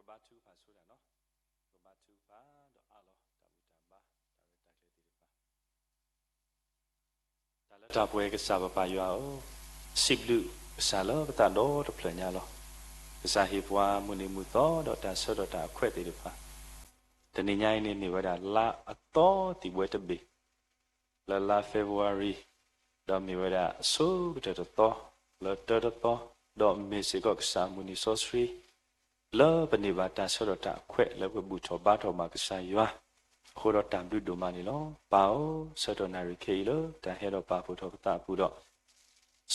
ဘါထုကဖၣ်ဆိတၢ်နီၤ, ပကဘါထုကဖၣ်ဒီးအးလီၤတၢ်ဘူၣ်တၢ်ဘါ တၢ်ရဲၣ်တၢ်ကျဲၤသ့ၣ်တဖၣ် တၢ်လၢတၢ်ပှဲၤကစၢ်ပပၢ်ယွၤဧၢ, စံးဘျုးကစၢ်လၢပသးဒီတဖျၢၣ်ညါလီၤ. ကစၢ်ဟ့ၣ်ပှၤမုၢ်နံၤမုၢ်သီဒီးတၢ်ဆၢကတီၢ်တၢ်အခွဲးသ့ၣ်တဖၣ်, တနံၤညါအံၤန့ၣ်မ့ၢ်ဝဲဒၣ်လါအသီသံၣ်ဘှဲတဘ့ၣ် လၢလါ February ဒီးမ့ၢ်ဝဲဒၣ်အဆိကတၢၢ်တသီ လၢတၢတသီ, ဒီးမ့ၢ်စ့ၢ်ကီးကစၢ်အမုၢ်နံၤစီဆှံ လၢပန့ၢ်ဘၣ်တၢ်ဆၢကတီၢ်တၢ်အခွဲးလၢပဘူၣ်ထီၣ်ဘါထီၣ်ဘၣ်ကစၢ်ယွၤ, အဃိဒီးတၢ်ဘျုးဒိၣ်မးန့ၣ်လီၤ. ပၢ်ဧၢ, ဆၢကတီၢ်နၣ်ရံၣ်ခဲအံၤလၢတၢ်ဟဲဒီးပာ်ဖှိၣ်ထီၣ်ပသးအပူၤဒီး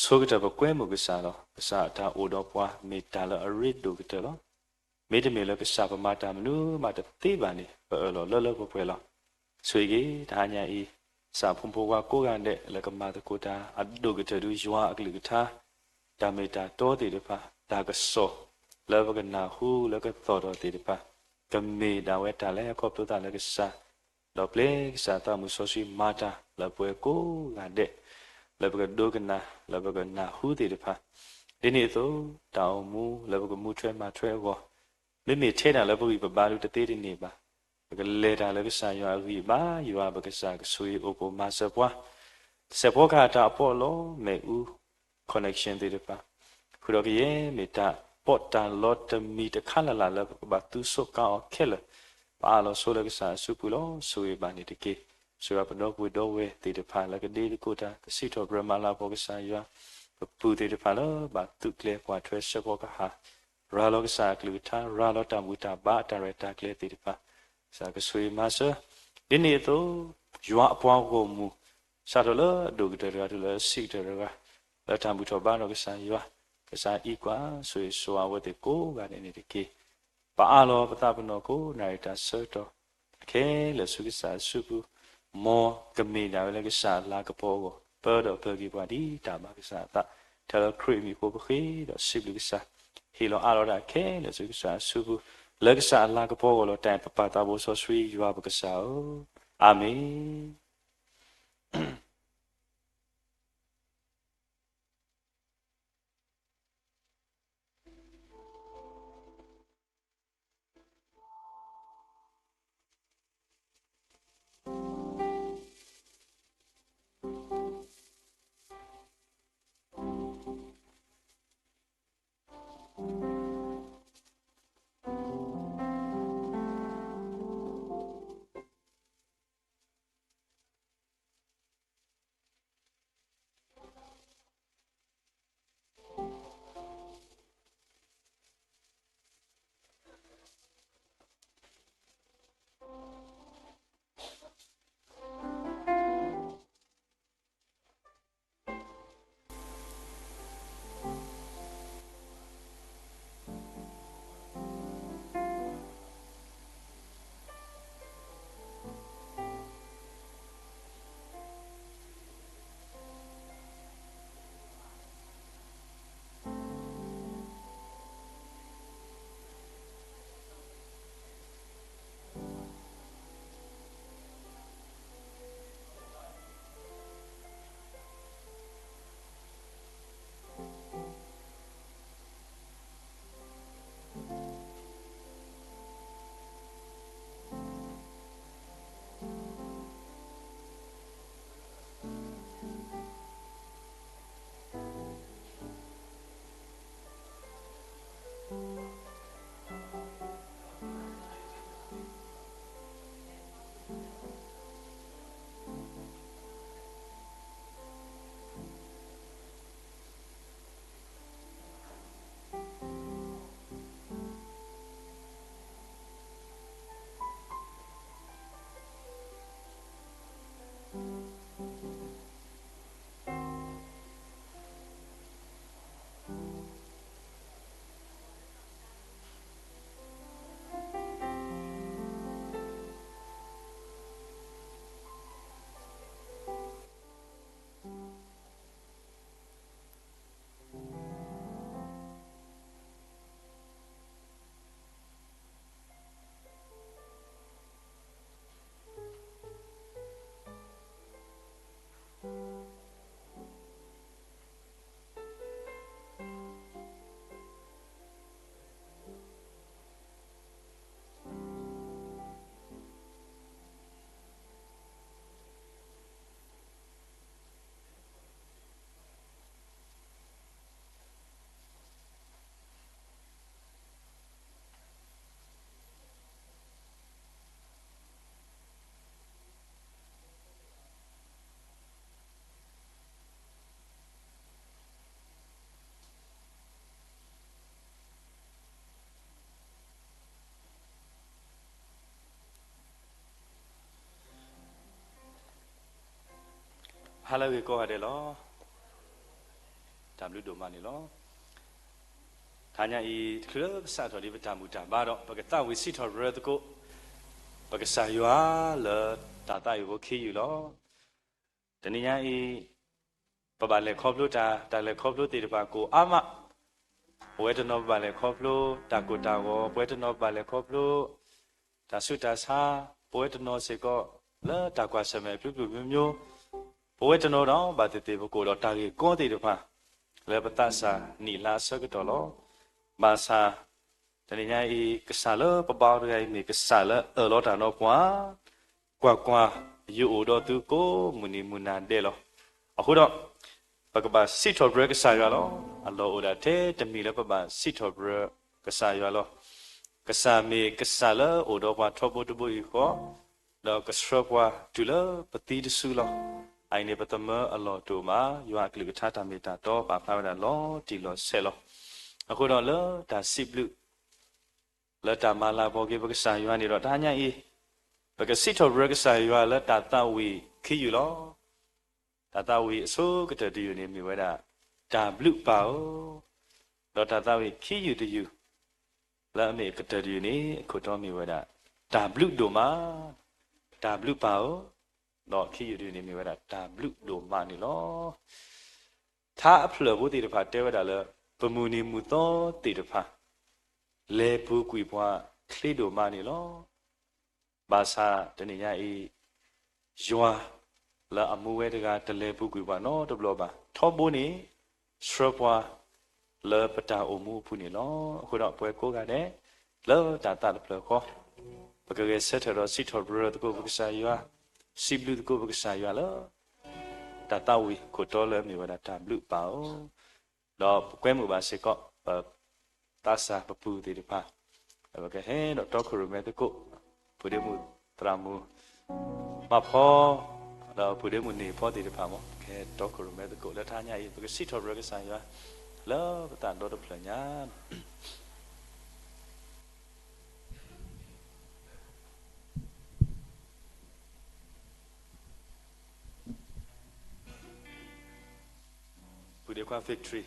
ဆိကတၢၢ်ပကွဲမုာ်ကစၢ်လီၤ. ကစၢ်အတၢ်အိၣ်ဒီးပှၤမ့ၢ်တၢ်လၢအရ့ဒိၣ်ကတၢၢ်လီၤ. မ့တမ့ၢ်လၢကစၢ်ပမၤတၢ်မနုၤမးတသ့ဘၣ်န့ၣ် ပအၢၣ်လီၤလၢလၢပှဲၤပှဲၤလီၤ. ဆိၣ်ဂ့ၤက့ၤတဟါညါအံၤ ကစၢ်ဖိမုၣ်ဖိခွါကိးဂၤဒဲး လၢကမၤသကိးတၢ်အဒိၣ်ကတၢၢ်ဒုးယွၤအကလုၢ်ကထါ, တၢ်မ့ၢ်တၢ်တီသ့ၣ်တဖၣ်, တၢ်ကစီၣ် လၢပကနၢ်ဟူလၢကသီၣ်ထီၣ်သ့ၣ်တဖၣ်, ကမ့ၢ်ဒၣ်ဝဲတၢ်လၢဟဲခီဖျိသးလၢကစၢ်, ဒီးပျဲကစၢ်သးမုၢ်စီဆှံမၤတၢ်လၢပှၤကိးဂၤဒဲး, လၢပကဒိကနၣ် လၢပကနၢ်ဟူသ့ၣ်တဖၣ်, ဒ်န့ၣ်အသိး တၢ်အိၣ်မူလၢပကမူထွဲမၤထွဲအဂီၢ် မ့မ့ၢ်ထဲတၢ်လၢပဂံၢ်ပဘါဒုးတသ့တန့ၢ်ဘၣ်, ပကလဲၤတၢ်လၢကစၢ်ယွၤအဂံၢ်အဘါ, ယွၤပကစၢ်ကဆိၣ်ဂ့ၤအိၣ်ဖှိၣ်မၤစၢၤပှၤ, စဲးဖီကဟၣ်တၢ်အပီးအလီ မ့ၣ်အူ connection သ့ၣ်တဖၣ်, ဃုာ်ဒီးကယဲၢ်မ့ၢ်တၢ်ပီးတၢ်လီတမံၤတခါလၢ်လၢ်လၢပကဘၣ်သူဆိးကါအီၤခဲလၢာ်, ပအးလီၤဆိလၢကစၢ်အစုပူၤလီၤ. ဆိၣ်ဂ့ၤဘၣ်န့ၣ်တက့ၢ်. ဆိၣ်ဂ့ၤပဒီပုၢ်ဝဲၢ်ဒီဝဲၢ်သ့ၣ်တဖၣ်လၢကဒ့သကိးတၢ် ကစံးထီၣ်ပတြၢၤမၤလၤကပီၤကစၢ်ယွၤ, ပပုၢ်သ့ၣ်တဖၣ်လၢဘၣ်သုးကျဲၤပှၤထွဲစဲးဖီကဟၣ်, ရၤလီၤကစၢ်အကလုၢ်ကထါ, ရၤလီၤတၢ်ဘူၣ်တၢ်ဘါအတၢ်ရဲၣ်တၢ်ကျဲၤသ့ၣ်တဖၣ်, ကစၢ်ကဆိၣ်ဂ့ၤမၤစၢၤ, ဒ်န့ၣ်အသိး ယွၤအပှၤဂီၢ်မုၢ် စးထီၣ်လၢအဒိၣ်ကတၢၢ်တဂၤတုၤလၢအဆံးကတၢၢ်တဂၤ, လၢတၢ်ဘူၣ်ထီၣ်ဘါထီၣ်ကစၢ်ယွၤ, ကစၢ်အံးကွၢ်ဆိၣ်ဂ့ၤဆိၣ်ဝါအဝဲသ့ၣ်ကိးဂၤဒဲးန့ၣ်တက့ၢ်. ပအးလီၤပသးပနီၣ်ကိးနၣ်ရံၣ်တၢ်ဆၢကတီၢ်ခဲလၢာ်ဆူကစၢ်အစုပူၤ, မ်ကမ့ၢ်ဒၣ်ဝဲလၢကစၢ်အလၤကပီၤအဂီၢ် ပၢဒီးပၢၤက့ၤပှၤဒ်တၢ်ဘၣ်ကစၢ်အသး, ထဲလၢခရံာ်အမံၤအဃိပဃ့ဒီးစံးဘျုးကစၢ်, ဟ့ၣ်လီၤအးလီၤတၢ်ခဲလၢာ်ဆူကစၢ်အစုပူၤ, လၢကစၢ်အလၤကပီၤအဂီၢ်လီၤ. တၢ်ပပၢ်သးဘိစီဆှံယွၤပကစၢ်ဧၢ, အၤမ့ၣ်. ဟါလၢအဂ့ၤကိးဂၤဒဲးလီၤ. တၢ်ဘျုးဒိၣ်မးန့ၣ်လီၤ. တဟါညါအံၤ တချုးလၢပစးထီၣ်ဒံးပတၢ်ဘူၣ်တၢ်ဘါဒီး ပကသးဝံၣ်စံးထီၣ်ပတြၢၤသကိး ပကစၢ်ယွၤလၢတၢ်သးဝံၣ်ဖိခံယူၢ်လီၤ. တနံၤညါအံၤ ပဘၣ်လဲၤခီဖျိတၢ် တၢ်လဲၤခီဖျိသ့ၣ်တဖၣ်ကိးအါမး, ပဝဲတနီၤပဘၣ်လဲၤခီဖျိ တၢ်ကိၢ်တၢ်ဂီၤ, ပဝဲတနီၤပဘၣ်လဲၤခီဖျိ တၢ်ဆူးတၢ်ဆါ, ပဝဲတနီၤစ့ၢ်ကီး လၢတၢ်ကွၢ်ဆၢၣ်မဲာ်အဖျုဖျုၣ်မျိုးမျိုး, ပဝဲတနီၤဒီး ဘၣ်သ့ၣ်သ့ၣ်ပကိးဒီးတၢ်ဂ့ၢ်ကီသ့ၣ်တဖၣ် လၢပသးစၢ်နံၣ်လါအဆၢကတီၢ်လီၤ. ဘၣ်ဆၣ် တနံၤညါအံၤ ကစၢ်လၢပဘါအီၤတဂၤအံၤ မ့ၢ်ကစၢ်လၢအၢၣ်လီၤတၢ်ဒီးပှၤ, ကွၢ်ကွၢ်, ယအိၣ်ဒီးသုကိးမုၢ်နံၤမုၢ်နၤဒဲးလီၤ. အဃိဒီး ပကဘၣ်စံးထီၣ်ပတြၢၤကစၢ်ယွၤလီၤ. အလီၢ်အိၣ်ဒၣ်ထဲတမံၤလၢပဘၣ်စံးထီၣ်ပတြၢၤကစၢ်ယွၤလီၤ. ကစၢ်မ့ၢ်ကစၢ်လၢအိၣ်ဒီးပှၤထီဘိတဘိယူၢ်ဃီ, ဒီးကဆှၢပှၤတုၤလၢပသံတစုလီၤ. အအံၤန့ၣ် ပသမၢအလီၢ်တအိၣ်ဘၣ်, ယွၤအကလုၢ်ကထါတၢ်မ့ၢ်တၢ်တီပာ်ဖျါဝဲဒၣ်လီၤတံၢ်လီၤဆဲးလီၤ. အဃိဒီးလၢတၢ်စံးဘျုး လၢတၢ်မၤလၤကပီၤက့ၤပကစၢ်ယွၤန့ၣ်ဒီး တဟါညါအံၤ ပကစံးထီၣ်ပတြၢၤကစၢ်ယွၤလၢတၢ်သးဝံၣ်ခံယူၢ်လီၤ. တၢ်သးဝံၣ်အဆိကတၢၢ်တယူၢ်န့ၣ်မ့ၢ်ဝဲဒၣ် တၢ်ဘျုးပၢ်ဧၢ, ဒီးတၢ်သးဝံၣ်ခံယူၢ်တယူၢ် လၢအမ့ၢ်အကတၢၢ်တယူၢ်န့ၣ် အခိၣ်တီမ့ၢ်ဝဲဒၣ် တၢ်ဘျုးဒိၣ်မး, တၢ်ဘျုးပၢ်ဧၢ, ဒီးခံယူၢ်တယူၢ်န့ၣ်မ့ၢ်ဝဲဒၣ် တၢ်ဘျုးဒိၣ်မးန့ၣ်လီၤ. ထါအဖျၢၣ်ဖိသ့ၣ်တဖၣ်တဲဝဲဒၣ်လၢ ပမုၢ်နံၤမုၢ်သီသ့ၣ်တဖၣ် လဲၤပူၤကွံာ်ပှၤချ့ဒိၣ်မးန့ၣ်လီၤ. ဘၣ်ဆၣ်တနံၤညါအံၤ ယွၤလၢအမူဝဲတဂၤ တလဲၤပူၤကွံာ်ပှၤနီတဘျီဘၣ်. ထီဘိန့ၣ် ဆှၢပှၤ လၢပတၢ်အိၣ်မူအပူၤန့ၣ်လီၤ. အဃိဒီးပဝဲကိးဂၤဒဲး လၢတၢ်သးတဖျၢၣ်ဃီ ပကဂဲၤဆၢထၢၣ်ဒီးစံးထီၣ်ပတြၢၤသကိးပကစၢ်ယွၤ, စံးဘျုးသကိးပကစၢ်ယွၤလၢ တၢ်သးဝံၣ်ခိၣ်တီလၢအမ့ၢ်ဝဲဒၣ်တၢ်ဘျုးပၢ်ဧၢ, ဒီးပကွဲမုာ်ဘၣ်စ့ၢ်ကီး ပသးစၢ်ပပုၢ်သ့ၣ်တဖၣ်, ပကဟဲဒီးတီခိၣ်ရိၣ်မဲသကိး, ပုၢ်ဒ့မုၣ်သရၣ်မုၣ် မၤဖီ, ဒီးပုၢ်ဒ့မုၣ်န့ၢ်ဖီသ့ၣ်တဖၣ်မ့ၢ် ပကဟဲတီခိၣ်ရိၣ်မဲသကိး လၢတဟါညါအံၤ ပကစံးထီၣ်ပတြၢၤကစၢ်ယွၤ လၢပသးဒီတဖျၢၣ်ညါ ပုၢ်ဒ့ခွါ Victory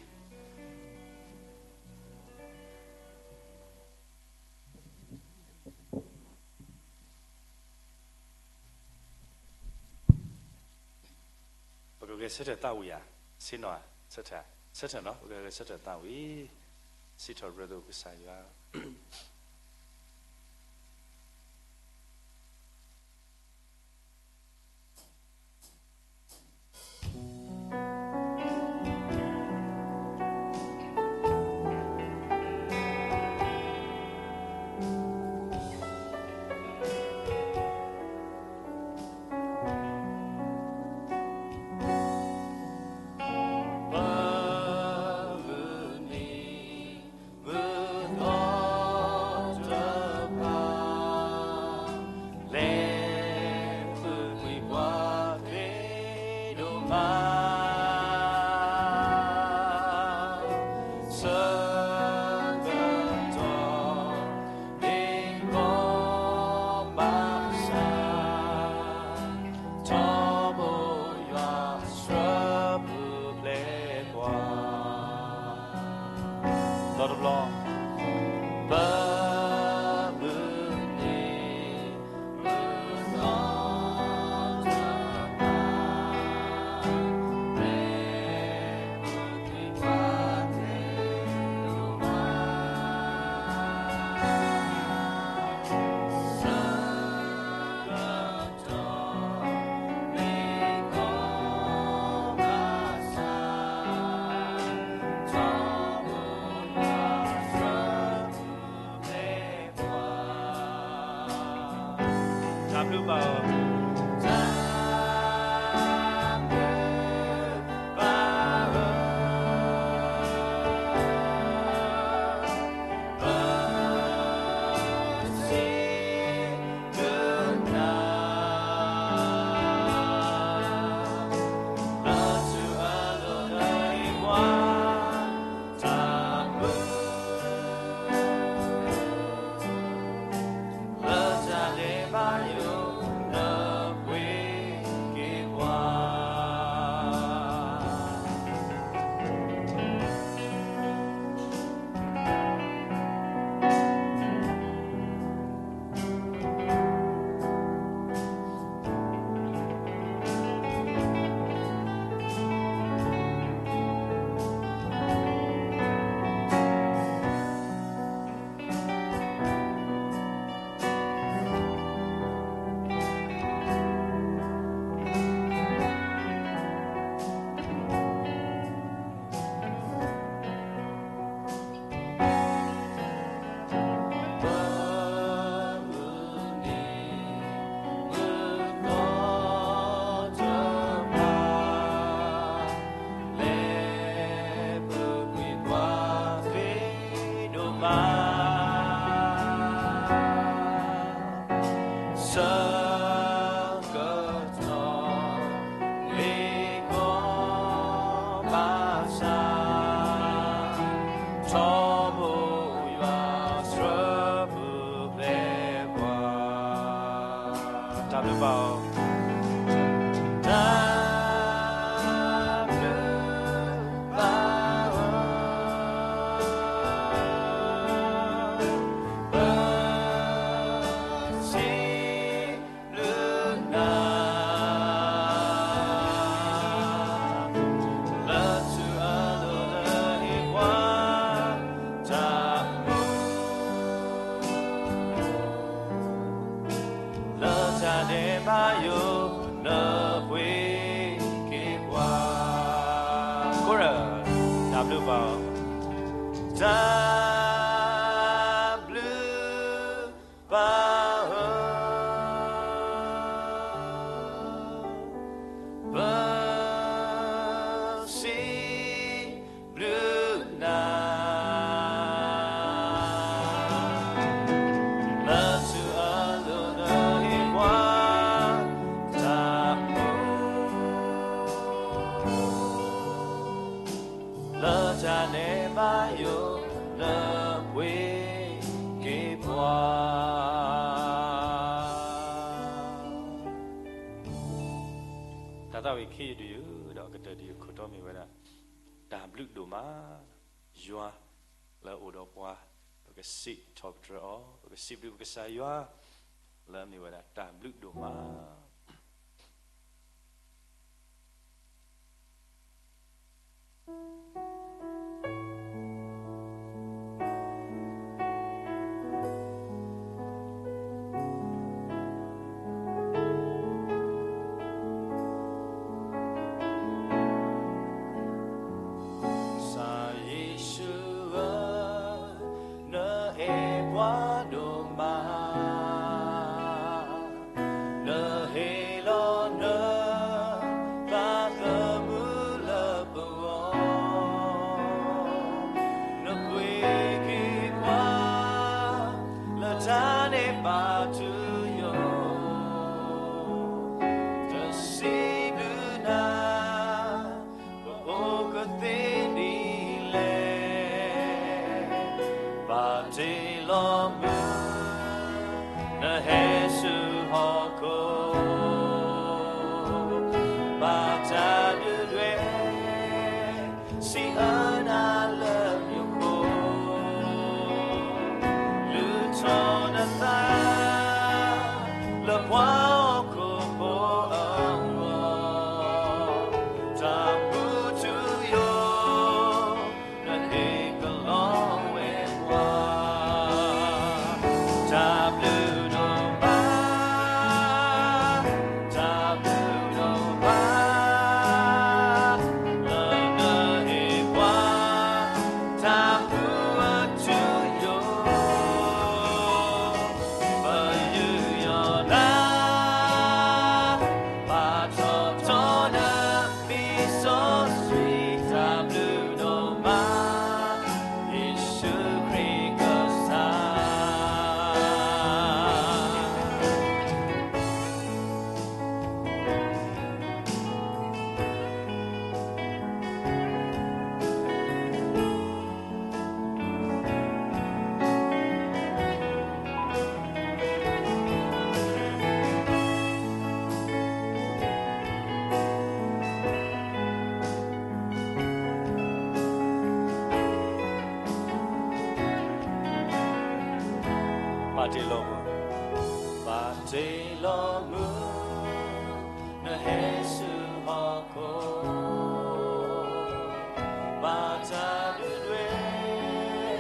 ပကဂဲၤဆၢထၢၣ်သးဝံၣ်ဧါ, ဆ့ၣ်နီၤဧါ, ဆၢထၢၣ်, ဆၢထၢၣ်နီၤ, ပကဂဲၤဆၢထၢၣ်သးဝံၣ်, စံးထီၣ်ပတြၢၤသကိးကစၢ်ယွၤ. မုၢ်သီတဖၣ် လဲၤပူၤကွံာ်ပှၤချ့ဒိၣ်မး, ဆၢကတီၢ် မ့ၢ်ကီဘၣ်ဆၣ်, ထီဘိယွၤဆှၢပူၤဖျဲးပှၤ, ဒီတဘျီ ပမုၢ်နံၤ မုၢ်သီတဖၣ် လဲၤပူၤကွံာ်ပှၤချ့ဒိၣ်မး, ဆၢကတီၢ် မ့ၢ်ကီဘၣ်ဆၣ်, ထီဘိယွၤဆှၢပူၤဖျဲးပှၤ, တၢ်ဘျုးပၢ်ဧၢ, တၢ်ဘျုးပၢ်ဧၢ, ပ လၢတၢ်လဲၤဘါယွၤ ဘျုးဘၣ်, တၢ်ဘျုးဘၣ်ဧၢ, ပစံးဘျုးနၤ, လၢထူအလိၤနဟ့ၣ်ပှၤတၢ်မူ လၢတၢ်န့ၣ်ဘၣ်ယိၣ်လၢပှ့ၤက့ၤပှၤ. တၢ်သးဝံၣ်ခံယုၢ်တယုၢ်ဒီးကတၢၢ်တယုၢ်ခိၣ်တီမ့ၢ်ဝဲဒၣ် တၢ်ဘျုးဒိၣ်မး, ယွၤလၢအအိၣ်ဒီးပှၤ, ပကစံးထီၣ်ပတြၢၤအီၤ, ပကစံးဘျုးပကစၢ်ယွၤ လၢအမ့ၢ်ဝဲဒၣ်တၢ်ဘျုးဒိၣ်မး. ကစၢ်ယ့ၣ်ၡူးဧၢ, နအဲၣ်ပှၤဒိၣ်မး, နဟ့ၣ်လီၤနသးသမူလၢပဂီၢ်, နပှ့ၤက့ၤပှၤ လၢတၢ်န့ၣ်ဘၣ်တုၤယိာ်, တစံးဘျုးနၤ ပအိၣ်ကသ့ဒ်လဲၣ်, ဘၣ်တ့ၢ်လီၤမုၢ် နဟဲဆူဟီၣ်ခိၣ်, ဘၣ်တၢ်ဒုၣ်ဒွဲၣ် စံးအၢနၤလၢမူခိၣ်, လုၢ်ထီၣ်နသး လၢပှၤဟီၣ်ခိၣ်ဖိအဂီၢ်, တၢ်မူထူယိာ် နဟ့ၣ်ကလီဝဲပှၤ, တၢ်ဘျုးဒိၣ်မး တၢ်ဘျုးဒိၣ်မး လၢနဟ့ၣ်ပှၤ တၢ်မူအထူအယိာ်, ပယူးယီၣ်နၤ ပာ်ထီၣ်ထီနမံၤစီဆှံ, တၢ်ဘျုးဒိၣ်မး ယ့ၣ်ၡူးခရံာ်ကစၢ်. ဘၣ်တ့ၢ်လီၤမုၢ်, ဘၣ်တ့ၢ်လီၤမုၢ်, နဟဲဆူဟီၣ်ခိၣ်, ဘၣ်တၢ်ဒုၣ်ဒွဲၣ်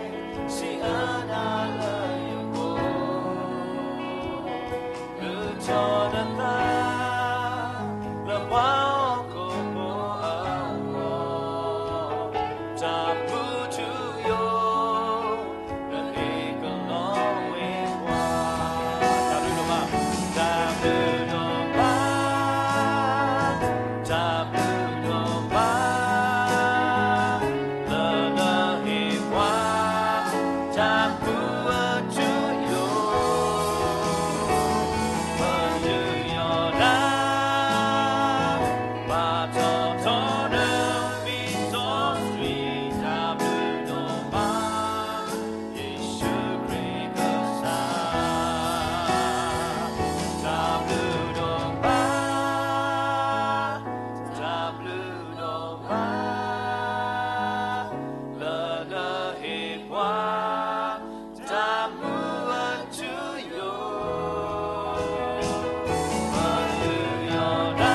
စံးအၢနၤလၢယအိၣ်, လုၢ်ထီၣ်နသး လၢပှၤဟီၣ်ခိၣ်ဖိအဂီၢ်, တၢ်မူထူယိာ် နဟ့ၣ်ကလီဝဲပှၤ, တၢ်ဘျုးဒိၣ်မး, တၢ်ဘျုးဒိၣ်မး, တၢ်ဘျုးဒိၣ်မး လၢနဟ့ၣ်ပှၤ တၢ်မူအထူအယိာ်, ပယူးယီၣ်နၤ ပာ်ထီၣ်ထီနမံၤစီဆှံ, တၢ်ဘျုးဒိၣ်မး ယ့ၣ်ၡူးခရံာ်ကစၢ်, တၢ်ဘျုးဒိၣ်မး, တၢ်ဘျုးဒိၣ်မး လၢနဟ့ၣ်ပှၤ တၢ်မူအထူအယိာ်, ပယူးယီၣ်နၤ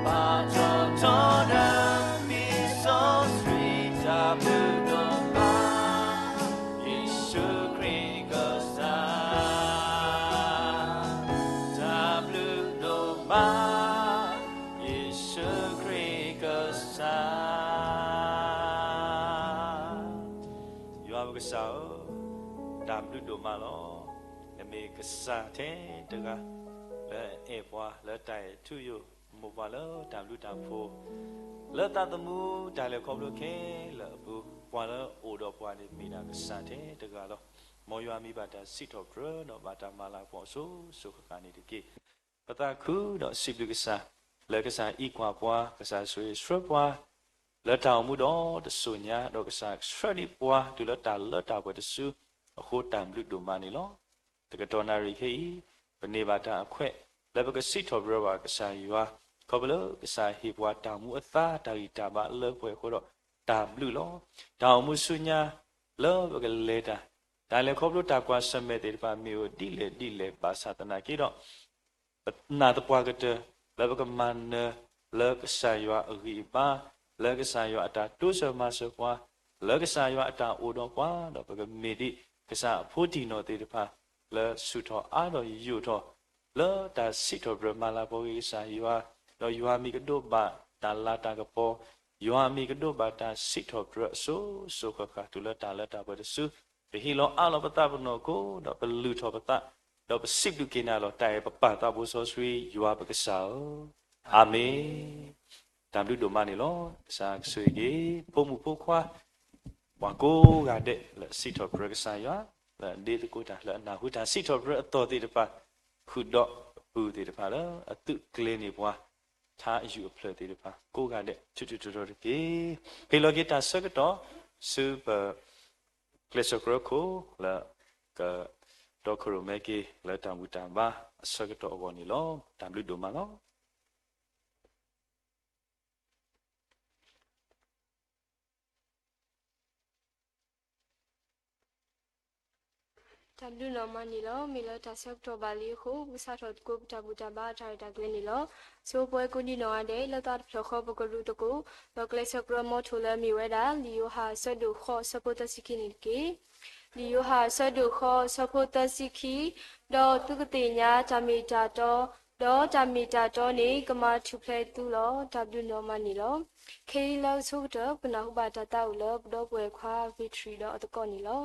ပာ်ထီၣ်ထီနမံၤစီဆှံ, တၢ်ဘျုးဒိၣ်မး ယ့ၣ်ၡူးခရံာ်ကစၢ်, တၢ်ဘျုးဒိၣ်မး ယ့ၣ်ၡူးခရံာ်ကစၢ်. ကစၢ်ဧၢ, တၢ်ဘျုးဒိၣ်မးလီၤ. နမ့ၢ်ကစၢ်ထဲတဂၤ လၢအအဲၣ်ပှၤလၢတၢ်အဲၣ်ထူယိာ်, မိၢ်ပှၢ်လၢတၢ်ဘျုးတၢ်ဖှိၣ်, လၢသးသမူတၢ်လဲၤခီဖျိခဲလၢာ်အပူၤ, ပှၤလၢအအိၣ်ဒီးပှၤန့ၣ်မ့ၢ်ဒၣ်ကစၢ်ထဲတဂၤလီၤ. မ်ယွၤမံၤဘၣ်တၢ်စံးထီၣ်ပတြၢၤဒီးဘၣ်တၢ်မၤလၤကပီၤအစိၤ စိၤဃၣ်ဃၣ်န့ၣ်တက့ၢ်. ပသးခုဒီးစံးဘျုးကစၢ်, လၢကစၢ်အံးကွၢ်ပှၤ, ကစၢ်ဆိၣ်ဂ့ၤဆှၢပှၤ လၢတၢ်အိၣ်မူဒီတစိၤညါ, ဒီးကစၢ်ဆှၢန့ၢ်ပှၤတုၤလၢတၢ်လၢတၢ်ပှဲၤတစုအဃိ တၢ်ဘျုးဒိၣ်မးန့ၣ်လီၤ. တကတီၢ်နၣ်ရံၣ်ခဲအံၤ, ပန့ၢ်ဘၣ်တၢ်အခွဲး လၢပကစံးထီၣ်ပတြၢၤဘၣ်ကစၢ်ယွၤ, ခီဖျိလၢကစၢ်ဟ့ၣ်ပှၤတၢ်မူအသါ တၢ်ဂံၢ်တၢ်ဘါလၢပှဲၤအဃိဒီး တၢ်ဘျုးလီၤ. တၢ်အိၣ်မူဆူညါ လၢပကလဲၤတၢ်, တၢ်လဲၤခီဖျိတၢ်ကွၢ်ဆၢၣ်မဲာ်သ့ၣ်တဖၣ် မ့ၢ်အိၣ်ဒ်လဲၣ်ဒ်လဲၣ်ဘၣ်ဆၣ်သနာ်က့ဒီး ပနာ်သပှၢ်ကတၢၢ် လၢပကမၤနၢၤ လၢကစၢ်ယွၤအဂံၢ်အဘါ, လၢကစၢ်ယွၤအတၢ်တိစၢၤမၤစၢၤပှၤ, လၢကစၢ်ယွၤအတၢ်အိၣ်ဒီးပှၤ, ဒီးပကမ့ၢ်ဒ်ကစၢ်အဖိတံၢ်နီၢ်သ့ၣ်တဖၣ် လၢဆူၣ်ထီၣ်အါထီၣ်ယိာ်ထီၣ် လၢတၢ်စံးထီၣ်ပတြၢၤမၤလၤကပီၤက့ၤကစၢ်ယွၤ, ဒီးယွၤမ့ၢ်ကဒိးဘၣ်တၢ်လၤတၢ်ကပီၤ, ယွၤမ့ၢ်ကဒိးဘၣ်တၢ်စံးထီၣ်ပတြၢၤအစိၤစိၤဃၣ်ဃၣ်တုၤလၢတၢ်လၢတၢ်ပှဲၤတစု, ပဟ့ၣ်လီၤအးလီၤပသးပနီၢ်ခိ, ဒီးပလုၢ်ထီၣ်ပသး, ဒီးပစံးဘျုးက့ၤနၤလီၤ. တၢ်အဲၣ်ပပၢ်သးဘိစီဆှံ ယွၤပကစၢ်ဧၢ, အၤမ့ၣ်. တၢ်ဘျုးဒိၣ်မးန့ၣ်လီၤ. ကစၢ်ကဆိၣ်ဂ့ၤက့ၤ ဖိမုၣ်ဖိခွါ ပှၤကိးဂၤဒဲးလၢအစံးထီၣ်ပတြၢၤကစၢ်ယွၤ, လၢအဒ့သကိးတၢ် လၢအနၢ်ဟူတၢ်စံးထီၣ်ပတြၢၤအသီၣ်သ့ၣ်တဖၣ်, ဃုာ်ဒီးအပုၢ်သ့ၣ်တဖၣ်လၢအသုးကျဲၤန့ၢ်ပှၤ ထါယူၢ်အဖျၢၣ်သ့ၣ်တဖၣ် ကိးဂၤဒဲး ထူးထူးတီၤတီၤတက့ၢ်. ဟ့ၣ်လီၤက့ၤတၢ်ဆၢကတီၢ် ဆူပ ကျဲးစၢးကြၢးခိၣ် လၢက ဒီခိၣ်ရိၣ်မဲက့ၤလၢတၢ်ဘူၣ်တၢ်ဘါအဆၢကတီၢ်အဂီၢ်န့ၣ်လီၤ. တၢ်ဘျုးဒိၣ်မးလီၤ. တၢ်ဘျုးနီၢ်မးန့ၣ်လီၤ. မ့ၢ်လၢတၢ်ဆၢကတီၢ်ဘၣ်လံအဃိ ပကစးထီၣ်သကိးပတၢ်ဘူၣ်တၢ်ဘါအတၢ်ရဲၣ်တၢ်ကျဲၤန့ၣ်လီၤ. ဆိပှဲၤကိးဒံးနီၢ်ဂၤဒဲး လၢသးတဖျၢၣ်ဃီ ပကရူၢ်သကိး ဒီးကျဲးစၢးကြၢးမီထိၣ်လၢအမ့ၢ်ဝဲဒၣ် လံာ်ယိၤဟၣ်အဆၢဒိၣ်ဃိး အဆၢဖိသၢဆံခံန့ၣ်တက့ၢ်. လံာ်ယိၤဟၣ်အဆၢဒိၣ်ဃိး အဆၢဖိသၢဆံခံ, ဒီးသုကသ့ၣ်ညါတၢ်မ့ၢ်တၢ်တီ, ဒီးတၢ်မ့ၢ်တၢ်တီန့ၣ် ကမၤထူၣ်ဖျဲးသုလီၤ. တၢ်ဘျုးနီၢ်မးန့ၣ်လီၤ. ခဲအံၤလၢအဆိကတၢၢ် ပနၢ်ဟူဘၣ်တၢ်သးအိၣ်လၢပဒီပုၢ်ဝဲၢ်ခွါ Victory ဒီးအသကိးန့ၣ်လီၤ.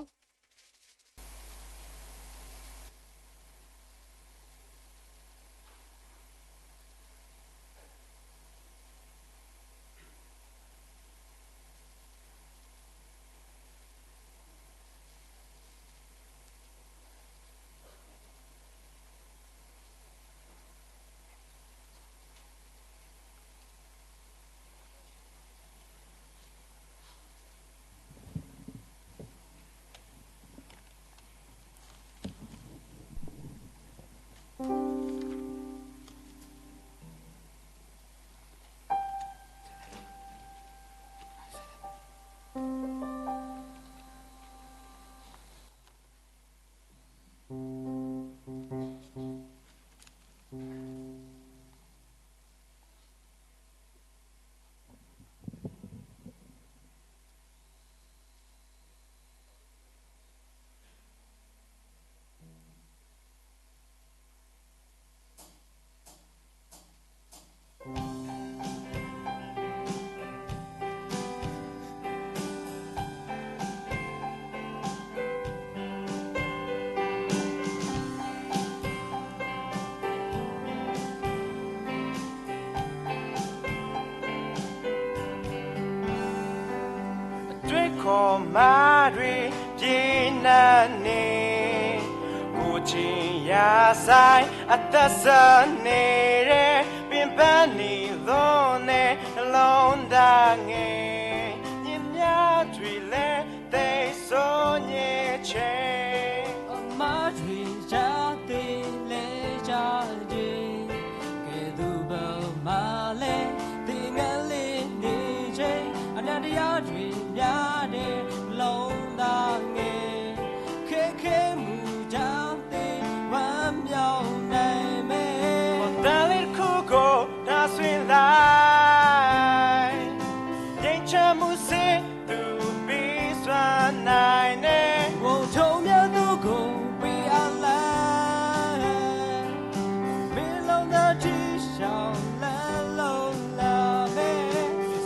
အသွ့ၣ်ခိၣ်မၤဒွံးပျ့ၤနၤန့ၣ်, ကိုယ်ထင်ရာဆိုင် အသက်စွန့်နေတဲ့ ပင်ပန်းနေသော နှလုံးသားငယ် မြစ်များတွေလည်း သိပ်ဆိုးညစ်ချိန် အမါတွေ ကြားသေးလဲကြားခြင်း ကဲသူဘယ်မှာလဲ သင်ငယ်လေးနေချိန် အနာတရားတွေများတဲ့ လုံးသားငယ် ခဲခဲမူကြောင့် သင်ဝမ်းမြောက်နိုင်မယ် ပေါ်သံလေးတစ်ခုကို နားဆွင့်လိုက် ငြိမ်းချမ်းမှုစေသူ ပေးစွမ်းနိုင်တဲ့ ကိုယ်ထုံးများသူကို ပေးအပ်လိုက် မင်းလုံးသားထီးလျှောက် လမ်းလုံလောက်မယ်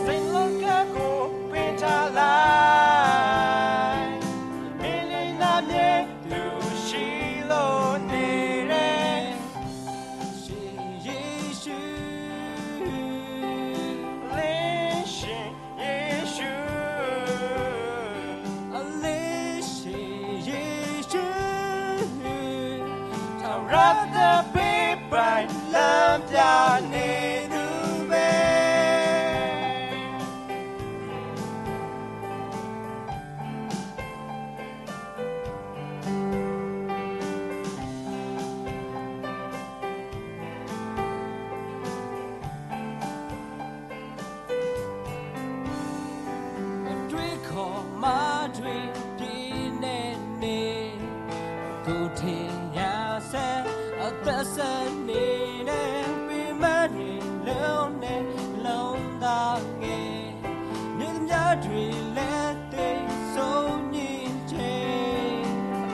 စိတ်လောကကို ပွင့်ထားလိုက် ထွံၣ်ဒ်န့ၣ်န့ၣ်, ကိးထံၣ်ညါစဲ အသးစဲန့ၣ်န့ၣ် ပှၤမၤန့ၢ်လၢန့ၣ် လီၤသးငဲၤ, န့ၣ်တမၠၣ်ထွံၣ်လဲၤသ့စိၤညံၣ်ဆ့,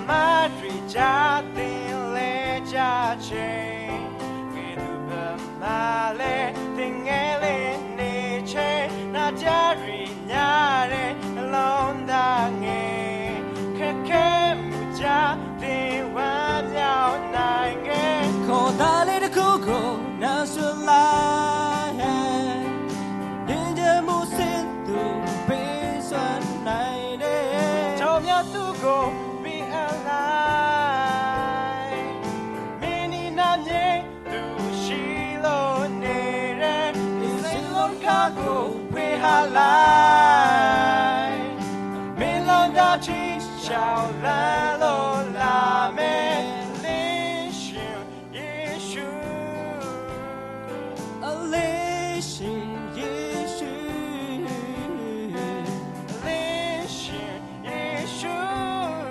မၤထွံၣ်ကၠၢ်သ့လဲၤကၠၢ်ဆ့ ဂဲၤဒုးပမၤလဲၣ် သ့ၣ်ငဲၤလၢန့ၣ်ဆ့, နတၢ်ရ့ညါန့ၣ် လီၤသးငဲၤ, ခဲခဲမုၢ်ကၠၢ်သ့ဝဲ မျီနၤငဲၤ, ခိၣ်သးလၢတခိၣ်ခိၣ် နၤစူၤလါ, ဒ်ယမူစ့သူၣ်ဘ့စွဲနၤန့ၣ်, ထီၣ်မျၢ်သူၣ်ကိၢ်ဘ့အလါ မ့ၢ်နံၤနၤမ့ၢ်သူၣ်ဆံးလိာ်န့ၣ်, အံၣ်စရ့လးခါကိၣ်ပှ့ၤဟါလါ, မ့ၢ်လီၤတၢ်ထံဆၢလၢလိၤလးမဲာ်, လ့ၣ်ဆ့ၣ်ယ့ၣ်ၡူး, အလ့ၣ်ဆ့ၣ်ယ့ၣ်ၡူး, လ့ၣ်ဆ့ၣ်ယ့ၣ်ၡူး,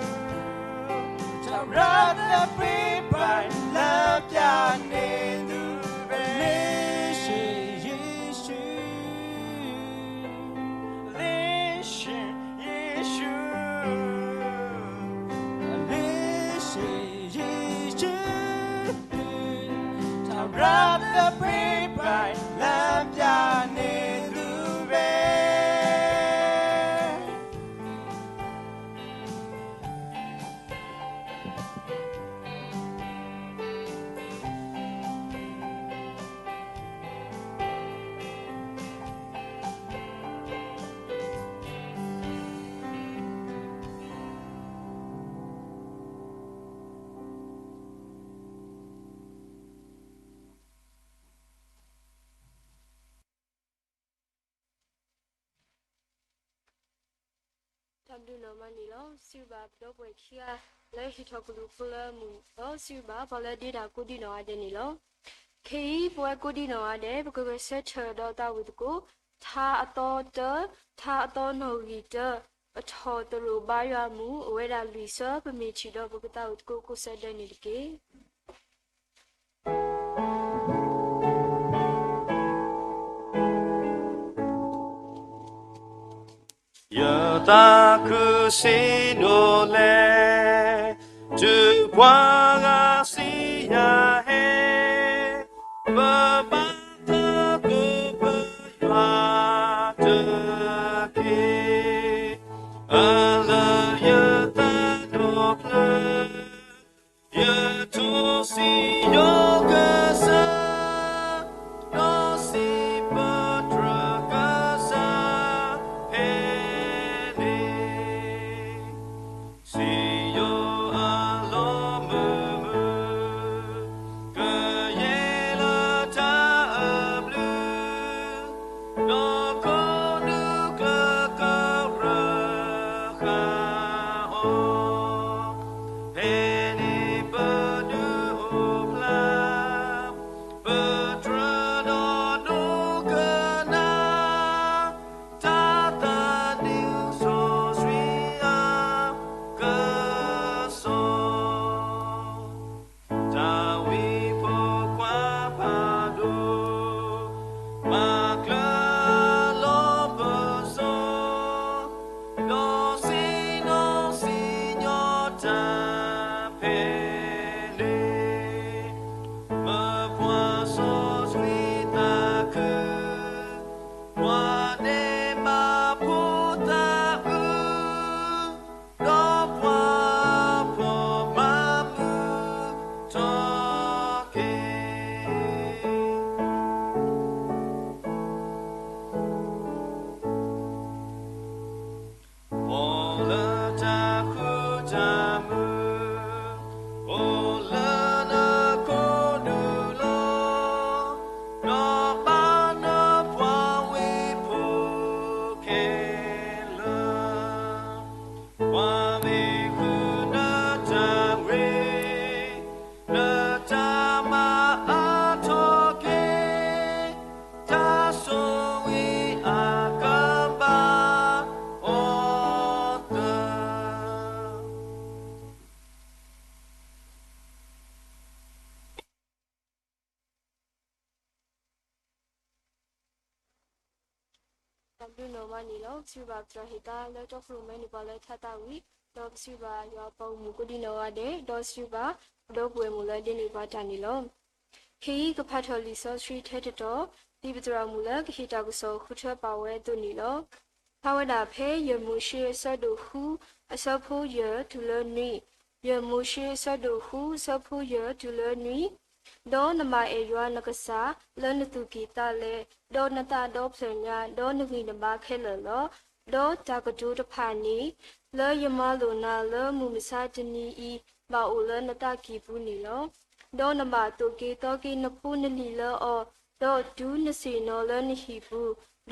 တၢ်ရၤလၢပှဲၤပှဲၤလၢပျၢ်န့ၢ်သုဝဲ, လ့ၣ်ဆ့ၣ်ယ့ၣ်ၡူး, လ့ၣ်ဆ့ၣ်ယ့ၣ်ၡူး, လ့ၣ်ဆ့ၣ်ယ့ၣ်ၡူး, တၢ်ရၤလၢပှဲၤပှဲၤလၢပျၢ်န့ၢ်သုဝဲ. တၢ်ဘျုးနီၢ်မးန့ၣ်လီၤ. စံးဘၣ်ပဒီပုၢ်ဝဲၢ်ခံဂၤလၢဟံးထီၣ်ကလုၢ်ဖိလၢမုၢ်ဒီး စံးဘၣ်ပှၤလၢဒ့တၢ်ကိးဒံနီၢ်ဂၤဒဲးန့ၣ်လီၤ. ခဲအံၤ ပဝဲကိးဒံနီၢ်ဂၤဒဲး ပကဂဲၤဆၢထၢၣ်ဒီးသးဝံၣ်သကိး ထါအသီတၢ, ထါအသီနီၣ်ဂံၢ်တၢ, ပထီၣ်သရိာ်ဘါယွၤအမူး အဝဲဒၣ်လွံၢ်ဆၢ, ပမ့ၢ်ထံၣ်ဒီးပကသးဝံၣ်သကိးကိးဆၢဒဲးန့ၣ်တက့ၢ်. ယသးခုစံးဒိၣ်လဲၣ်, တုၤပှၤဂၤစံးယၤဟဲ, ပဘၣ်တၢ်ကိးပယွၤတက့ၢ်, အလၢယသးဒီဖျၢၣ် ယထိၣ်စံယိၤကစၢ်, ဒီးစံးပတြၢၤကစၢ်ဖဲန့ၣ်, စံယိၤအလီၤမုၢ်မုၢ် ဘျုးနီၢ်မးန့ၣ်လီၤ. ပစံးဘျုးဘၣ်ပသရၣ်ဟ့ၣ်သါလၢတီခိၣ်ရိၣ်မဲန့ၢ်ပှၤလၢထါသးဝံၣ်, ဒီးပစံးဘျုးဘၣ်ယွၤအပှၤဂီၢ်မုၢ်ကိးဒံနီၢ်ဂၤဒဲး, ဒီးစံးဘျုးဘၣ်ပဒီပုၢ်ဝဲၢ်မုၣ်လၢဒိးန့ၢ်ပှၤတၢ်န့ၣ်လီၤ. ခဲအံၤကဖးထီၣ်လံာ်စီဆှံထဲတတီၤ, ဒ်ပသရၣ်မုၣ်လၢကဟ့ၣ်တၢ်ကစီၣ်ဃုထၢပာ်ဝဲအသိးန့ၣ်လီၤ. ဖျါဝဲဒၣ်ဖဲယဲၢ်မိၤၡ့အဆၢဒိၣ်ဃု အဆၢဖိယဲၢ်တုၤလၢနွံ, ယဲၢ်မိၤၡ့အဆၢဒိၣ်ဃု အဆၢဖိယဲၢ်တုၤလၢနွံ, ဒီးနဘၣ်အဲၣ်ယွၤနကစၢ်လၢနသူၣ်ကံၢ်သးလဲ, ဒီးနသးဒီဖျၢၣ်ညါ, ဒီးနဂံၢ်နဘါခဲလၢာ်လီၤ. ဒီးတၢ်ကတိၤတဖၣ်န့ၣ် လၢယမၤလိာ်နၤလၢမုၢ်မဆါတနံၤအံၤ ဘၣ်အိၣ်လၢနသးကံၢ်ပူၤန့ၣ်လီၤ. ဒီးနဘၣ်သိၣ်က့ၤသီက့ၤနဖိနလံၤလၢအီၤ, ဒီးတုၤနဆ့ၣ်နီၤလၢနဟံၣ်ပူ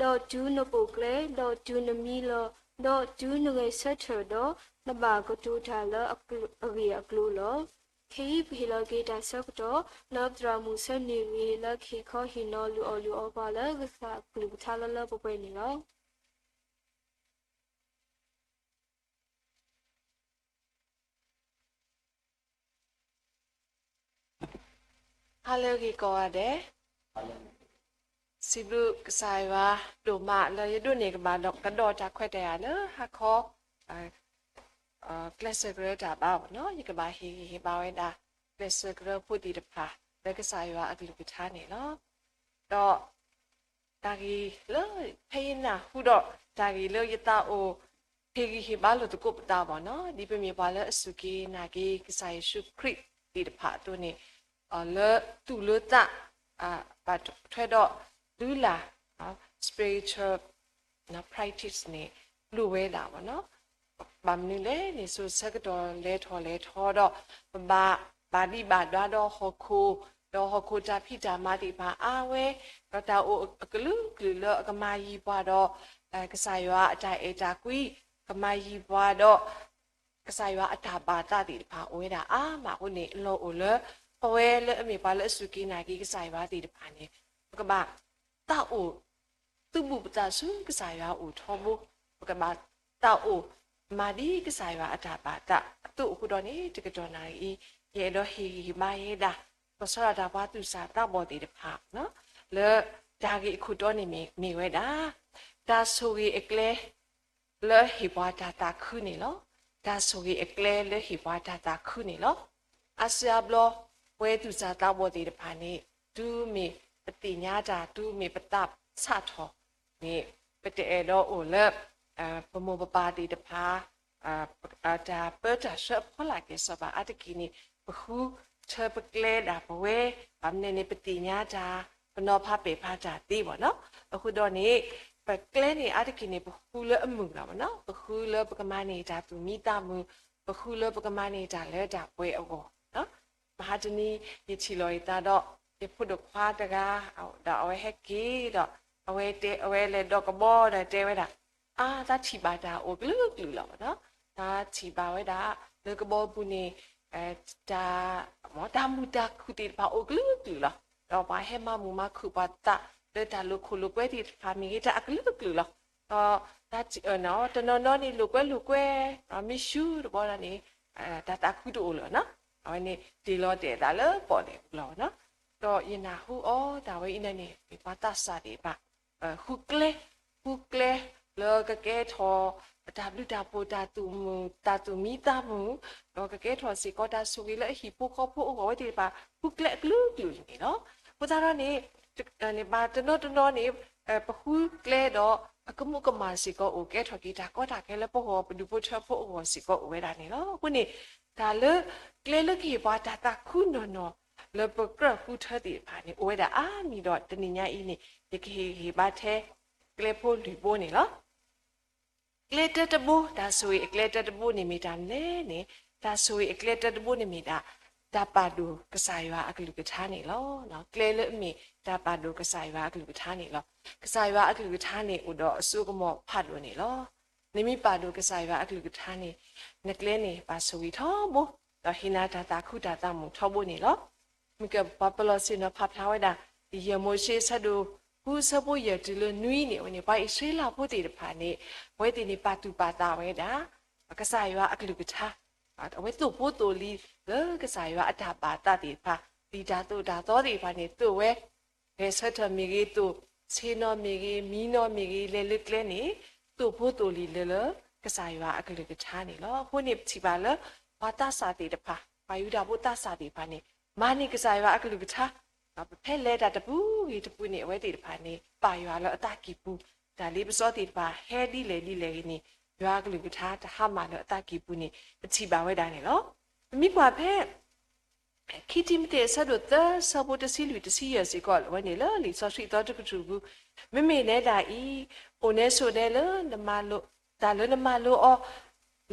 ၤ, ဒီးတုၤနပိာ်ကျဲ, ဒီးတုၤနမံလီၤ, ဒီးတုၤနဂဲၤဆၢထၢၣ်ဒီး, နဘၣ်ကတိၤတၢ်လၢအဂ့ၢ်အကျိၤလီၤ. ခဲအံၤပဟ့ၣ်လီၤက့ၤတၢ်ဆၢကတီၢ် လၢပသရၣ်မုၣ်ဆၢန့ၣ်ဂ့ၤ လၢကဟ့ၣ်ခီဟ့ၣ်နီၤလုၢ်အီၣ်လုၢ်အီပှၤလၢကစၢ်အကလုၢ်ကထါလၢလၢပှဲၤပှဲၤန့ၣ်လီၤ. ဟါလၢအဂ့ၤကိးဂၤဒဲး, စံးဘျုးကစၢ်ယွၤဒိၣ်မးလၢယဒိးန့ၢ်ကဘၣ်ဒီးကဒီးတၢ်ခွဲးတၢ်ယာ်လၢဟါခီ ကျဲးစၢးကရၢတၢ်ဘါဘၣ်နီၤ, ယကဘၣ်ဟ့ၣ်ဂံၢ်ဟ့ၣ်ဘါဝဲဒၣ် ကျဲးစၢးကရၢဖိသ့ၣ်တဖၣ် လၢကစၢ်ယွၤအကလုၢ်ကထါန့ၣ်လီၤ. ဒီး တၢ်ဂ့ၢ်လၢ ဖဲယနၢ်ဟူဒီး တၢ်ဂ့ၢ်လၢယသးအိၣ် ဟ့ၣ်ဂံၢ်ဟ့ၣ်ဘါလိာ်သကိးပသးဘၣ်နီၤ, ဒ်ပမ့ၢ်ပှၤလၢအစူၢ်က့ၤနာ်က့ၤကစၢ်ယ့ၣ်ၡူးခရံာ်သ့ၣ်တဖၣ်အသိးန့ၣ်, လၢသူၣ်လၢသး ဘၣ်ထွဲဒီး လုၢ်လၢ် spiritual practice န့ၣ် လိၣ်ဝဲဒၣ်ဘၣ်နီၤ. ဘၣ်မနုၤလဲၣ်န့ၣ် စိၤဆၢကတီၢ်လဲၤထီၣ်လဲၤထီဒီး ပဘၣ်ဘၣ်ဒံးဘၣ်ဒါဒီးဟီၣ်ခိၣ်, ဒီးဟီၣ်ခိၣ်တၢ်ဖံးတၢ်မၤသ့ၣ်တဖၣ်အါဝဲ, ဒီးတၢ်အိၣ်အကလုာ်ကလုာ်လၢအကမၤယံၤပှၤဒီး ကစၢ်ယွၤအတၢ်အဲၣ်တၢ်ကွံ, ကမၤယံၤပှၤဒီး ကစၢ်ယွၤအတၢ်ဘၣ်သးသ့ၣ်တဖၣ်အိၣ်ဝဲဒၣ်အါမးအဃိန့ၣ် အလီၢ်အိၣ်လၢ ပဝဲလၢအမ့ၢ်ပှၤလၢအစူၢ်က့ၤနာ်က့ၤကစၢ်ယွၤသ့ၣ်တဖၣ်န့ၣ် ပကဘၣ်သးအိၣ် သုးဘူးပသးဆူကစၢ်ယွၤအအိၣ်ထီဘိ, ပကဘၣ်သးအိၣ် မၤဒ်ကစၢ်ယွၤအတၢ်ဘၣ်သးအသိးအဃိဒီးန့ၣ် တကတီၢ်နၣ်ရံၣ်အံၤ ယအဲၣ်ဒိးဟ့ၣ်ဂံၢ်ဟ့ၣ်ဘါယဲဒၣ် ကဆီဒၣ်တၢ်ပှၤသူၣ်စၢ်သးဘီၣ်သ့ၣ်တဖၣ် လၢတၢ်ဂ့ၢ်အခိၣ်တီန့ၣ်မ့ၢ်ဝဲဒၣ် တၢ်ဆိၣ်ဂ့ၤအကျဲ လၢဟ့ၣ်ပှၤတၢ်သးခုန့ၣ်လီၤ. တၢ်ဆိၣ်ဂ့ၤအကျဲလၢဟ့ၣ်ပှၤတၢ်သးခုန့ၣ်လီၤ. အါစုအါဘျီ ပဝဲသူၣ်စၢ်သးဘီၣ်သ့ၣ်တဖၣ်န့ၣ် တုၤမ့ၢ်ပသ့ၣ်ညါတၢ် တုၤမ့ၢ်ပသးဆးထီၣ်န့ၣ် ပတအဲၣ်ဒိးအိၣ်လၢ ပမိၢ်ပပၢ်သ့ၣ်တဖၣ် တၢ်ပၢတၢ်ဆှၢအဖီလာ်ကဲၤစီၤပၤအါတက့ၢ်န့ၣ် ပဃုထၢပကျဲဒၣ်ပဝဲ, ဘၣ်မနုၤန့ၣ် ပသ့ၣ်ညါတၢ် ပနီၤဖးပဲာ်ဖးတၢ်သ့ဘၣ်နီၤ. အဃိဒီးန့ၣ် ပကျဲန့ၣ်အါတက့ၢ်န့ၣ် ပဃုလၢအမုာ်လီၤဘၣ်နီၤ, ပဃုလၢပကမၤန့ၢ်တၢ်သူၣ်မံသးမုာ်, ပဃုလၢပကမၤန့ၢ်တၢ်လၢတၢ်ပှဲၤအဂီၢ် မဟါတနံၤ ယထံၣ်လီၤယသးဒီး ယဖိဒိၣ်ခွါတဂၤ ဒီးအဝဲဟဲက့ၤဒီး အဝဲတဲ အဝဲလဲၤဒီးကဘီဒီးတဲဝဲဒၣ်, အါ သးထံၣ်ဘၣ်တၢ်အိၣ်ကလုာ်ကလုာ်လီၤဘၣ်နီၤ, သးထံၣ်ဘၣ်ဝဲဒၣ် လၢကဘီပူၤန့ၣ် တၢ် တၢ်မုာ်တၢ်ခုၣ်သ့ၣ်တဖၣ်အိၣ်ကလုာ်ကလုာ်လီၤ. ဒီးပှၤဟဲမၤမုာ်မၤခုၣ်ပှၤသး လၢတၢ်လိာ်ခိၣ်လိာ်ကွဲသ့ၣ်တဖၣ်မ့ၢ်ဂ့ၤ တၢ်အကလုာ်ကလုာ်လီၤ. ဒီး တနီၤနီၤန့ၣ် လိာ်ကွဲလိာ်ကွဲ မ့ၢ်ရှူတဘီဒီးန့ၣ် တၢ်သးခုတအိၣ်လၢၤနီၤ, အဝဲန့ၣ်တ့ၢ်လီၤတဲာ်သးလၢပီၣ်လဲၣ်ပူၤလီၤနီၤ. ဒီးယနၢ်ဟူအီၤ တၢ်ဝဲအံၤန့ၣ် မ့ၢ်ပှၤသးစၢ်သ့ၣ်တဖၣ် ဃုကျဲ ဃုကျဲလၢကကဲထီၣ် တၢ်ဘျုးတၢ်ဖှိၣ် တၢ်သူၣ်မုာ် တၢ်သူၣ်မံသးမုာ်, ဒီးကကဲထီၣ်စ့ၢ်ကီးတၢ်ဆိၣ်ဂ့ၤလၢအဟံၣ်ဖိဃီဖိအဂီၢ်ဝဲသ့ၣ်တဖၣ် ဃုကျဲအကလုာ်ကလုာ်န့ၣ်လီၤ. အဃိသတးဒီးန့ၣ် ဘၣ်တနီၤတနီၤန့ၣ် ပဃုကျဲဒီး အကမူးကမၣ်စ့ၢ်ကီးအိၣ် ကဲထီၣ်က့ၤတၢ်ကီတၢ်ခဲလၢပဂီၢ် ပဒူၣ်ဖိထၢဖိအဂီၢ်စ့ၢ်ကီးအိၣ်ဝဲဒၣ်န့ၣ်လီၤ. အဃိန့ၣ် တၢ်လၢ ကျဲလၢကဟ့ၣ်ပှၤတၢ်သးခုနီၢ်နီၢ် လၢပကြၢးဃုထၢသ့ၣ်တဖၣ်န့ၣ် အိၣ်ဝဲဒၣ်အါမံၤဒီး တနံၤညါအံၤန့ၣ် ယကဟ့ၣ်ဂံၢ်ဟ့ၣ်ဘါထဲ ကျဲဖိလွံၢ်ဘိန့ၣ်လီၤ. ကျဲတၢတဘိ, တၢ်ဆိၣ်ဂ့ၤအကျဲတၢတဘိန့ၣ်မ့ၢ်တၢ်လဲၣ်န့ၣ်, တၢ်ဆိၣ်ဂ့ၤအကျဲတၢတဘိန့ၣ်မ့ၢ်ဒၣ် တၢ်ပာ်ဒိၣ်ကစၢ်ယွၤအကလုၢ်ကထါန့ၣ်လီၤ. ကျဲလၢအမ့ၢ်တၢ်ပာ်ဒိၣ်ကစၢ်ယွၤအကလုၢ်ကထါန့ၣ်လီၤ. ကစၢ်ယွၤအကလုၢ်ကထါန့ၣ် အိၣ်ဒီးအစိကမီၤဖးဒိၣ်န့ၣ်လီၤ. နမ့ၢ်ပာ်ဒိၣ်ကစၢ်ယွၤအကလုၢ်ကထါန့ၣ် နကျဲန့ၣ်ဘၣ်ဆိၣ်ဂ့ၤထီဘိ, ဒီးဟ့ၣ်နၤတၢ်သးခုတၢ်သးမုာ်ထီဘိန့ၣ်လီၤ. မ့ၢ်ကပှၤပလီၢ်ဆ့ၣ်နီၤဖးဖျါဝဲဒၣ် ယဲၢ်မိၤၡ့ဆၢဒိၣ်ဃုဆၢဖိယဲၢ်တုၤလၢနွံန့ၣ် အဝဲန့ၣ် ပှၤအံၣ်စရ့လးဖိသ့ၣ်တဖၣ်န့ၣ် အဝဲသ့ၣ်န့ၣ်ပာ်သူၣ်ပာ်သးဝဲဒၣ် ကစၢ်ယွၤအကလုၢ်ကထါ, အဝဲသိၣ်ဖိသိၣ်လံၤလၢကစၢ်ယွၤအတၢ်ဘၣ်သးသ့ၣ်တဖၣ်, လံာ်တၢ်သိၣ်တၢ်သီသ့ၣ်တဖၣ်န့ၣ် သိၣ်ဝဲ, ဂဲၤဆၢထၢၣ်မ့ၢ်ဂ့ၤ သိၣ် ဆ့ၣ်နီၤမ့ၢ်ဂ့ၤ, မံနီၤမ့ၢ်ဂ့ၤ, လဲၤလၢကျဲန့ၣ် သိၣ်ဖိသိၣ်လံၤလၢလၢကစၢ်ယွၤအကလုၢ်ကထါန့ၣ်လီၤ. အဃိန့ၣ် ပထံၣ်ဘၣ်လၢ ပှၤသးစၢ်သ့ၣ်တဖၣ်, ပှၤယူဒၤဖိသးစၢ်သ့ၣ်တဖၣ်န့ၣ် မၤန့ၢ်ကစၢ်ယွၤအကလုၢ်ကထါ, ဖဲလဲၤတၢ်တပူၤဂ့ၤတပူၤန့ၣ် အဝဲသ့ၣ်တဖၣ်န့ၣ် ပာ်ယွၤလၢအသးကံၢ်ပူၤ, တၢ်လ့ပစီသ့ၣ်တဖၣ် ဟဲဒ်လဲၣ်ဒ်လဲၣ်ဂ့ၤန့ၣ် ယွၤအကလုၢ်ကထါတဟါမၢ်လၢအသးကံၢ်ပူၤန့ၣ် ပထံၣ်ဘၣ်ဝဲဒၣ်န့ၣ်လီၤ. ပမ့ၢ်ကွၢ်ဖဲ ခံတံၤမသ့း အဆၢဒိၣ်သၢ ဆၢဖိတဆံလွံၢ်တဆံယဲၢ်စ့ၢ်ကီး အဝဲန့ၣ်လၢလံာ်စီဆှံအသီတကတြူၢ်ပူၤ, မ့မ့ၢ်နဲဒၣ်အံၤ, အိၣ်နဲဆိးနဲလၢ တၢ်လၢနမၤလိအီၤ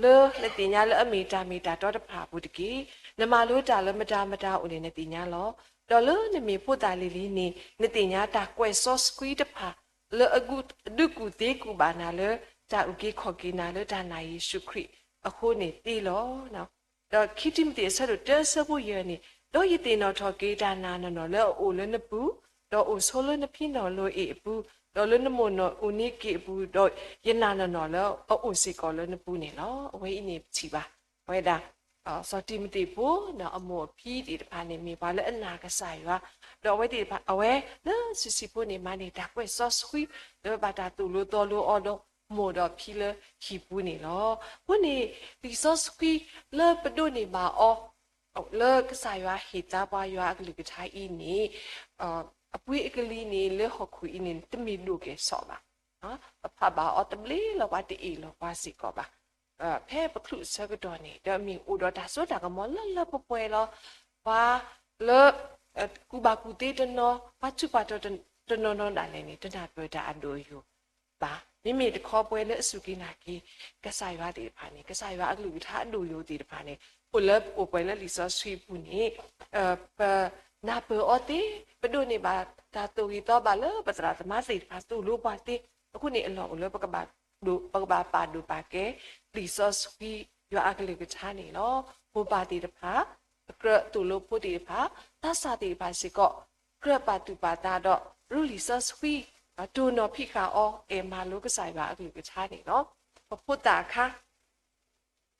လၢနသ့ၣ်ညါလၢအမ့ၢ်တၢ်မ့ၢ်တၢ်တီတဖၣ်အပူၤတက့ၢ်. နမၤလိတၢ်လၢမတၤမတၤအိၣ်န့ၣ် နသ့ၣ်ညါလီၤ. ဒီးလၢနမ့ၢ်ဖိသၣ်လံၤလံၤန့ၣ် နသ့ၣ်ညါတၢ်ကွဲးစီဆှံတဖၣ် လၢအဒုးကူၣ်သ့ကူၣ်ဘၣ်နၤလၢ တၢ်အုၣ်က့ၤခီၣ်က့ၤနၤလၢတၢ်နာ်ယ့ၣ်ၡူးခရံာ်အဃိန့ၣ်သ့လီၤ. ဒီးခံတံၤမသ့း အဆၢဒိၣ်တၢ အဆၢဖိယဲၢ်န့ၣ်, ဒီးယသ့ၣ်နီၣ်ထီၣ်က့ၤတၢ်နာ်နီၢ်နီၢ်လၢအအိၣ်လၢနပူၤ, ဒီးအိၣ်ဆိလၢနဖံနီၣ်လိၤအ့ၣ်အပူၤ, ဒီးလၢနမိၢ်နီၢ်အိၣ်န့ၢ်က့ၤအပူၤ, ဒီးယနာ်နီၢ်နီၢ်လၢအအိၣ်စ့ၢ်ကီးလၢနပူၤန့ၣ်လီၤ. အဝဲအံၤန့ၣ်ပထံၣ်ဘၣ်ဝဲဒၣ် စီၤတံၤမသ့းဖိ ဒီးအမိၢ်အဖံသ့ၣ်တဖၣ်န့ၣ် မ့ၢ်ပှၤလၢအနာ်ကစၢ်ယွၤ, ဒီးအဝဲသ့ၣ်တဖၣ် အဝဲလၢစုစံဖိန့ၣ် မၤန့ၢ်တၢ်ကွဲးစီဆှံ လၢဘၣ်တၢ်သိၣ်လိသီလိအီၤဒီး မိၢ်ဒီးဖံလၢဟံၣ်ပူၤန့ၣ်လီၤ. အဃိန့ၣ် လံာ်စီဆှံလၢပဒိးန့ၢ်ဘၣ်အီၤ လၢကစၢ်ယွၤဟ့ၣ်သါပှၤယွၤအကလုၢ်ကထါအံၤန့ၣ် အပှ့ၤအကလံၤန့ၣ် လၢဟီၣ်ခိၣ်အံၤန့ၣ် တမ့ၢ်ဒိၣ်ကဲၣ်ဆိးဘၣ်. ပဖးဘၣ်အီၤတဘျ့လီၤ ပှၤတအ့ၣ်လီၤပှၤစ့ၢ်ကီးဘၣ်. ဖဲပချုးအဆၢကတီၢ်န့ၣ် ဒီးမ့ၢ်အိၣ်ဒီးတၢ်စိတၢ်ကမီၤလၢလၢပှဲၤပှဲၤလီၤ. ပှၤလၢ ကူၣ်ဘၣ်ကူၣ်သ့တနီၤ, ပှၤထူးပှၤတီၤတနီၤနီၤဒၣ်လဲာ်န့ၣ် တနၢ်ပၢၢ်တၢ်အဒိၣ်အယိာ်ဘၣ်. မ့မ့ၢ်တခီပှဲၤလၢအစူၢ်က့ၤနာ်က့ၤ ကစၢ်ယွၤသ့ၣ်တဖၣ်န့ၣ် ကစၢ်ယွၤအကလုၢ်ကထါအဒိၣ်ယိာ်သ့ၣ်တဖၣ်န့ၣ် အိၣ်လၢအိၣ်ပှဲၤလၢလံာ်စီဆှံအပူၤန့ၣ် ပနၢ်ပၢၢ်အီၤသ့, ပဒိးန့ၢ်ဘၣ်တၢ်သိၣ်ဂ့ၤသီဘၣ်လၢပသရၣ်သမါသ့ၣ်တဖၣ်သိၣ်လိပှၤသ့, အဃိန့ၣ်အလီၢ်အိၣ်လၢ ပကဘၣ်ပာ်ဒိၣ်ပာ်ကဲ လံာ်စီဆှံယွၤအကလုၢ်ကထါန့ၣ်လီၤ. မိၢ်ပၢ်သ့ၣ်တဖၣ် ပကြၢးသိၣ်လိဖိသ့ၣ်တဖၣ်, သးစၢ်သ့ၣ်တဖၣ်စ့ၢ်ကီး ကြၢးပာ်သူၣ်ပာ်သးဒီး ရူလံာ်စီဆှံ, တိၢ်နီၣ်ဖံးဃာ်အီၤ အဲၣ်မၤလိကစၢ်ယွၤအကလုၢ်ကထါန့ၣ်လီၤ. ပဖိသၣ်အခါ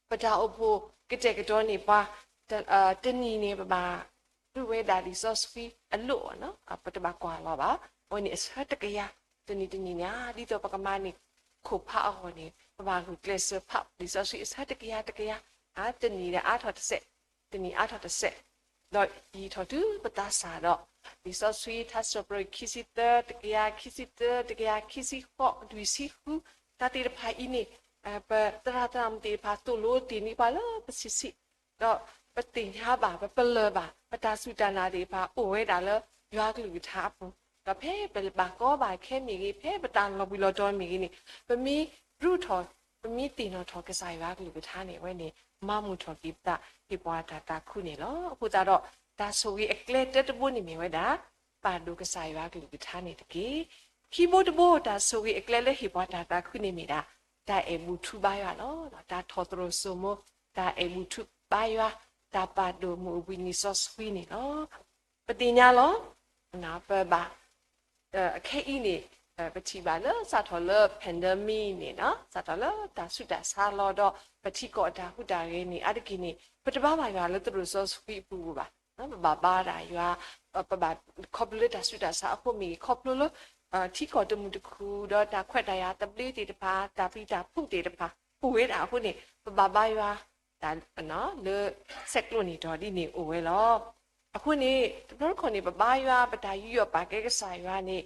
ပတၢ်အိၣ်ဖှိၣ်ကတဲာ်ကတီၤန့ၢ်ပှၤ, တနံၤန့ၣ် ပဘၣ်ဒုးဝဲဒၣ်လံာ်စီဆှံအလိၣ်, ပတဘၣ်ကွၢ်လီၤဘၣ်. အဝဲန့ၣ်အဆၢတကယၤ, တနံၤတနံၤန့ၣ် ဒ်သိးပကမၤန့ၢ်ခိၣ်ဖးအဂီၢ်န့ၣ် ပဘၣ်ဂုာ်ကျဲးစၢးဖးလံာ်စီဆှံအဆၢတကယၤတကယၤ, တနံၤဒီးအါထီၣ်တစဲး, တနံၤအါထီၣ်တစဲး, ဒီးယံာ်ထီၣ်တုၤပသးစၢ်ဒီး လံာ်စီဆှံထါစံးပတြၢၤခံဆံသၢ, တကယၤခံဆံသၢ, တကယၤခံဆံဃိး, လွံၢ်ဆံဃု, တၢ်သ့ၣ်တဖၣ်အံၤန့ၣ် ပသရၣ်သရၣ်မုၣ်သ့ၣ်တဖၣ်သိၣ်လိတ့ၢ်န့ၢ်ပှၤလၢပဆံးဆံး, ဒီးပသ့ၣ်ညါဘၣ်, ပပလၢၢ်ဘၣ်, ပတၢ်စူၢ်တၢ်နာ်သ့ၣ်တဖၣ်အိၣ်ဝဲဒၣ်လၢယွၤကလုၢ်ကထါအပူၤ, ဒီးဖဲပဘၣ်ကီဘၣ်ခဲမ့ၢ်ဂ့ၤ, ဖဲပတၢ်လီၤဘှံးလီၤတီၤမ့ၢ်ဂ့ၤန့ၣ်, ပမ့ၢ်ရူးထီၣ်, ပမ့ၢ်သ့ၣ်နီၣ်ထီၣ်ကစၢ်ယွၤကလုၢ်ကထါန့ၣ် အဝဲန့ၣ် မၤမုာ်ထီၣ်က့ၤပသး ဟ့ၣ်ပှၤတၢ်သးခုန့ၣ်လီၤ. အဃိသတးဒီး တၢ်ဆိၣ်ဂ့ၤအကျဲတၢတဘိန့ၣ်မ့ၢ်ဝဲဒၣ် ပာ်ဒိၣ်ကစၢ်ယွၤကလုၢ်ကထါန့ၣ်တက့ၢ်. ခံဘိတဘိ တၢ်ဆိၣ်ဂ့ၤအကျဲလၢဟ့ၣ်ပှၤတၢ်သးခုန့ၣ်မ့ၢ်ဒၣ် တၢ်အဲၣ်ဘူၣ်ထူဘါယွၤလီၤ. တၢ်ထီၣ်သရိာ်စိမိၤ, တၢ်အဲၣ်ဘူၣ်ထူဘါယွၤ, တၢ်ပာ်ဒိၣ်မုၢ်အိၣ်ဘှံးနံၤစီဆှံန့ၣ်လီၤ. ပသ့ၣ်ညါလီၤ, ပဘၣ် ခဲအံၤန့ၣ် ပထံၣ်ဘၣ်လၢစးထီၣ်လၢ pandemic န့ၣ်, စးထီၣ်လၢတၢ်ဆူးတၢ်ဆါလီၤဒီး ပထံကီၢ်အတၢ်ဟူးတၢ်ဂဲၤန့ၣ် အါတက့ၢ်န့ၣ် ပတဘါဘၣ်ယွၤလၢသရိာ်စီဆှံအပူၤဘၣ်. ပဘၣ်ဘါဒၣ်ယွၤ, ပဘၣ်ခီဖျိလၢတၢ်ဆူးတၢ်ဆါအဃိမ့ၢ်ဂ့ၤ, ခီဖျိလၢ ထံကီၢ်တမုာ်တခုၣ်ဒီး တၢ်ခွဲးတၢ်ယာ်သဘျ့သ့ၣ်တဖၣ်, တၢ်ပျံၤတၢ်ဖုးသ့ၣ်တဖၣ် အိၣ်ဝဲဒၣ်အဃိန့ၣ် ပဘၣ်ဘါယွၤ လၢဆဲးကျိးန့ၢ်ဒီးဒ်န့ၣ်အိၣ်ဝဲလီၤ. အဃိန့ၣ် တဘျီတခီၣ်န့ၣ် ပဘါယွၤ ပတၢ်ယူးယီၣ်ပာ်ကဲကစၢ်ယွၤန့ၣ်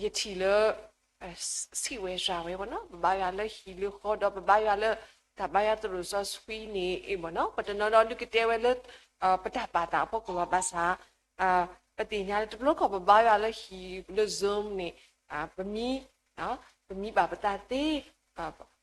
ယထံၣ်လၢ စံးဝဲစှၤဝဲဘၣ်နီၤ, ပဘါယွၤလၢဟံၣ်လၢဃီဒီး ပဘါယွၤလၢ တၢ်ဘါယွၤသရိာ်စီဆှံန့ၣ် အ့ၣ်ဘၣ်နီၤ, ပတနီၤဒီးဒုးကတဲဝဲလၢ ပတၢ်ပာ်သးအဖီခိၣ်လီၤ. ဘၣ်ဆၣ် ပသ့ၣ်ညါလၢတဘျီတခီၣ် ပဘါယွၤလၢဟံၣ်လၢ Zoom န့ၣ် ပမံ ပမံဘၣ်ပသးသ့,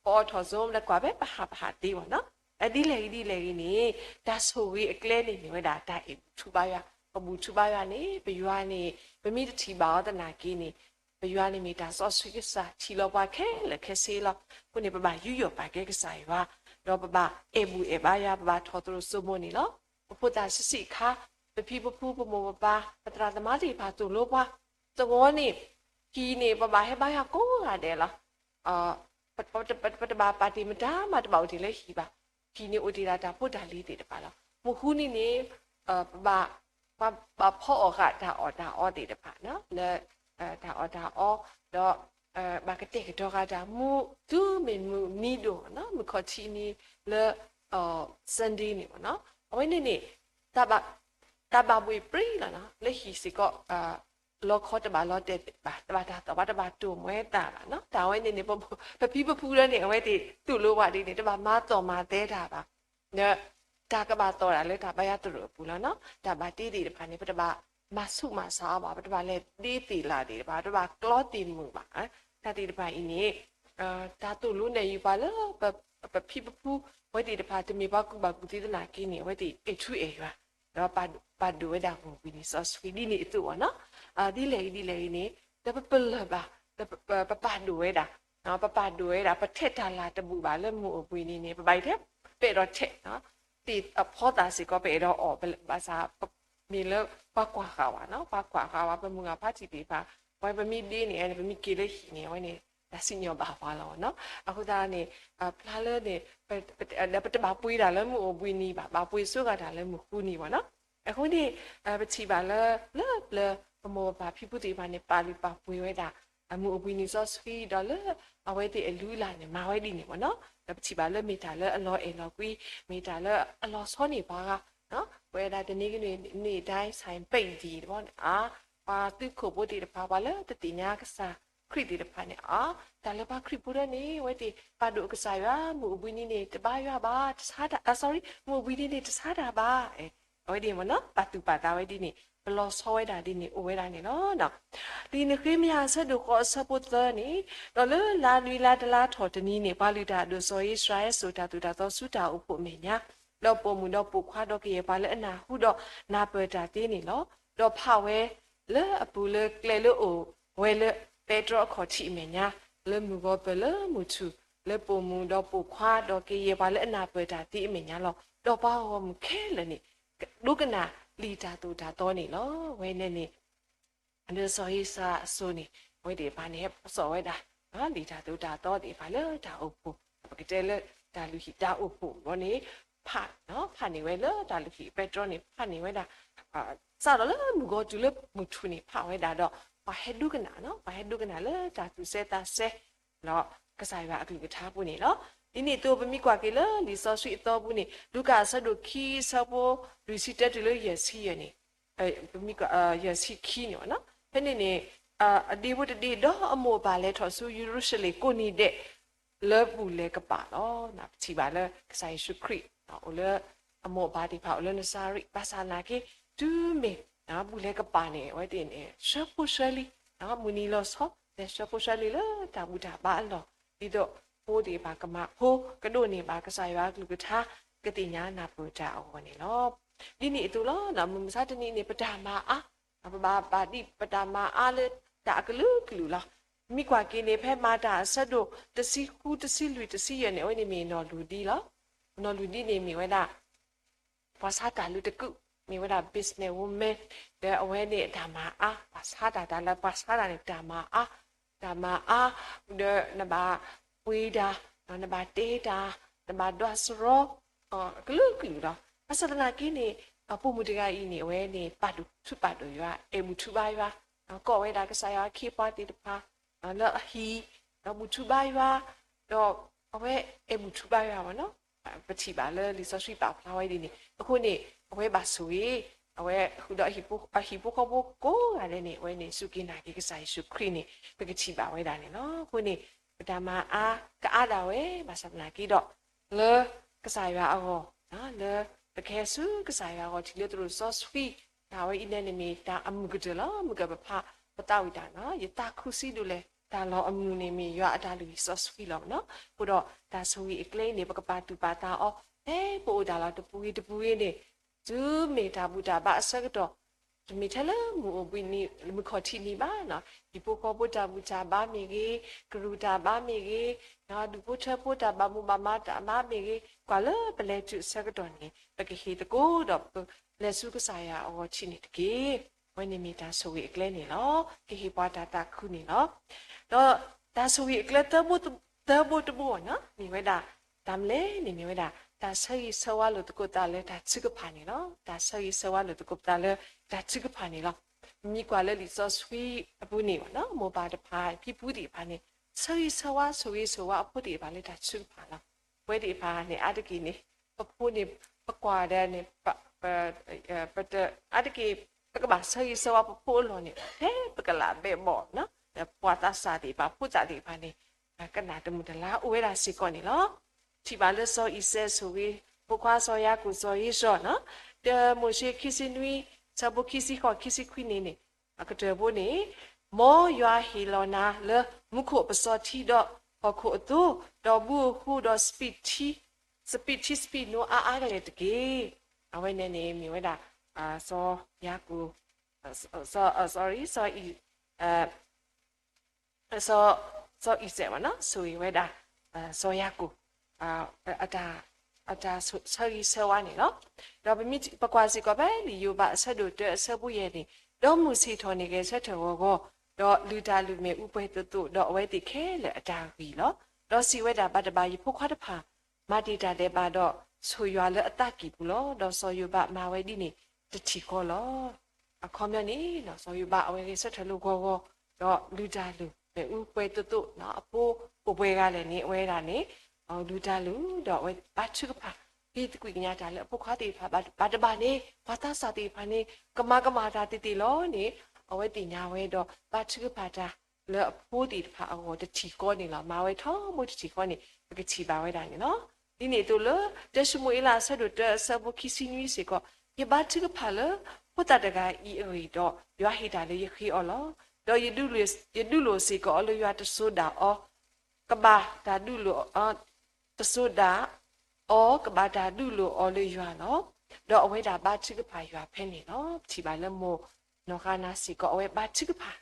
ပအိးထီၣ် Zoom လၢကွၢ်ဖဲပဟးပဟးသ့ဘၣ်နီၤ. ဒ်လဲၣ်ဂ့ၤဒ်လဲၣ်ဂ့ၤန့ၣ် တၢ်ဆိၣ်ဂ့ၤအကျဲန့ၣ်မ့ၢ်ဝဲဒၣ် တၢ်အဲၣ်ဘူၣ်ထူဘါယွၤ, ပဘူၣ်ထူဘါယွၤန့ၣ် ပယွၤန့ၣ် ပမ့ၢ်တထံၣ်ဘၣ်အီၤသနာ်က့န့ၣ် ပယွၤန့ၣ်မ့ၢ်တၢ်စီဆှံကစၢ် ထံၣ်လီၤပှၤခဲလၢာ်ခဲဆ့လီၤ. အဃိန့ၣ် ပဘၣ်ယူးယီၣ်ပာ်ကဲကစၢ်ယွၤ, ဒီးပဘၣ်အဲၣ်ဘူၣ်အဲၣ်ဘါယွၤ, ပဘၣ်ထီၣ်သရိာ်စိမိၤန့ၣ်လီၤ. ပဖိသၣ်ဆံးဆံးအခါ, ပဖံပဖု ပမိၢ်ပပၢ် ပသရၣ်သမါသ့ၣ်တဖၣ်သိၣ်လိပှၤ, သဝီန့ၣ် ဟံၣ်န့ၣ် ပဘၣ်ဟဲဘါယွၤကိးဂၤဒဲးလီၤ. ပတဘၣ်ပာ်တ့ၢ်မတၤမး တဘၣ်အိၣ်တ့ၢ်လၢဟံၣ်ဘၣ်. ဟံၣ်န့ၣ်အိၣ်တ့ၢ်ဒၣ်တၢ်ဖိတၢ်လံၤသ့ၣ်တဖၣ်လီၤ. မုၢ်ဃုနံၤန့ၣ် ပဘၣ် ပှၤဘၣ်ဖီအီၣ်ဃာ်တၢ်အီၣ်တၢ်အီသ့ၣ်တဖၣ်လၢ တၢ်အီၣ်တၢ်အီ, ဒီး ဘၣ်ကတဲာ်ကတီၤဃာ်တၢ်မူ, တုၤမ့ၢ်မုၢ်နံၤဒိၣ်နီၤ, မုၢ်ခီၣ်ထံးနံၤလၢ Sunday န့ၣ်မ့ၢ်နီၤ, အဝဲန့ၣ်န့ၣ် တၢ်ဘၣ်ဘှ့ၣ်ပြံလီၤနီၤ, လၢဟံၣ်စ့ၢ်ကီး လီခီတဘၣ်လီတဲာ်ဘၣ်, တဘၣ်တၢ်သီၣ်ဘၣ်, တဘၣ်တိၢ်မွဲသးဘၣ်နီၤ, တၢ်ဝဲန့ၣ်န့ၣ် ပဖံပဖုလၢန့ၣ် အဝဲသ့ၣ်တူၢ်လိာ်ဝဲဒ်န့ၣ် တဘၣ်မၤသီၣ်မၤသဲတၢ်ဘၣ်, ဒီး တၢ်ကဘၣ်သီၣ်ဒၣ်လၢတၢ်ဘါယွၤသရိာ်အပူၤလီၤနီၤ, တၢ်ဘၣ်တ့သ့ၣ်တဖၣ်န့ၣ် ပတဘၣ်မၤဆူးမၤဆါအီၤဘၣ်, ပတဘၣ်လဲၤဒ့သ့ၣ်လၢ်သ့ၣ်တဖၣ်, ပတဘၣ်ကျီသ့ၣ်မုာ်ဘၣ်, တၢ်သ့ၣ်တဖၣ်အံၤန့ၣ် တၢ်သိၣ်လိနဲၣ်ယုာ်ပှၤလၢ ပဖံပဖု အဝဲသ့ၣ်တဖၣ် တမ့ၢ်ပှၤကူၣ်ဘၣ်ကူၣ်သ့သနာ်က့န့ၣ် အဝဲသ့ၣ်အဲၣ်ထူအဲၣ်ယွၤ, ဒီးပာ်ဒိၣ်ဝဲဒၣ်မုၢ်ဘှံးနံၤစီဆှံဒ်န့ၣ်အသိးဘၣ်နီၤ, ဒ်လဲၣ်ဂ့ၤဒ်လဲၣ်ဂ့ၤန့ၣ် ဒီးပပလၢၢ်ဘၣ်, ပပာ်ဒိၣ်ဝဲဒၣ်, ပပာ်ဒိၣ်ဝဲဒၣ် ပထဲးတၢ်လၢ်တဘူၣ်ဘၣ်လၢမုၢ်အိၣ်ဘှံးနံၤန့ၣ် ပဘၣ်အံၤထဲ ပအဲၣ်ဒိးထဲး သ့ၣ်အဖီသၣ်စ့ၢ်ကီး ပအဲၣ်ဒိးအီၣ်ဘၣ်ဆၣ် မ့ၢ်လၢပှၤကွၢ်ဃာ်ဝဲနီၤ, ပှၤကွၢ်ဃာ်ဝဲ ပမုၢ်ဂၢ်ဖါတံၢ်သ့ၣ်တဖၣ်, ဝဲပမ့ၢ်ဒ့န့ၣ် ပမ့ၢ်က့ၤလၢဟံၣ်န့ၣ် အဝဲန့ၣ် တၢ်စံၣ်ညီၣ်ဘၣ်ပှၤလီၤနီၤ, အဃိသတးန့ၣ် ဖျါလၢန့ၣ် ဒီးပတဘၣ်ပှ့ၤတၢ်လၢမုၢ်အိၣ်ဘှံးနံၤဘၣ်, ဘၣ်ပှ့ၤဆိဂၤတၢ်လၢမုၢ်ဃုနံၤဘၣ်နီၤ, အဃိန့ၣ် ပထံၣ်ဘၣ်လၢ လၢပျၢၤ ပမိၢ်ပပၢ်ဖံဖုသ့ၣ်တဖၣ်န့ၣ် ပာ်လုၢ်ပာ်ပှ့ၤဝဲဒၣ် မုၢ်အိၣ်ဘှံးနံၤစီဆှံဒီးလၢ အဝဲသ့ၣ်အလုၢ်အလၢ်န့ၣ် မၤဝဲဒ်န့ၣ်မ့ၢ်နီၤ, ဒီးပထံၣ်ဘၣ်လၢမ့ၢ်တၢ်လၢအလီၤအဲၣ်လီၤကွံ, မ့ၢ်တၢ်လၢအလီၤဆီန့ၢ်ပှၤဂၤ, ပဝဲဒၣ်တနံၤဂ့ၤန့ၣ် န့ၣ်ဒၣ် ဆိုင်ပိတ် ဒ်အံၤတဘီန့ၣ် အါ ပှၤသုးခိၣ်ဖိသ့ၣ်တဖၣ် ပှၤလၢတသ့ၣ်ညါကစၢ်ခရံာ်သ့ၣ်တဖၣ်န့ၣ် အါ တၢ်လၢပှၤခရံာ်ဖိဒၣ်န့ၣ် အဝဲသ့ၣ်ပာ်ဒိၣ်ကစၢ်ယွၤ မုၢ်အိၣ်ဘှံးနံၤန့ၣ် တဘါယွၤဘၣ်, တဆါတၢ်, sorry, မုၢ်အိၣ်ဘှံးနံၤန့ၣ် တဆါတၢ်ဘၣ်, အဝဲဒ်န့ၣ်မ့ၢ်နီၤ, ပာ်သူၣ်ပာ်သးဝဲဒ်န့ၣ်, ပလီၤဆီဝဲဒၣ်ဒ်န့ၣ် အိၣ်ဝဲဒၣ်န့ၣ်လီၤ. လံာ်နဃ့မယၤအဆၢဒိၣ်ဃိးအဆၢဖိသၢန့ၣ်, ဒီးလၢလါနွံလါတလါထီၣ်တနံၤန့ၣ် ပှၤလုၢ်တၢ်အဒိၣ်စီၤဧ့စရၤဟဲစိာ်တၢ်သိၣ်တၢ်သီဆူတၢ်အိၣ်ဖှိၣ်အမဲာ်ညါ, ဒီးပိာ်မုၣ်ဒီးပိာ်ခွါဒီးကယဲၢ်ပှၤလၢအနၢ်ဟူဒီးနၢ်ပၢၢ်တၢ်သ့န့ၣ်လီၤ. ဒီးဖးဝဲလၢအပူၤလၢကျဲလၢအိၣ်ဝဲလၢပဲတြီအခီၣ်ထံးအမဲာ်ညါ, လၢမုၢ်ဂီၤပၢၢ်လၢမုၢ်ထူၣ်, လၢပိာ်မုၣ်ဒီးပိာ်ခွါဒီးကယဲၢ်ပှၤလၢအနၢ်ပၢၢ်တၢ်သ့အမဲာ်ညါလီၤ. ဒီးပှၤဂီၢ်မုၢ်ခဲလၢာ်န့ၣ် ဒိကနၣ်လံာ်တၢ်သိၣ်တၢ်သီန့ၣ်လီၤ. ဝဲန့ၣ်န့ၣ် လၢစီၤဧ့စရၤအစိၤန့ၣ် အဝဲသ့ၣ်တဖၣ်န့ၣ် ဟဲစိာ်ဝဲဒၣ် လံာ်တၢ်သိၣ်တၢ်သီသ့ၣ်တဖၣ်လၢတၢ်အိၣ်ဖှိၣ်, ပကတဲလၢတၢ်လုၢ်ဟံၣ်တၢ်အိၣ်ဖှိၣ်ဘီန့ၣ် ဖး ဖးန့ၢ်ဝဲလၢတၢ်လုၢ်ဟံၣ်ပဲတြီန့ၣ် ဖးန့ၢ်ဝဲဒၣ် စးထီၣ်လၢမုၢ်ဂီၤတုၤလၢမုၢ်ထူၣ်န့ၣ် ဖးဝဲဒၣ်ဒီး ပှၤဟဲဒိကနၣ်, ပှၤဟဲဒိကနၣ်လၢတၢ်သူၣ်စဲသးစဲ ဒီးကစၢ်ယွၤအကလုၢ်ကထါအပူၤန့ၣ်လီၤ. ဒ်န့ၣ်အသိး ပမ့ၢ်ကွၢ်က့ၤလၢလံာ်စီဆှံအသီပူၤန့ၣ် လူၤကၣ်အဆၢဒိၣ်ခံ အဆၢဖိလွံၢ်ဆံတၢတုၤလၢယဲၢ်ဆံယဲၢ်န့ၣ်, ပမ့ၢ်ကွၢ် ယဲၢ်ဆံခံန့ၣ်ဘၣ်နီၤ, ဖဲန့ၣ်န့ၣ် အဒ့ဖိတဒ့ ဒီးအမိၢ်အပၢ်လဲၤထီၣ်ဆူယရူၤၡလ့ၣ်ကိးနံၤဒဲး လၢဘူၣ်လဲၤကပာ်လီၤ. ပထံၣ်ဘၣ်လၢကစၢ်ယ့ၣ်ၡူးခရံာ် အိၣ်လၢ အမိၢ်အပၢ်သ့ၣ်တဖၣ်အိၣ်လၢနစၤရ့း ဘၣ်ဆၣ်သနာ်က့ တုၤမ့ၢ် ဘူၣ်လဲၤကပာ်န့ၣ် အဝဲသ့ၣ်န့ၣ် ဆှၢဖိဆှၢလံ မုၢ်နံၤလီၤဆီ လဲၤဆှၢဖိဆှၢလံလၢတၢ်ဘူၣ်တၢ်ဘါအလီၢ် ဒ်သိးဖိသ့ၣ်တဖၣ်ကမၤဖိ ကဒိးန့ၢ်ဘၣ်ကစၢ်ယွၤအကလုၢ်ကထါ ကသ့ၣ်ညါနၢ်ပၢၢ်တၢ်အဂီၢ်န့ၣ်လီၤ. ဒ်န့ၣ်အသိးလီၤ မုၢ်မဆါတနံၤန့ၣ် ပတၢ်မၤအါ ပဘၣ်ပာ်ဒံးပတၢ်မၤအါလၢတၢ်အကလုာ်ကလုာ်လီၤ. မ့ၢ်ကွၢ်က့ၤန့ၣ် ဖဲမၤတၢ်အဆၢဒိၣ်တဆံဃု တဆံလွံၢ် တဆံယဲၢ်န့ၣ် အဝဲန့ၣ်မ့ၢ်နီၢ်လူၤဒံလီၤ. နီၢ်လူၤဒံန့ၣ်မ့ၢ်ဝဲဒၣ် ပှၤဆါတၢ်လၢတကုာ် မ့ၢ်ဝဲဒၣ် business woman ဒီးအဝဲန့ၣ်အတၢ်မၤအါ ပှၤဆါတၢ် တၢ်လၢပှၤဆါတၢ်န့ၣ် တၢ်မၤအါ တၢ်မၤအါ ဒီးနဘၣ်ပှ့ၤတၢ် နဘၣ်တဲတၢ် နဘၣ်ဒွးစရီ ကလုာ်ကလုာ်လီၤ. ဘၣ်ဆၣ်သနာ်က့န့ၣ် ပိာ်မုၣ်တဂၤအံၤန့ၣ် အဝဲန့ၣ် ပာ်ဒိၣ်ထူပာ်ဒိၣ်ယွၤ အဲၣ်ဘူၣ်ထူဘါယွၤ ကိးဝဲဒၣ်ကစၢ်ယွၤအခ့အပှၤသ့ၣ်တဖၣ် လၢအဟံၣ် ဒီးဘူၣ်ထူဘါယွၤ ဒီးအဝဲအဲၣ်ဘူၣ်ထူဘါယွၤဘၣ်နီၤ ပထံၣ်ဘၣ်လၢလံာ်စီဆှံပာ်ဖျါဝဲဒ်န့ၣ် အဃိန့ၣ် အဝဲဘၣ်ဆိၣ်ဂ့ၤ အဝဲဃုာ်ဒီးအဟံၣ်ဖိဃီဖိကိးဂၤဒဲးန့ၣ် အဝဲန့ၣ်စူၢ်က့ၤနာ်က့ၤကစၢ်ယ့ၣ်ၡူးခရံာ်န့ၣ် ပကထံၣ်ဘၣ်ဝဲဒၣ်န့ၣ်လီၤ. အဃိန့ၣ် ပတၢ်မၤအါကအါဒၣ်ဝဲ ဘၣ်ဆၣ်သနာ်က့ဒီး လၢကစၢ်ယွၤအဂီၢ် လၢပကဟဲဆူကစၢ်ယွၤအဂီၢ် ထံၣ်လၢသရိာ်စီဆှံ တၢ်ဝဲအံၤန့ၣ်န့ၣ်မ့ၢ်တၢ်အမုာ်ကတၢၢ်လီၤ. မုၢ်ကပဖးပသးဝံၣ်တၢ်နီၤ ယသးခုဆံးဒိၣ်လဲၣ် တၢ်လီၢ်အမုာ်န့ၣ်မ့ၢ်ယွၤအတၢ်လုၢ်ဟံၣ်စီဆှံလီၤနီၤ. အဃိဒီးတၢ်ဆိၣ်ဂ့ၤအကျဲအံၤန့ၣ် ပကပာ်သူၣ်ပာ်သးအီၤ ဖဲပအိၣ်တၢ်လီၢ်တပူၤဂ့ၤတပူၤဂ့ၤန့ၣ် တုၤမ့ၢ်တၢ်ဘူၣ်တၢ်ဘါအဆၢကတီၢ် တမ့ၢ်ထဲလၢမုၢ်အိၣ်ဘှံးနံၤ မုၢ်ခီၣ်ထံးနံၤဘၣ်နီၤ ဟံၣ်ဖိဃီဖိတၢ်ဘူၣ်တၢ်ဘါမ့ၢ်ဂ့ၤ ကရူၢ်တၢ်ဘါမ့ၢ်ဂ့ၤ ဒူၣ်ဖိထၢဖိတၢ်ဘၣ်မူဘၣ်မၤတၢ်ဘါမ့ၢ်ဂ့ၤ ကွၢ်လၢပလဲၤတုၤအဆၢကတီၢ်န့ၣ် ပကဟ့ၣ်သကိးဒီးပလဲၤဆူကစၢ်ယွၤအဂီၢ်ထံးန့ၣ်တက့ၢ်. အဝဲန့ၣ်မ့ၢ်တၢ်ဆိၣ်ဂ့ၤအကျဲန့ၣ်လီၤ. ကဟ့ၣ်ပှၤတၢ်သးခုန့ၣ်လီၤ. ဒီးတၢ်ဆိၣ်ဂ့ၤအကျဲသၢဘိတဘိနီၤ မ့ၢ်ဝဲဒၣ် တၢ်မနုၤလဲၣ်န့ၣ်မ့ၢ်ဝဲဒၣ် တၢ်ဆၢဂ့ၤဆၢဝါလိာ်သကိးသးလၢတၢ်ထုကဖၣ်န့ၣ်လီၤ. တၢ်ဆၢဂ့ၤဆၢဝါလိာ်သကိးပသးလၢတၢ်ထုကဖၣ်န့ၣ်လီၤ. မ့ၢ်ကွၢ်လၢလံာ်စီဆှံအပူၤန့ၣ် မိၢ်ပၢ်တဖၣ် ဖံဖုသ့ၣ်တဖၣ်န့ၣ် ဆၢဂ့ၤဆၢဝါ ဆိၣ်ဂ့ၤဆိၣ်ဝါအဖိသ့ၣ်တဖၣ်လၢတၢ်ထုကဖၣ်လီၤ. အဝဲသ့ၣ်တဖၣ်န့ၣ် အါတက့ၢ်န့ၣ် ပဖိန့ၣ် ပကွၢ်ဒီးန့ၣ် ပ အါတက့ၢ် ပကဘၣ်ဆၢဂ့ၤဆၢဝါပဖိအလီၢ်န့ၣ် ဖဲပကလးဘဲဘီၣ် ပှၤသးစၢ်သ့ၣ်တဖၣ် ဖိသၣ်သ့ၣ်တဖၣ်န့ၣ် ကနၣ်တမုာ်တလၤအိၣ်ဝဲဒၣ်စ့ၢ်ကီးန့ၣ်လီၤ. ထံၣ်ဘၣ်လၢစီၤအံၤစဲးဆိၣ်ဂ့ၤ ဖိခွါစီၤယၤကိာ် စီၤဧ့စီၤန့ၣ် တၢမိၤၡ့ခံဆံနွံ ဆၢဖိခံဆံဃိး ခံဆံခွံန့ၣ်န့ၣ် အကတၢၢ်ဖိန့ၣ် မ်ယွၤဟ့ၣ်လီၤနၤလၢမူခိၣ်အပစီၤထံဒီးဟီၣ်ခိၣ်အသိ ဒီးဘုဧိၤဃိဒီး စပံးထံစပံးနိအါအါကလဲာ်တက့ၢ်. အဝဲန့ၣ်န့ၣ်မ့ၢ်ဝဲဒၣ် စီၤယၤကိာ် sorry စီၤအံၤ စီၤအံၤစဲးမ့ၢ်နီၤ ဆိၣ်ဂ့ၤဝဲဒၣ် စီၤယၤကိာ် အတၢ်ဆၢဂ့ၤဆၢဝါန့ၣ်လီၤ. ဒီးပကွၢ်စ့ၢ်ကီးဖဲလံာ်ယိၤဘးအဆၢဒိၣ်တၢအဆၢဖိယဲၢ်န့ၣ်, ဒီးမုၢ်ဆ့ၣ်ထီၣ်န့ၣ်ဂဲၤဆၢထၢၣ်ဂီၤဂီၤ, ဒီးလုၢ်တၢ်လုၢ်မ့ၣ်အူပှဲၤသိးသိး, ဒီးအဝဲသ့ၣ်ခဲလၢာ်အတၢ်ဂံၢ်လီၤ. ဒီးစံးဝဲဒၣ်, ဘၣ်တဘၣ်ယဖိခွါတဖၣ် မၤတ့ၢ်တၢ်ဒဲးဘးဒီး ဆိၣ်ယွၤလၢအသးကံၢ်ပူၤလီၤ. ဒီးစီၤယိၤဘးမၤဝဲဒ်န့ၣ်တထံၣ်ဃီလီၤ. အခီပညီန့ၣ် စီၤယိၤဘးအဝဲဂဲၤဆၢထၢၣ်လၢဂီၤဂီၤ, ဒီးလုၢ်တၢ်လုၢ်မ့ၣ်အူပှဲၤသိးသိး, အဖိအိၣ်ပှဲၤဂၤလဲၣ်န့ၣ် အဝဲဒၣ်န့ၣ် လုၢ်တၢ်လုၢ် ဒီးအဝဲဘါထုကဖၣ် ဟ့ၣ်သကွံာ်ကညးတၢ်လၢအဖိခွါသ့ၣ်တဖၣ်, ဘၣ်တဘၣ်န့ၣ် ပှၤသးစၢ်သ့ၣ်တဖၣ်န့ၣ် ကမၤကမၣ်တၢ်သ့ၣ်သ့ၣ်လီၤန့ၣ် အဝဲသ့ၣ်ညါဝဲဒီး ဘါထုကဖၣ်တၢ်လၢအဖိသ့ၣ်တဖၣ်အဂီၢ်တထံၣ်ဃီန့ၣ်လီၤ. မၤဝဲထီဘိတထံၣ်ဃီန့ၣ် ပကထံၣ်ဘၣ်ဝဲဒၣ်န့ၣ်လီၤ. ဒ်န့ၣ်အသိးလၢ တၢၡမူၤအ့လးအဆၢဒိၣ်တၢအဆၢဖိခံဆံနွံစ့ၢ်ကီး, ယဘါထုကဖၣ်လၢဖိသၣ်တဂၤအံၤအဂ့ၢ်ဒီး ယွၤဟ့ၣ်တၢ်လၢယဃ့အီၤလီၤ. ဒီးယဒုးလိာ်စ့ၢ်ကီးအီၤလၢယွၤတစိၤဒၣ်အီၤ ကဘၣ်တၢ်ဒုးလိာ် တစိၤဒၣ်အီၤ ကဘၣ်တၢ်ဒုးလိာ်အီၤလၢယွၤလီၤ. ဒီးအဝဲဒၣ်ဘါထုကဖၣ်ယွၤဖဲန့ၣ်လီၤ. ပထံၣ်ဘၣ်လၢမိၢ်နီၢ်ဃါနၤစ့ၢ်ကီး အဝဲဘါထုကဖၣ်,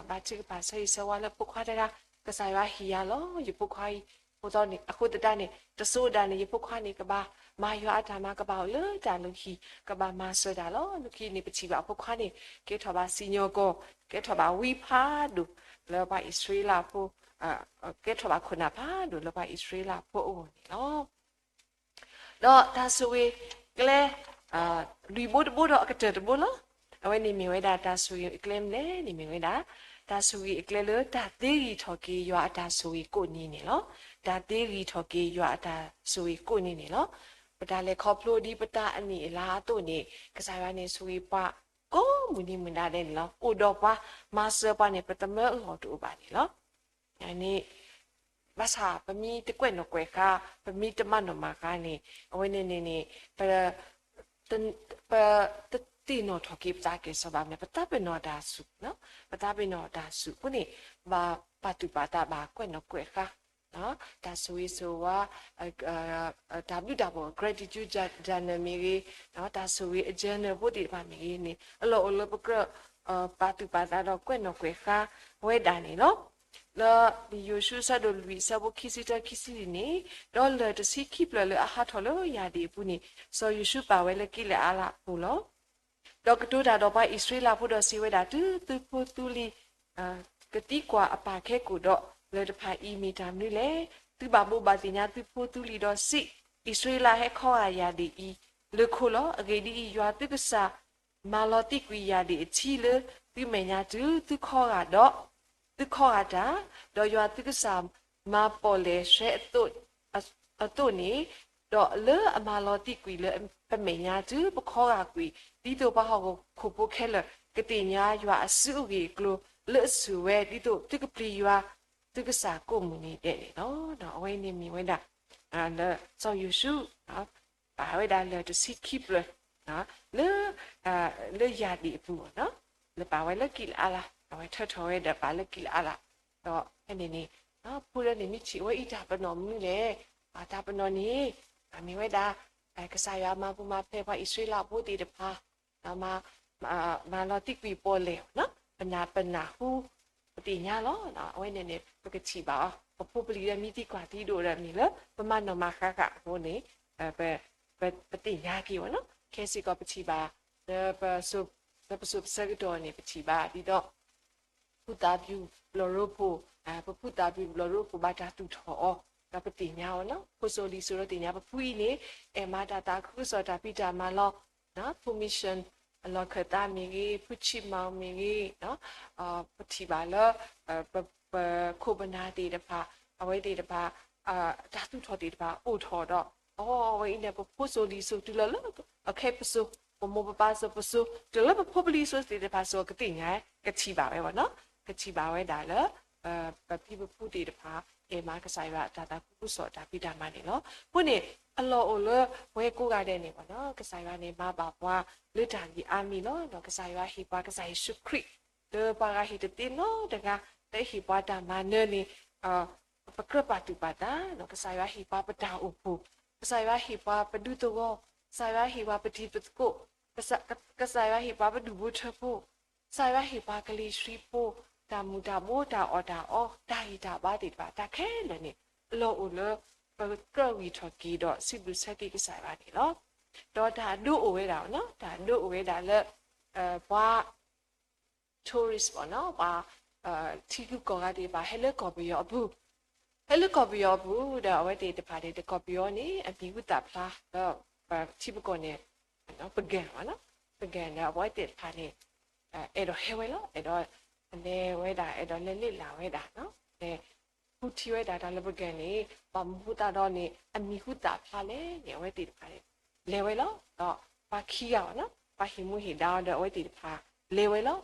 ဘါထုကဖၣ်ဆၢဂ့ၤဆၢဝါလၢဖိခွါတဂၤ, ကစၢ်ယွၤဟ့ၣ်ယၤလီၤ ယဖိခွါအံၤ, အဃိသတးန့ၣ် တစိၤဒၣ်န့ၣ် ယဖိခွါန့ၣ် ကဘၣ်မၤယွၤအတၢ်မၤ, ကဘၣ်အိၣ်လၢတၢ်လုၢ်ဟံၣ်, ကဘၣ်မၤစၢၤတၢ်လီၤ. လၢခံန့ၣ် ပထံၣ်ဘၣ်အဖိခွါန့ၣ် ကဲထီၣ်ဘၣ်စံၣ်ညီၣ်ကွီၢ်, ကဲထီၣ်ဘၣ်ဝံဖးဒိၣ်လၢပှၤအံၣ်စရ့လးဖိ, ကဲထီၣ်ဘၣ်ခိၣ်နၢ်ဖးဒိၣ်လၢပှၤအံၣ်စရ့လးဖိအဂီၢ်န့ၣ်လီၤ. ဒီးတၢ်ဆိၣ်ဂ့ၤကျဲ လွံၢ်ဘိတဘိဒီးအကတၢၢ်တဘိလီၤ. အဝဲန့ၣ်မ့ၢ်ဝဲဒၣ်တၢ်ဆိၣ်ဂ့ၤအကျဲမနုၤလဲၣ်န့ၣ် မ့ၢ်ဝဲဒၣ် တၢ်ဆိၣ်ဂ့ၤအကျဲလၢတၢ်သ့ဂံၢ်ထီၣ်က့ၤယွၤအတၢ်ဆိၣ်ဂ့ၤကိးနံၤန့ၣ်လီၤ. တၢ်သ့ဂံၢ်ထီၣ်က့ၤယွၤအတၢ်ဆိၣ်ဂ့ၤကိးနံၤန့ၣ်လီၤ. ပတၢ်လဲၤခီဖျိဒ်ပတၢ်အနံၣ်အလါအသိးန့ၣ် ကစၢ်ယွၤန့ၣ်ဆိၣ်ဂ့ၤပှၤကိးမုၢ်နံၤမုၢ်နၤဒဲးန့ၣ်လီၤ. အိၣ်ဒီးပှၤမၤစၢၤပှၤန့ၣ် ပသမၢအလီၢ်တအိၣ်ဘၣ်န့ၣ်လီၤ. န့ၣ် ဘၣ်ဆၣ်ပမ့ၢ်တကွဲးနီၣ်ကွဲးဃါ, ပမ့ၢ်တမၤနီၣ်မၤဃါန့ၣ် အဝဲန့ၣ်န့ၣ်န့ၣ် ပ ပတသ့ၣ်နီၣ်ထီၣ်က့ၤပသးကဲၣ်ဆိးဘၣ်မနုၤလဲၣ်, ပသးပ့ၤနီၣ်တၢ်ဆူၣ်, ပသးပ့ၤနီၣ်တၢ်ဆူၣ်အဃိန့ၣ် ဘၣ်ပာ်သူၣ်ပာ်သးဘၣ်ကွဲးနီၣ်ကွဲးဃါ တၢ်ဆိၣ်ဂ့ၤဆိၣ်ဝါ တၢ်ဘျုးတၢ်ဖှိၣ် gratitude journal မ့ၢ်ဂ့ၤ, တၢ်ဆိၣ်ဂ့ၤအ journal ဖိသ့ၣ်တဖၣ်မ့ၢ်ဂ့ၤန့ၣ် အလီၢ်အိၣ်လၢပကြၢး ပာ်သူၣ်ပာ်သးဒီးကွဲးနီၣ်ကွဲးဃါဝဲဒၣ်န့ၣ်လီၤ. လၢလံာ်ယိၤၡူအဆၢဒိၣ်လွံၢ်အဆၢဖိခံဆံတၢ ခံဆံလွံၢ်န့ၣ်, ဒီးလၢၢ်တဆံခံဖျၢၣ်လၢအဟးထီၣ်လၢယၢ်ဒံၣ်အပူၤန့ၣ် စီၤယိၤၡူပာ်ဝဲလၢကံးလအးလးအပူၤလီၤ. ဒီးကတိၤတၢ်ဒီးပှၤအံၣ်စရ့လးဖိဒီးစံးဝဲဒၣ်, တုၤသုဖိသုလံၤ ကသံကွၢ်အပၢ်ခဲကိာ်ဒီး, လၢၢ်တဖၣ်အံၤမ့ၢ်တၢ်မနုၤလဲၣ်. သုဘၣ်ဘိးဘၣ်သ့ၣ်ညါသုဖိသုလံၤဒီးစံး, အံၣ်စရ့လးဟဲခီဂာ်ယၢ်ဒံၣ်အံၤ လၢခိလီၤ. အဂ့ၢ်ဒ်အံၤ, ယွၤသုကစၢ်မၤလီၤသံကွံာ်ယၢ်ဒံၣ်အထံလၢသုမဲာ်ညါတုၤသုခီဂာ်ဒီး, သုခီဂာ်တၢ်, ဒီးယွၤသုကစၢ်မၤပီၣ်လဲၣ်ဆှဲအသိးန့ၣ်, ဒီးလၢအမၤလီၤသံကွံာ်လၢပမဲာ်ညါတုၤပခီဂာ်ကွံာ်, ဒ်သိးပှၤဟီၣ်ခိၣ်ဖိခဲလၢာ် ကသ့ၣ်ညါယွၤအစုအဂ့ၢ်အကျိၤလၢအဆူၣ်ဝဲ, ဒ်သိးသုကပျံၤယွၤသုကစၢ်ကိးမုၢ်နံၤဒဲးန့ၣ်လီၤ. အဝဲန့ၣ်မ့ၢ်ဝဲဒၣ် လၢစီၤယိၤၡူ ပာ်ဝဲဒၣ်လၢၢ်တဆံခံဖျၢၣ် လၢ လၢယၢ်ဒံၣ်အပူၤ, လၢပာ်ဝဲလၢကံးလအးလး, အဝဲထၢထီၣ်ဝဲဒီးပာ်လၢကံးလအးလး, ဒီးဖဲန့ၣ်န့ၣ် ဖိလၢန့ၣ်မ့ၢ်ထံၣ်ဝဲအံၤတၢ်ပနီၣ်မနုၤလဲၣ်, တၢ်ပနီၣ်န့ၣ် မ့ၢ်ဝဲဒၣ် ကစၢ်ယွၤမၤပူၤမၤဖျဲးပှၤအံၣ်စရ့လးဖိသ့ၣ်တဖၣ် မၤလီၤသံကွံာ်ပီၣ်လဲၣ်, ပနၢ်ပနၢ်ဟူ ပသ့ၣ်ညါလီၤ. အဝဲန့ၣ်န့ၣ် ပကထံၣ်ဘၣ်အီၤ ပဖိပလံၤဒီးမံသံကွၢ်သံဒိၣ်ဒီးမ့ၢ်လၢ ပမၤနီၣ်မၤဃါဃာ်အဃိန့ၣ် ပသ့ၣ်ညါက့ၤအီၤ, ခဲစ့ၢ်ကီးပထံၣ်ဘၣ် လၢပစိၤပဆၢကတီၢ်န့ၣ် ပထံၣ်ဘၣ်ဒ်သိး ဖုသးပူၤဘျီၣ်ရိဖှိၣ်, ပဖုသးပူၤဘျီၣ်ရိဖှိၣ်ဘၣ်တၢ်သူၣ်ထီၣ်အီၤ, ဒီးပသ့ၣ်ညါအီၤ, ဖိစိၤလံၤစိၤဒီးသ့ၣ်ညါ ပဖုအံၤန့ၣ် အဲၣ်မၤတၢ်သးခုကစီၣ်တၢ်ဖံးတၢ်မၤလီၤ, ဖု mission အလီၢ်ခၢၣ်သးမ့ၢ်ဂ့ၤ, ဖုဆံးမၤမ့ၢ်ဂ့ၤ, ပထံၣ်ဘၣ်လၢ ပခိၣ်ပနၢ်သ့ၣ်တဖၣ်, အဝဲသ့ၣ်တဖၣ် တၢ်သူၣ်ထီၣ်သ့ၣ်တဖၣ်အိၣ်ထီၣ်ဒီး အဝဲအံၤန့ၣ် ပဖိစိၤလံၤစိၤတုၤလီၤလၢ အခဲပစိၤ, ပမိၢ်ပပၢ်စိၤပစိၤ တုၤလၢပဖိပလံၤစိၤသ့ၣ်တဖၣ်စိၤ ကသ့ၣ်ညါ ကထံၣ်ဘၣ်ဝဲဘၣ်နီၤ, ကထံၣ်ဘၣ်ဝဲဒၣ်လၢ ပဖံပဖုသ့ၣ်တဖၣ် အဲၣ်မၤကစၢ်ယွၤတၢ်သးခုကစီၣ်တၢ်ဖံးတၢ်မၤန့ၣ်လီၤ. အဃိန့ၣ် အလီၢ်အိၣ်လၢပဝဲကိးဂၤဒဲးန့ၣ်ဘၣ်နီၤ, ကစၢ်ယွၤန့ၣ် မၤဘၣ်ပှၤလၢတၢ်ဂ့ၤအါမံၤလီၤ. ကစၢ်ယွၤဟ့ၣ်ပှၤကစၢ်ယ့ၣ်ၡူးခရံာ် လၢပှၤဂၤဟ့ၣ်တသ့နီတဂၤ လၢဟ့ၣ်ပှၤတၢ်မၤနၢၤန့ၣ် ပကြၢးပာ်သူၣ်ပာ်သး, ကစၢ်ယွၤဟ့ၣ်ပှၤပတၢ်အိၣ်ဖှိၣ်, ကစၢ်ယွၤဟ့ၣ်ပှၤပဒူသဝီ, ကစၢ်ယွၤဟ့ၣ်ပှၤပတံၤပသကိး, ကစၢ်ယွၤဟ့ၣ်ပှၤပဒူၣ်ဖိထၢဖိ, ကစၢ်ယွၤဟ့ၣ်ပှၤကလံၤဆှံဖိ, တၢ်မူၤတၢ်ဘှီး တၢ်အီၣ်တၢ်အီ တၢ်ဂံၢ်တၢ်ဘါသ့ၣ်တဖၣ် တၢ်ခဲလၢာ်န့ၣ် အလီၢ်အိၣ်လၢ ပကြၢးဂံၢ်ထီၣ်က့ၤဒီးစံးဘျုးဆၢက့ၤကစၢ်ယွၤန့ၣ်လီၤ. ဒီးတၢ်အဒိအိၣ်ဝဲဒၣ်နီၤ, တၢ်အဒိအိၣ်ဝဲဒၣ်လၢ ပှၤ tourist ဘၣ်နီၤ, ပှၤထံဂုၤကီၢ်ဂၤသ့ၣ်တဖၣ် ဟဲလၢကီၢ်ပယီၤအပူၤ, ဟဲလၢကီၢ်ပယီၤအပူၤဒီး အဝဲသ့ၣ်တဖၣ်န့ၣ် တကီၢ်ပယီၤန့ၣ် အမံၤဟူသၣ်ဖျါ ဒီးပထံပကီၢ်န့ၣ် ပကၢၢ်ဘၣ်နီၤ, ပကၢၢ်ဒီး အဝဲသ့ၣ်တဖၣ်န့ၣ် အဲၣ်ဒိးဟဲဝဲလီၤ, အဲၣ်ဒိးလဲၤဝဲဒၣ် အဲၣ်ဒိးလဲၤလ့လၢ်ဝဲဒၣ်နီၤ, လဲၤ ဃုထံၣ်ဝဲဒၣ်တၢ်လၢပကၢၢ်န့ၣ် ဘၣ်မနုၤဃိသတးဒီးန့ၣ် အမံၤဟူသၣ်ဖျါလဲၣ်န့ၣ် အဝဲသ့ၣ်တဖၣ်န့ၣ် လဲၤဝဲလီၤ. ဒီးပှၤခံဂၤဘၣ်နီၤ, ပှၤဟ့ၣ်မူဟ့ၣ်ဒါဒီး အဝဲသ့ၣ်တဖၣ်လဲၤဝဲလီၤ.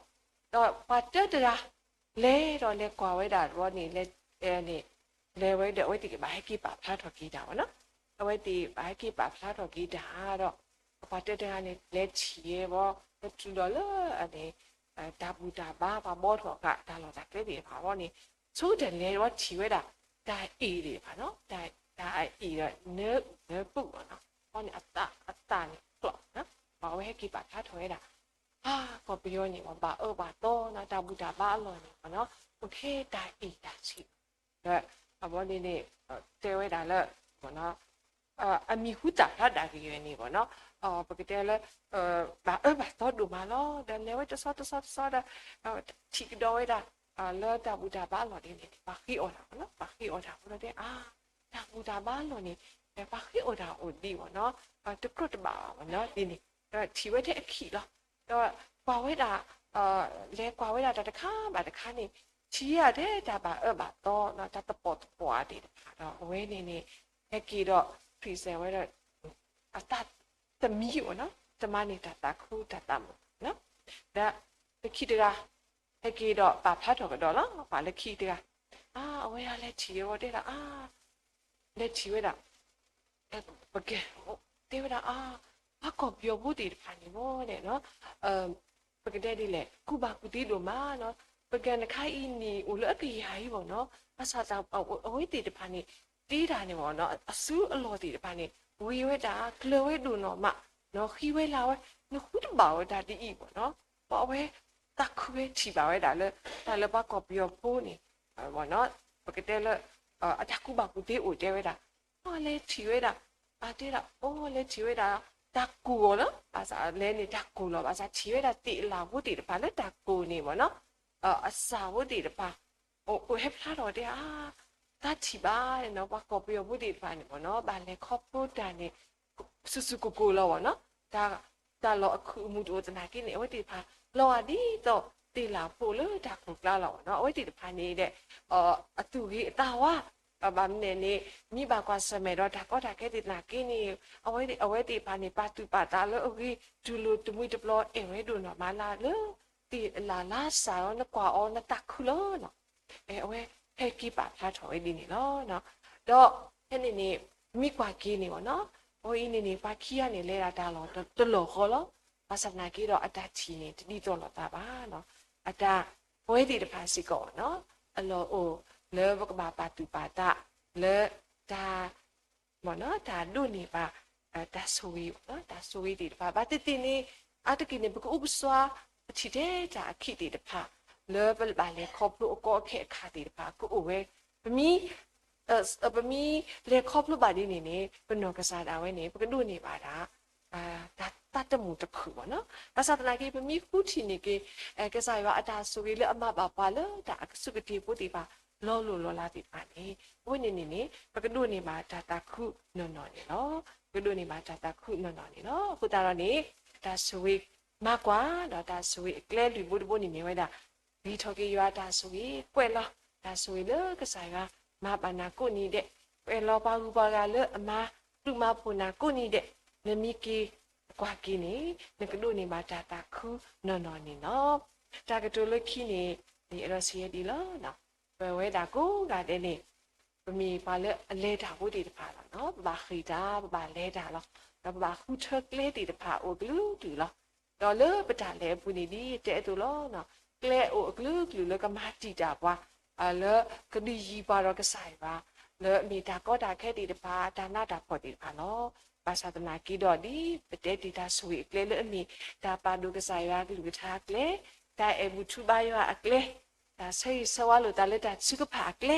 ဒီးပှၤတၢတဂၤ လဲၤဒီးလဲၤကွၢ်ဝဲဒၣ်တဘျီန့ၣ် လဲၤ န့ၣ် လဲၤဝဲဒီး အဝဲသ့ၣ်ကဘၣ်ဟဲက့ၤပာ်ဖျါထီၣ်က့ၤတၢ်ဘၣ်နီၤ, အဝဲသ့ၣ်ဘၣ်ဟဲက့ၤပာ်ဖျါထီၣ်က့ၤတၢ်ဒီး ပှၤတၢတဂၤန့ၣ် လဲၤထံၣ်ဝဲဘၣ် လၢတုၤလီၤလၢအန့ၣ် တၢ်ဘူၣ်တၢ်ဘါ ပှၤဘှီထီၣ်ဃာ် တၢ်လီၢ်တၢ်ကျဲသ့ၣ်တဖၣ်အဂီၢ်န့ၣ် ဆိကတၢၢ်လဲၤဝဲထံၣ်ဝဲဒၣ် တၢ်အ့ၣ်သ့ၣ်တဖၣ်နီၤ, တၢ်အ့ၣ်ဒီးနၢအုၣ်နၢပူၤဘၣ်နီၤ, အဃိန့ၣ် အသးန့ၣ်ကျီၢ်နီၤ, ပှၤဝဲဟဲက့ၤပာ်ဖျါထီၣ်ဝဲဒၣ် အါ ကီၢ်ပယီၤန့ၣ် ပှၤဘၣ်အၢဘၣ်သီနီၤ, တၢ်ဘူၣ်တၢ်ဘါအလီၢ်န့ၣ်ဘၣ်နီၤ, အိၣ်ထဲတၢ်အ့ၣ်တၢ်ဆံး ဒီးအဝဲန့ၣ်န့ၣ် တဲဝဲဒၣ်လၢ အမံၤဟူသၣ်ဖျါဒၣ်ဂ့ၤဂ့ၤန့ၣ်ဘၣ်နီၤ, ပကတဲလၢ ဘၣ်အၢဘၣ်သီဒိၣ်မးလီၤ. ဒီးလဲၤဝဲတဆီတဆီတဆီဒီး ထံၣ်ကဒီးဝဲဒၣ် လၢတၢ်ဘူၣ်တၢ်ဘါအလီၢ်ဒ်န့ၣ် ပှၤဃ့အီၣ်တၢ်ဘၣ်နီၤ, ပှၤဃ့အီၣ်တၢ်အဃိဒီးတဲ အါ တၢ်ဘူၣ်တၢ်ဘါအလီၢ်န့ၣ် ပှၤဃ့အီၣ်တၢ်အိၣ်ဒံးဘၣ်နီၤ, တကြၢးတဘၣ်ဘၣ်ဘၣ်နီၤ ဒ်န့ၣ်, ဒီးထံၣ်ဝဲထဲအခံးလီၤ. ဒီးကွၢ်ဝဲဒၣ် လဲၤကွၢ်ဝဲဒၣ်တၢ်တခါဘၣ်တခါန့ၣ် ထံၣ်ဝဲဒၣ်ထဲတၢ်ဘၣ်အၢဘၣ်သီ တၢ်သပှၢ်သပှၢ်သ့ၣ်တဖၣ်ဒီး အဝဲန့ၣ်န့ၣ် ဟဲက့ၤဒီး present ဝဲဒၣ် အသးသမံဘၣ်နီၤ, တမံၤန့ၣ် တၢ်သးခုတၢ်သးမုာ်နီၤ, ဒီးလၢခံတဂၤ ဟဲက့ၤဒီးပာ်ဖျါထီၣ်ကဒီးလီၤ. ပှၤလၢခံတဂၤ အဝဲဒၣ်လဲၤထံၣ်ဝဲတဲဒၣ် အါ လဲၤထံၣ်ဝဲဒၣ် ပကတဲဝဲဒၣ် အါ ပှၤကီၢ်ပယီၤဖိသ့ၣ်တဖၣ်န့ၣ်မ့ၢ်န့ၣ် ပကတဲဒ်လဲၣ် ကူၣ်ဘၣ်ကူၣ်သ့ဒိၣ်မးနီၤ, ပကၢၢ်တခါအံၤန့ၣ် အိၣ်လၢအကယၤအံၤဘၣ်နီၤ, ဘၣ်ဆၣ်အဝဲသ့ၣ်တဖၣ်န့ၣ် တ့တၢ်န့ၣ်ဘၣ်နီၤ, အစုအလီၢ်သ့ၣ်တဖၣ်န့ၣ် ဂ့ၤဝဲဒၣ် ကျၢၤဝဲဒိၣ်နီၢ်မးနီၤ, ဃံဝဲလၤဝဲ နဃုတဘၣ်ဝဲတၢ်ဒ်အံၤဘၣ်နီၤ, ပှၤအဝဲသးခုဝဲထံၣ်ဘၣ်ဝဲဒၣ်လၢ တၢ်လၢပှၤကီၢ်ပယီၤဖိန့ၣ် ပကတဲလၢ အတၢ်ကူၣ်ဘၣ်ကူၣ်သ့အိၣ်တဲဝဲဒၣ် အလဲၤထံၣ်ဝဲဒၣ် အတဲဒၣ် အိ လဲၤထံၣ်ဝဲဒၣ် တၢ်ကိၢ်အီၤလီၤ. ဘၣ်ဆၣ်လဲၤန့ၣ်တၢ်ကိၢ်လီၤ. ဘၣ်ဆၣ်ထံၣ်ဝဲဒၣ်သ့ၣ်လၣ်ဖိသ့ၣ်တဖၣ်လၢတၢ်ကိၢ်န့ၣ်ဘၣ်နီၤ, အစၢ်ဖိသ့ၣ်တဖၣ် အိၣ်ဟဲဖျါထီၣ်တဲ အါ တၢ်ထံၣ်ဘၣ်နီၤ ပှၤကီၢ်ပယီၤဖိသ့ၣ်တဖၣ်န့ၣ်ဘၣ်နီၤ ဘၣ်လဲၤခီဖျိတၢ်န့ၣ် စူၤစူၤကိၢ်ကိၢ်လီၤဘၣ်နီၤ, တၢ်လီၢ်အခုၣ်အမုၢ်တအိၣ်သနာ်က့န့ၣ် အဝဲသ့ၣ်တဖၣ် လီၤဂာ်ဒ်သိးသ့ၣ်လၣ်ဖိလၢတၢ်ကိၢ်ကျါလီၤဘၣ်နီၤ. အဝဲသ့ၣ်တဖၣ်န့ၣ်ဒီး အသူၣ်ဂ့ၤအသးဝါ ဘၣ်မနုၤန့ၣ် မ့ၢ်ဘၣ်ကွၢ်ဆၢၣ်မဲာ်ဒီးတၢ်ကီတၢ်ခဲသ့ၣ်သနာ်က့န့ၣ် အဝဲသ့ၣ်တဖၣ်န့ၣ် ပာ်သူၣ်ပာ်သးလၢအဂ့ၤ တူၢ်လိာ်တမှံၤတပျီၤ အဲၣ်ဝဲဒိၣ်နီၢ်မးလၢ လၢသ့ၣ်လၣ်လါစၢ်လီၤ နကွၢ်အီၤနသးခုလီၤနီၤ. အဝဲဟဲက့ၤပာ်ဖျါထီၣ်ဝဲဒ်န့ၣ်လီၤ. ဒီးဖဲန့ၣ်န့ၣ် မ့ၢ်ကွၢ်က့ၤန့ၣ်ဘၣ်နီၤ အဝဲအံၤန့ၣ်န့ၣ် ပှၤခံဂၤန့ၣ် လဲၤဒၣ်တၢ်လီၢ်တလီၢ်ဃီလီၤ. ဘၣ်ဆၣ်သနာ်က့ဒီး အတၢ်ထံၣ်န့ၣ် တဒ်သိးလိာ်သးဘၣ်နီၤ. အတၢ် ပဝဲသ့ၣ်တဖၣ်စ့ၢ်ကီးနီၤ အလီၢ်အိၣ်လၢပကဘၣ်ပာ်သူၣ်ပာ်သးလၢတၢ် တၢ်ဒိးန့ၢ်ဘၣ် တၢ်ဆိၣ်ဂ့ၤ တၢ်ဆိၣ်ဂ့ၤသ့ၣ်တဖၣ် ဘၣ်သ့ၣ်သ့ၣ်န့ၣ် အါတက့ၢ်န့ၣ် ပကအိၣ်ကစွါ ပထံၣ်ထဲတၢ်အခံးသ့ၣ်တဖၣ် လၢပဘၣ်လဲၤခီဖျိအကီအခဲအခါသ့ၣ်တဖၣ် ကအိၣ်ဝဲ ပမ့ၢ် ပမ့ၢ်လဲၤခီဖျိဘၣ်ဒ်န့ၣ်န့ၣ် ပနီၢ်ကစၢ်ဒၣ်ဝဲန့ၣ် ပကဒိးန့ၢ်ဘၣ်ဒၣ် တၢ်သးတမုာ်တခုၣ်ဘၣ်နီၤ. ဘၣ်ဆၣ်သနာ်က့ ပမ့ၢ်ဃုထံၣ်န့ၢ်က့ၤ ကစၢ်ယွၤအတၢ်ဆိၣ်ဂ့ၤလၢအမၤဘၣ်ပှၤလၢတၢ်အကဆူးကတ့ၤဖိသ့ၣ်တဖၣ် လီၤလိၢ်လီၤလးသ့ၣ်တဖၣ်န့ၣ် အဝဲန့ၣ်န့ၣ်န့ၣ် ပကဒိးန့ၢ်ဘၣ်တၢ်သးခုနီၢ်နီၢ်န့ၣ်လီၤ. ပကဒိးန့ၢ်ဘၣ်တၢ်သးခုနီၢ်နီၢ်န့ၣ်လီၤ. အဃိသတးဒီးန့ၣ် တၢ်ဆိၣ်ဂ့ၤ မၤကွၢ်ဒီးတၢ်ဆိၣ်ဂ့ၤအကျဲလုၢ်ဘိတဘိန့ၣ်မ့ၢ်ဝဲဒၣ် ဂံၢ်ထီၣ်က့ၤယွၤတၢ်ဆိၣ်ဂ့ၤ, ကွဲးလီၤတၢ်ဆိၣ်ဂ့ၤလၢကစၢ်ယွၤမၤဘၣ်နၤကိးနံၤဒဲး, ကွဲးလီၤပှၤဂုၤပှၤဂၤလၢအမၤဃုာ်မၤဖိးနၤကိးနံၤဒဲး, နမ့ၢ်က့ၤကွၢ်က့ၤန့ၣ် နကဒိးန့ၢ်ဘၣ်တၢ်သးခုနီၢ်နီၢ်န့ၣ်လီၤ. တၢ်ကတိၤလၢခံန့ၣ် ယအဲၣ်ဒိးစံးဝဲဒ်အံၤလီၤ. ပဝဲဒၣ်ကိးဂၤဒဲးန့ၣ် ပမ့ၢ်ပှၤလၢအလဲၤတၢ်ဖိသ့ၣ်တဖၣ်လီၤ. ပဘၣ်ဃ့ၢ်တၢ်, ပဘၣ်လဲၤတၢ်လီၤ. ဒီးပဘၣ်ဃုထၢကျဲသ့ၣ်တဖၣ်အိၣ်အကလုာ်ကလုာ်လီၤ. ဒီးလၢပတၢ်လဲၤအပူၤန့ၣ် ဒ်တဲအသိးလီၤ. ကျဲအိၣ်အကလုာ်ကလုာ်လၢကမၤတံာ်တာ်ပှၤ, လၢကဒုးယံၤပှၤဒီးကစၢ်ယွၤ, လၢအမ့ၢ်တၢ်ကီတၢ်ခဲသ့ၣ်တဖၣ်, တၢ်နးတၢ်ဖှီၣ်သ့ၣ်တဖၣ်လီၤ. ဘၣ်ဆၣ်သနာ်က့ဒီး ဒ်ပတဲတ့ၢ်တၢ်ဆိၣ်ဂ့ၤအကျဲလၢအမ့ၢ် တၢ်ပာ်ဒိၣ်ကစၢ်ယွၤကလုၢ်ကထါအကျဲ, တၢ်အဲၣ်ဘူၣ်ထူဘါယွၤအကျဲ, တၢ်ဆၢဂ့ၤဆၢဝါလိာ်သးလၢတၢ်ထုကဖၣ်အကျဲ,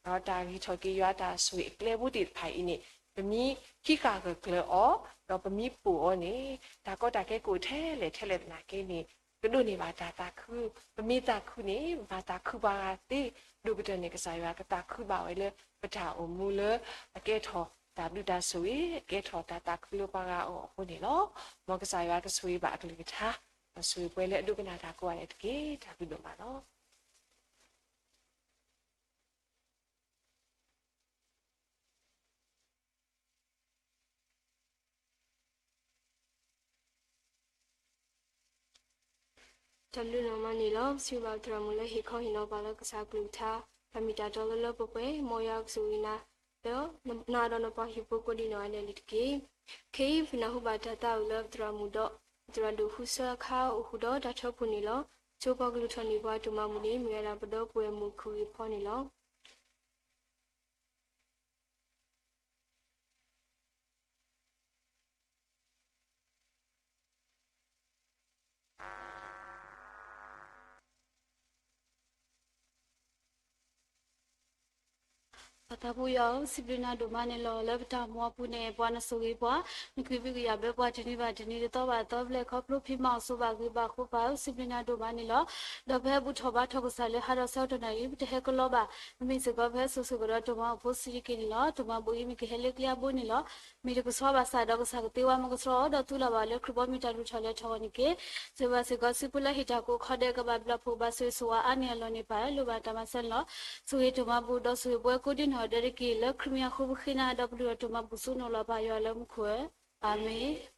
ဒီးတၢ်ဂံၢ်ထီၣ်က့ၤယွၤတၢ်ဆိၣ်ဂ့ၤအကျဲဖိသ့ၣ်တဖၣ်အံၤန့ၣ် ပမ့ၢ်ဟံးဃာ်ဂၢၢ်ကျၢၤအီၤ, ဒီးပမ့ၢ်ပိာ်အီၤန့ၣ် တၢ်ကီတၢ်ခဲကအိၣ်ထဲလဲၣ်ထဲလဲၣ်သနာ်က့န့ၣ် ကဒိးန့ၢ်ဘၣ်တၢ်သးခု, ပမ့ၢ်သးခုန့ၣ် ဘၣ်သးခုပှၤဂၤသ့, ဒိၣ်ကတၢၢ်န့ၣ် ကစၢ်ယွၤကသးခုဘၣ်ဝဲလၢ ပတၢ်အိၣ်မူလၢအကဲထီၣ်တၢ်ဘျုးတၢ်ဆိၣ်ဂ့ၤ, အကဲထီၣ်တၢ်သးခုလၢပှၤဂၤအဂီၢ်အဃိန့ၣ်လီၤ. မ်ကစၢ်ယွၤကဆိၣ်ဂ့ၤဘၣ်အကလုၢ်ကထါ, ဒီးဆိၣ်ဂ့ၤပှၤလၢအဒိကနၣ်တၢ်ကိးဂၤဒဲးတက့ၢ်. တၢ်ဘျုးဒိၣ်မးလီၤ. တၢ်ဘျုးဒိၣ်မးန့ၣ်လီၤ. ပစံးဘျုးဘၣ်ပသရၣ်မုၣ်လၢဟ့ၣ်ခီဟ့ၣ်နီၤပှၤလၢကစၢ်ကလုၢ်ကထါ, တၢ်မ့ၢ်တၢ်တီလၢလၢပှဲၤပှဲၤ, မ်ယွၤကဆိၣ်ဂ့ၤနၤ, ဒီးနၤဒီးနပှၤဟံၣ်ဖိကိးဒံနီၢ်ဂၤဒဲးန့ၣ်တက့ၢ်. ခဲအံၤပနၢ်ဟူဘၣ်တၢ်သးဝံၣ်လၢပသရၣ်မုၣ်ဒီး ပသရၣ်ဒိၣ်ဃုဆၢအခါအိၣ်ဃုာ်ဒီးတၢ်ထၢဖှိၣ်န့ၣ်လီၤ. ဆိပှၤကလုၢ်ထီၣ်န့ၢ်ပှၤဒိၣ်မးမုၢ်န့ၣ် မ့ၢ်ဝဲဒၣ်ပဒီပုၢ်ဝဲၢ်မုၣ်ခုၣ်ဂ့ၤဖီန့ၣ်လီၤ. ပၢ်သးဖိယွၤဧၢ, စံးဘျုးနၤဒိၣ်မးန့ၣ်လီၤ. လၢပတၢ်မူအပူၤန့ၣ် ပှၤနဆိၣ်ဂ့ၤပှၤ, နကဟုကယာ်ဘၢပှၤတနံၤဘၣ်တနံၤ တသီဘၣ်သီဘျဲၣ်ခီဖျိဖံးမၤအိၣ်ဆိးဘၣ်ဂ့ၤဘၣ်ဃိပၢ်ဧၢ, စံးဘျုးနၤဒိၣ်မးန့ၣ်လီၤ. ဒီးဖဲအဘူးထီၣ်ဘါထီၣ်ကစၢ်လၢဟါဒီးဆၢကတီၢ်နၣ်ရံၣ် ပတဟဲကလီဘၣ်, မ့မ့ၢ်စ့ၢ်ကီးဖဲစိၤစိၤကဒီးတိၢ်မၤအိၣ်ဖိစံးတက့ၢ်န့ၣ်လီၤ. တိၢ်မၤဘူၣ်အံၤမ့ၢ်ကဟဲလၢကျဲအဘိန့ၣ်လီၤ. မ့ၢ်တကဆှီဘၣ်ဆၣ်ဒီးကစၢ်ကသ့ဝဲမ့ၢ်ကဆှီအီၤ, ဒီးသူလီၤဘၣ်လၢခရံာ်ဘီမုၢ်တၢ်ဒိၣ်ထီၣ်လဲၤထီၣ်အဂီၢ်န့ၣ်တက့ၢ်. စံးဘၣ်စ့ၢ်ကီး စုဖိလၢဟ့ၣ်တၢ်ကိးခီဒဲးကဘၣ်ဘျုးဖှိၣ်ဘၣ်ဆိၣ်ဂ့ၤဆိၣ်ဝါအါန့ၢ်အလီၢ်န့ၣ် ပၢ်လၢဘၣ်တၢ်မၤစၢၤန့ၣ်လီၤ. ဆိၣ်ဂ့ၤတိၢ်မၤဘူၣ်ဒီးဆိၣ်ဂ့ၤပှၤကိးဒံနီၢ်ဂၤဒဲးတက့ၢ်. လၢခရံာ်မံၤအဃိပဃ့နၤ ဒီးပဒုၣ်ဒီးတိၢ်မၤဘူၣ်ဆူနအိၣ်လီၤ ပၢ်ယွၤလၢမူခိၣ်ဧၢ, အၤမ့ၣ်.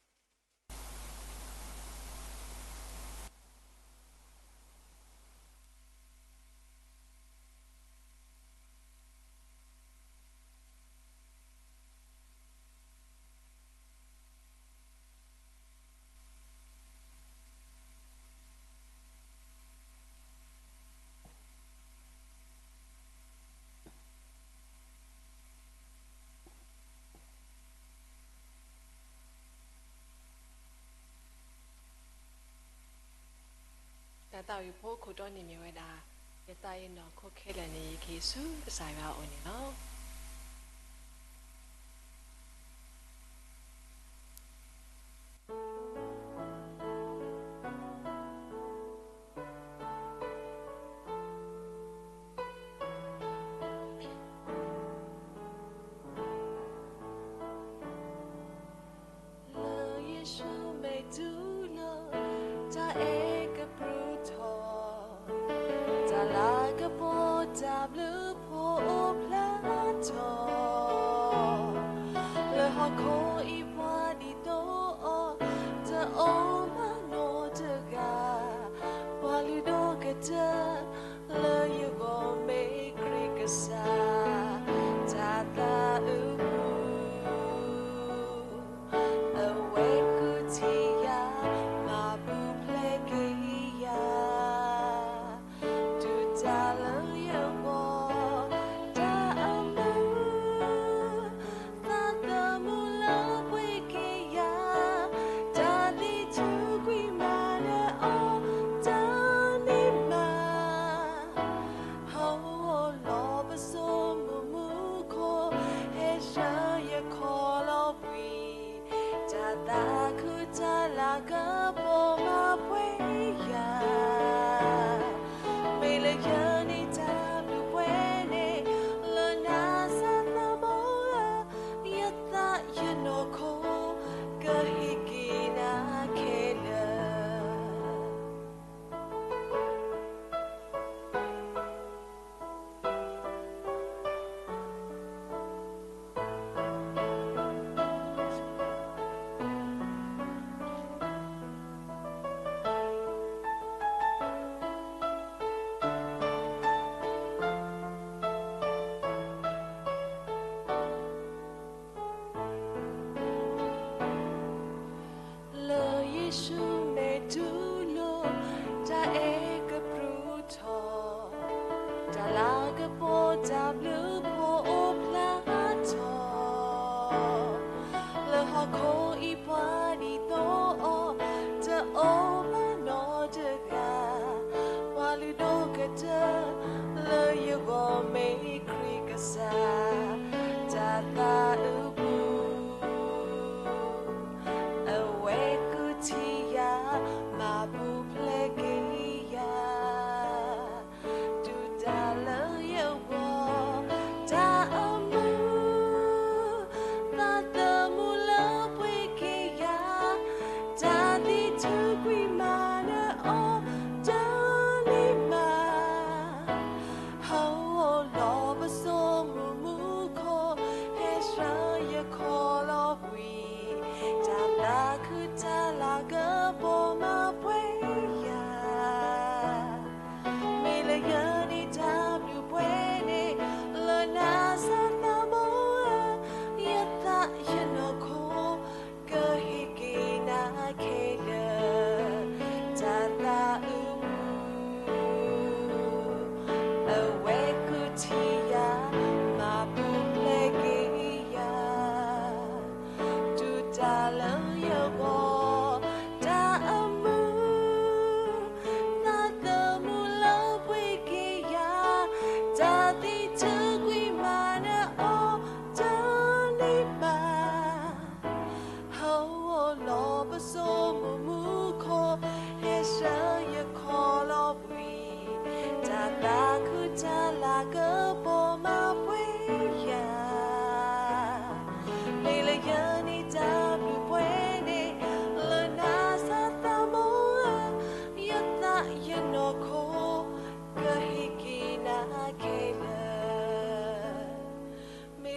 တၢ်သးဝံၣ်ဖိအခိၣ်တီန့ၣ်မ့ၢ်ဝဲဒၣ် ယသးယနီၢ်ခိခဲလၢာ်န့ၣ် ယကဟ့ၣ်ဆူကစၢ်ယွၤအအိၣ်န့ၣ်လီၤ. လၢယ့ၣ်ၡူးမ့ၢ်တူၢ်လိာ် တၢ်အဲၣ်ကပြုၢ်ထီၣ်, တၢ်လၤကပီၤတၢ်ဘျုးဖှိၣ်အိၣ်ဖျါထီၣ်, လၢဟီၣ်ခိၣ်အံၤပှၤဒ်သိးအီၤ တအိၣ်မးနီတဂၤ, ပှၤလုၢ်ဒိၣ်ကတၢၢ် လၢယဂီၢ်မ့ၢ်ခရံာ်ကစၢ်, တၢ်သးအုးပူၤ အဝဲဃုထံၣ်ယၤ, မၤပူၤဖျဲးက့ၤယၤ, ဒုၣ်ဒါလၢယဂီၢ်, တၢ်အမုာ်, သးသမူလၢ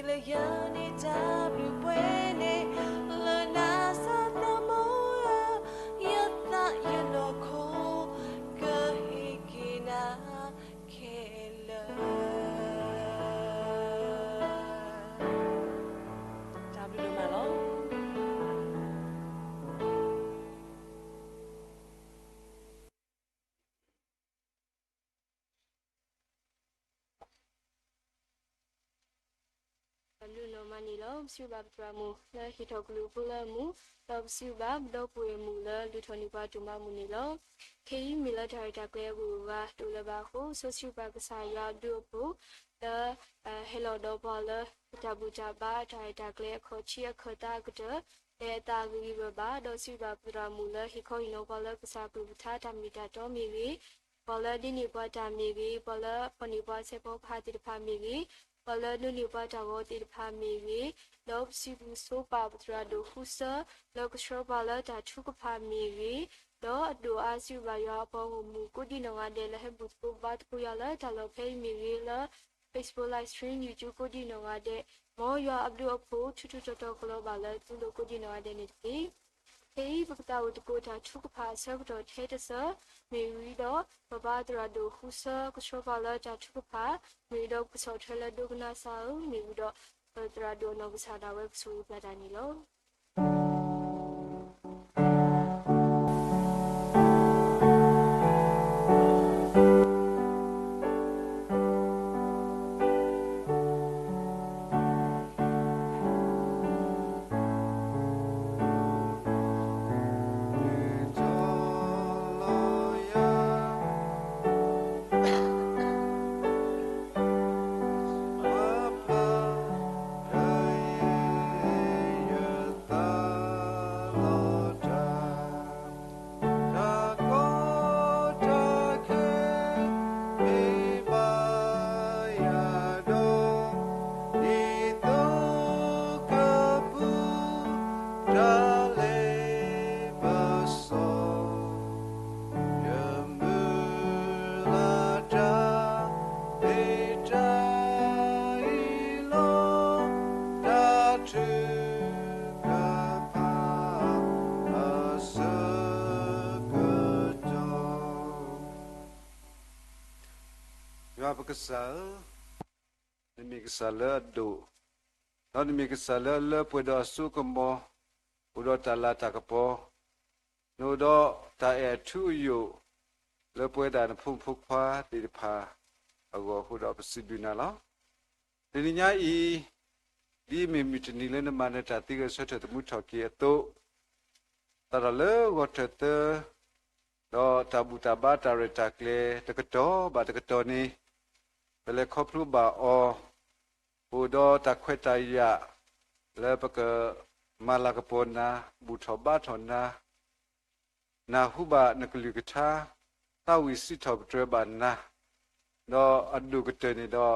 ယၤန့ၣ်တၢ်ဘျုးပှဲၤန့ၣ် လၢနၤစၢ်သးမီလၢ ယသးယနီၢ်ခိ ကဟ့ၣ်က့ၤနၤခဲလၢာ်. တၢ်ဘျုးဒိၣ်မးလီၤ. တၢ်ဘျုးဒိၣ်မးန့ၣ်လီၤ. ပစံးဘျုးဘၣ်ပသရၣ်မုၣ်လၢဟ့ၣ်ထီၣ်ကလုၢ်ဖိလၢအမုာ်, ဒီးပစံးဘျုးဘၣ်ပဒီပုၢ်ဝဲၢ်မုၣ်လၢလူၤထီၣ်န့ၢ်ပှၤဒိၣ်မးအမုာ်န့ၣ်လီၤ. ခဲအံၤမ့ၢ်လၢတၢ်ရဲၣ်တၢ်ကျဲၤအဂုၤအဂၤဒိၣ်လၢၤဘၣ်အဃိ, စီဆှံပၢ်ကစၢ်ယွၤအဘျုးအဖှိၣ် လၢ ဟဲလီၤဒီးပှၤလၢ တၢ်ဘူၣ်တၢ်ဘါတၢ်ရဲၣ်တၢ်ကျဲၤအခီၣ်ထံးအခၢၣ်သးအကတၢၢ် လၢအသးဂ့ၤဂ့ၤဘၣ်ဘၣ်, ဒီးစံးဘျုးဘၣ်ပသရၣ်မုၣ်လၢဟ့ၣ်ခီဟ့ၣ်နီၤပှၤလၢကစၢ်အကလုၢ်ကထါတၢ်မ့ၢ်တၢ်တီမ့ၢ်ဂ့ၤ, ပှၤလၢဒ်န့ၣ်ပှၤတၢ်မ့ၢ်ဂ့ၤ, ပှၤလၢဖီၣ်န့ၢ်ပှၤဆဲးဖီကဟၣ်သ့ၣ်တဖၣ်မ့ၢ်ဂ့ၤ, ပှၤလၢဒိးန့ၢ်ပှၤတၢ်ဂီၤသ့ၣ်တဖၣ်မ့ၢ်ဂ့ၤ, ဒီးပစံးဘျုးဆိပာ်ပသရၣ်ဒိၣ်ဃုစၢ လၢကဆှၢပှၤလၢတၢ်ထုကဖၣ်မ့ၢ်ဂ့ၤ, ဒီးအဒိၣ်အါစံးဘျုးဘၣ်ယွၤအပှၤဂီၢ်မုၢ်ကိးဒံနီၢ်ဂၤဒဲးလၢဟဲဘူၣ်သကိးဘါသကိးယၤလၢတၢ်လီၢ်ဖဲအံၤမ့ၢ်ဂ့ၤ, လၢ Facebook Livestream YouTube ကိးဒံနီၢ်ဂၤဒဲး, မ်ယွၤအဘျုးအဖှိၣ်ထူးထူးတီၤတီၤကလီၤဘၣ်လၢသုလိၤကိးဒံနီၢ်ဂၤဒဲးန့ၣ်တက့ၢ်. ခဲအံၤပကသးအိၣ်သကိးတၢ်ထုကဖၣ်အဆၢကတီၢ်ထဲတစၢၤ, မ့ၢ်ဝံၤဒီး ပပၢ်သရၣ်ဒိၣ်ဃုစၢ ကဆှၢပှၤလၢတၢ်ထုကဖၣ်, မ့ၢ်ဝံၤဒီးပကဆီၣ်ထွဲလၢဒိကနၣ်စၢ်ဧၢ, မ့ၢ်ဝံၤဒီး ပသရၣ်ဒိၣ်အနီၢ်ကစၢ်ဒၣ်ဝဲကဆိၣ်ဂ့ၤပျၢ်တၢ်န့ၣ်လီၤ. တၢ်ကိးတၢ်ခဲမ့ၢ်ဘၣ်ယၤဒီး ဒ်သိးကပူၤ တၢ်လ့ပစီ ယမုၢ်လၢ်တၢ် မ့ၢ်တၢ်အံၤလီၤ, တၢ်ထုကဖၣ်အဆၢကတီၢ်. ယွၤပကစၢ်ဧၢ, နမ့ၢ်ကစၢ်လၢအဒိၣ်, ဒီးနမ့ၢ်ကစၢ်လၢအလၢပှဲၤဒီးအစိအကမီၤ, အိၣ်ဒီးတၢ်လၤတၢ်ကပီၤ, နအိၣ်ဒီးတၢ်အဲၣ်အထူအယိာ် လၢပဝဲဒၣ်နဖိမုၣ်ဖိခွါသ့ၣ်တဖၣ်အဂီၢ်အဃိဒီး ပစံးဘျုးနၤလီၤ. တနံၤညါအံၤ ဒ်အမ့ၢ်မုၢ်တနံၤလၢနမၤနၢၤတၢ်သံဂဲၤဆၢထၢၣ်သမူထီၣ်က့ၤအသိး, စးထီၣ်လၢဂီၤထၢၣ်သၢ ဒီးတၢ်ဘူၣ်တၢ်ဘါတၢ်ရဲၣ်တၢ်ကျဲၤတကတီၢ်ဘၣ်တကတီၢ်န့ၣ်, ပလဲၤခီဖျိဘၣ်အီၤ, ပအိၣ်ဒီးတၢ်ခွဲးတၢ်ယာ် လၢပကမၤလၤကပီၤနၤ, ဘူၣ်ထီၣ်ဘါထီၣ်နၤ, နၢ်ဟူဘၣ်နကလုၢ်ကထါ, သးဝံၣ်စံးထီၣ်ပတြၢၤဘၣ်နၤ, ဒီးအဒိၣ်ကတၢၢ်န့ၣ်ဒီး,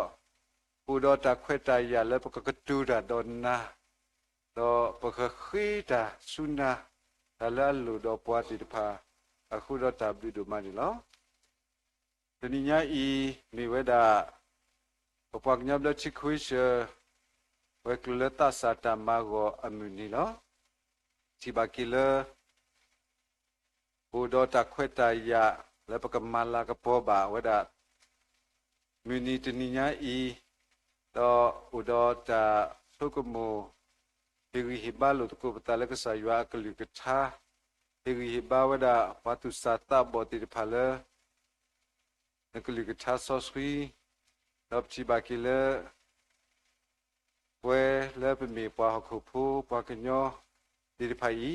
ပအိၣ်ဒီးတၢ်ခွဲးတၢ်ယာ်လၢပကကတိၤတၢ်ဒီးနၤ, ဒီးပကဃ့တၢ်ဆူနၤ, တၢ်လၢအလိၣ်ဒီးပှၤသ့ၣ်တဖၣ်, အဃိဒီးတၢ်ဘျုးဒိၣ်မးန့ၣ်လီၤ. တနံၤညါအံၤ မ့ၢ်ဝဲဒၣ် ပပှၤကညီဘျၢထံခဝ့ၡၢၣ် ဝဲၤကျိၤလၢသးစၢ်တၢ်မၤဂီၤအမုၢ်နံၤလီၤ. ထံၣ်ဘၣ်က့ၤလၢ အိၣ်ဒီးတၢ်ခွဲးတၢ်ယာ် လၢပကမၤလၤကပီၤဘၣ်ဝဲဒၣ် မုၢ်နံၤတနံၤညါအံၤ, ဒီးအိၣ်ဒီးတၢ်ဆိကမိၣ် ဟ့ၣ်ဂံၢ်ဟ့ၣ်ဘါလိာ်သကိးပသးလၢကစၢ်ယွၤအကလုၢ်ကထါ, ဟ့ၣ်ဂံၢ်ဟ့ၣ်ဘါဝဲဒၣ်ပှၤသူၣ်စၢ်သးဘီၣ်သ့ၣ်တဖၣ်လၢ နကလုၢ်ကထါစီဆှံ, ဒီးပထံၣ်ဘၣ်က့ၤလၢ ပဝဲလၢပမ့ၢ်ပှၤဟီၣ်ခိၣ်ဖိပှၤကညီသ့ၣ်တဖၣ်အံၤ,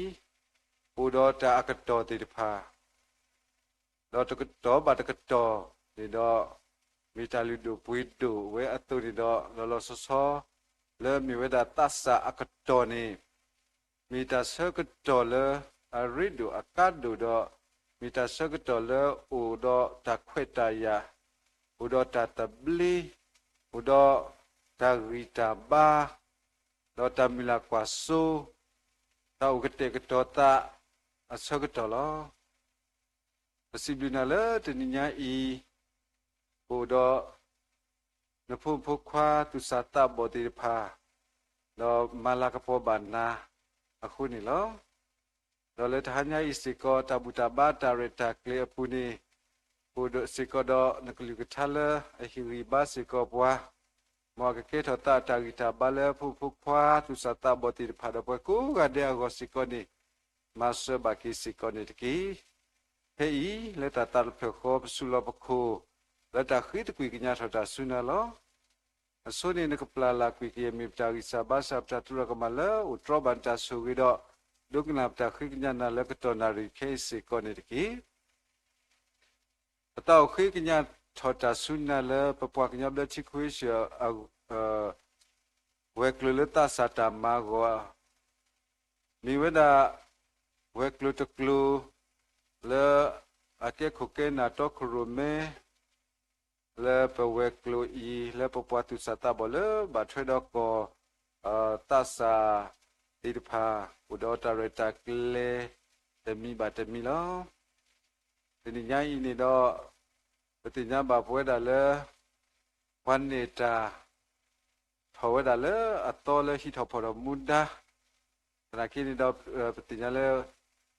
အိၣ်ဒီးတၢ်အကတီၢ်သ့ၣ်တဖၣ်, ဒီးတကတီၢ်ဘၣ်တကတီၢ်န့ၣ်ဒီး, မ့ၢ်တၢ်လုၢ်ဒိၣ်ပှ့ၤဒိၣ်ဝဲအသိးန့ၣ်ဒီး လီၤလီၤဆီဆီ လၢမ့ၢ်ဝဲဒၣ်သးစၢ်အကတီၢ်န့ၣ်, မ့ၢ်တၢ်ဆၢကတီၢ်လၢအရ့ဒိၣ်အကါဒိၣ်ဒီး, မ့ၢ်တၢ်ဆၢကတီၢ်လၢအိၣ်ဒီးတၢ်ခွဲးတၢ်ယာ်, အိၣ်ဒီးတၢ်သဘျ့, အိၣ်ဒီးတၢ်ဂံၢ်တၢ်ဘါ, ဒီးတၢ်မုၢ်လၢ်ကွၢ်စိ, တၢ်အိၣ်ကတဲာ်ကတီၤသးအဆၢကတီၢ်လီၤ. ပစံးဘျုးနၤလၢတနံၤညါအံၤ, ပအိၣ်ဒီး နဖိမုၣ်ဖိခွါသူၣ်စၢ်သးဘီၣ်သ့ၣ်တဖၣ်, ဒီးမၤလၤကပီၤဘၣ်နၤအဃိန့ၣ်လီၤ. ဒီးလၢတဟါညါအံၤစ့ၢ်ကီး တၢ်ဘူၣ်တၢ်ဘါတၢ်ရဲၣ်တၢ်ကျဲၤအပူၤန့ၣ် အိၣ်ဒီးစ့ၢ်ကီးဒီးနကလုၢ်ကထါလၢအဟ့ၣ်ဂံၢ်ဘါစ့ၢ်ကီးပှၤ, မ်အကကဲထီၣ်သးအတၢ်ဂံၢ်တၢ်ဘါလၢဖိမုၣ်ဖိခွါသူၣ်စၢ်သးဘီၣ်သ့ၣ်တဖၣ်ဒီးပှၤကိးဂၤဒဲးအဂီၢ်စ့ၢ်ကီးန့ၣ် မၤစၢၤဘၣ်က့ၤစ့ၢ်ကီးန့ၣ်တက့ၢ်. ဖဲအံၤ လၢတၢ်သးတဖျၢၣ်ဃီ ပစူးလီၤပခိၣ် လၢတၢ်ဃ့သကွံၢ်ကညးထီၣ်တၢ်ဆူနၤလီၤ. အဆိန့ၣ် နကပျၢ်လၢ်ကွံာ်က့ၤ မ့ၢ်ပတၢ်ဂံၢ်စၢ်ဘါစၢ် ပတၢ်သရူးကမၣ်လၢအိၣ်တြီဘၣ်နတၢ်ဆိၣ်ဂ့ၤဒီး ဒိကနၣ်ပတၢ်ဃ့ကညးနၤလၢကတီၢ်နၣ်ရံၣ်ခဲအံၤစ့ၢ်ကီးန့ၣ်တက့ၢ်. ပသးအိၣ်ဃ့ကညးထီၣ်တၢ်ဆူနၤလၢ ပပှၤကညီဘျၢထံခဝ့ၡၢၣ် ဝဲၤကျိၤလၢသးစၢ်တၢ်မၤအဂီၢ် မ့ၢ်ဝဲဒၣ် ဝဲၤကျိၤတကျိၤ လၢအကဲခိၣ်ကဲနၢ်တီခိၣ်ရိၣ်မဲ လၢပဝဲၤကျိၤအံၤ လၢပပှၤသူၣ်စၢ်သးဘီၣ်လၢဘၣ်ထွဲဒီးကီၢ် သးစၢ်သ့ၣ်တဖၣ် အိၣ်ဒီးတၢ်ရဲၣ်တၢ်ကျဲၤ တမံၤဘၣ်တမံၤလီၤ. တနံၤညါအံၤန့ၣ်ဒီး ပသ့ၣ်ညါဘၣ်ပဝဲဒၣ်လၢ ပှၤနဲၣ်တၢ် ထီၣ်ဝဲဒၣ်လၢအသီလၢဟံးထီၣ်ဖီၣ်ထီၣ်မူဒါ သနာ်က့န့ၣ်ဒီး ပသ့ၣ်ညါလၢ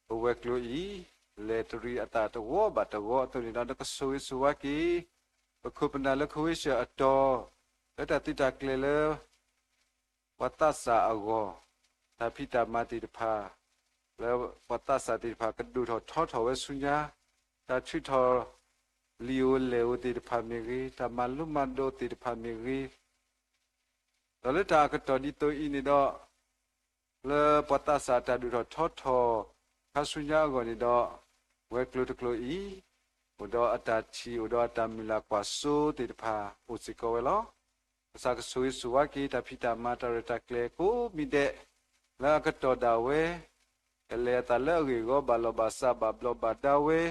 ပဝဲၤကျိၤအံၤ လဲၤတရံးအသးတဝီဘၣ်တဝီအသိးန့ၣ်ဒီး နကဆိၣ်ဂ့ၤဆိၣ်ဝါက့ၤ ပခိၣ်ပနၢ်လၢခဝ့ၡၢၣ်အတီၤ လၢတၢ်သုးတၢ်ကျဲၤလၢ ပှၤသးစၢ်အဂီၢ် တၢ်ဖံးတၢ်မၤသ့ၣ်တဖၣ် လၢပှၤသးစၢ်သ့ၣ်တဖၣ်ကဒိၣ်ထီၣ်ထီထီၣ်ဝဲဆူညါ တၢ်ထုးထီၣ်လံာ်ဧိၤလဲၢ်ဧိၤသ့ၣ်တဖၣ်မ့ၢ်ဂ့ၤ တၢ်မၤလိမၤဒိးသ့ၣ်တဖၣ်မ့ၢ်ဂ့ၤ ဒီးလၢတၢ်အကတီၢ်ဒ်သိးအံၤန့ၣ်ဒီး လၢပှၤသးစၢ်တၢ်ဒိၣ်ထီၣ်ထီထီၣ် ခါဆူညါအဂီၢ်န့ၣ်ဒီး ဝဲၤကျိၤတကျိၤအံၤ အိၣ်ဒီးအတၢ်ထံၣ် အိၣ်ဒီးအတၢ်မုၢ်လၢ်ကွၢ်စိသ့ၣ်တဖၣ် အိၣ်စ့ၢ်ကီးဝဲလီၤ. ကစၢ်ကဆိၣ်ဂ့ၤဆိၣ်ဝါက့ၤတၢ်ဖံးတၢ်မၤတၢ်ရဲၣ်တၢ်ကျဲၤကိးမံၤဒဲး လၢအကတီၢ်ဒၣ်ဝဲ ကလဲၤအသးလၢအဂ့ၢ်အဂီၢ်ဘၣ်လီၢ်ဘၣ်စးဘၣ်ဘျီးဘၣ်ဒါဝဲ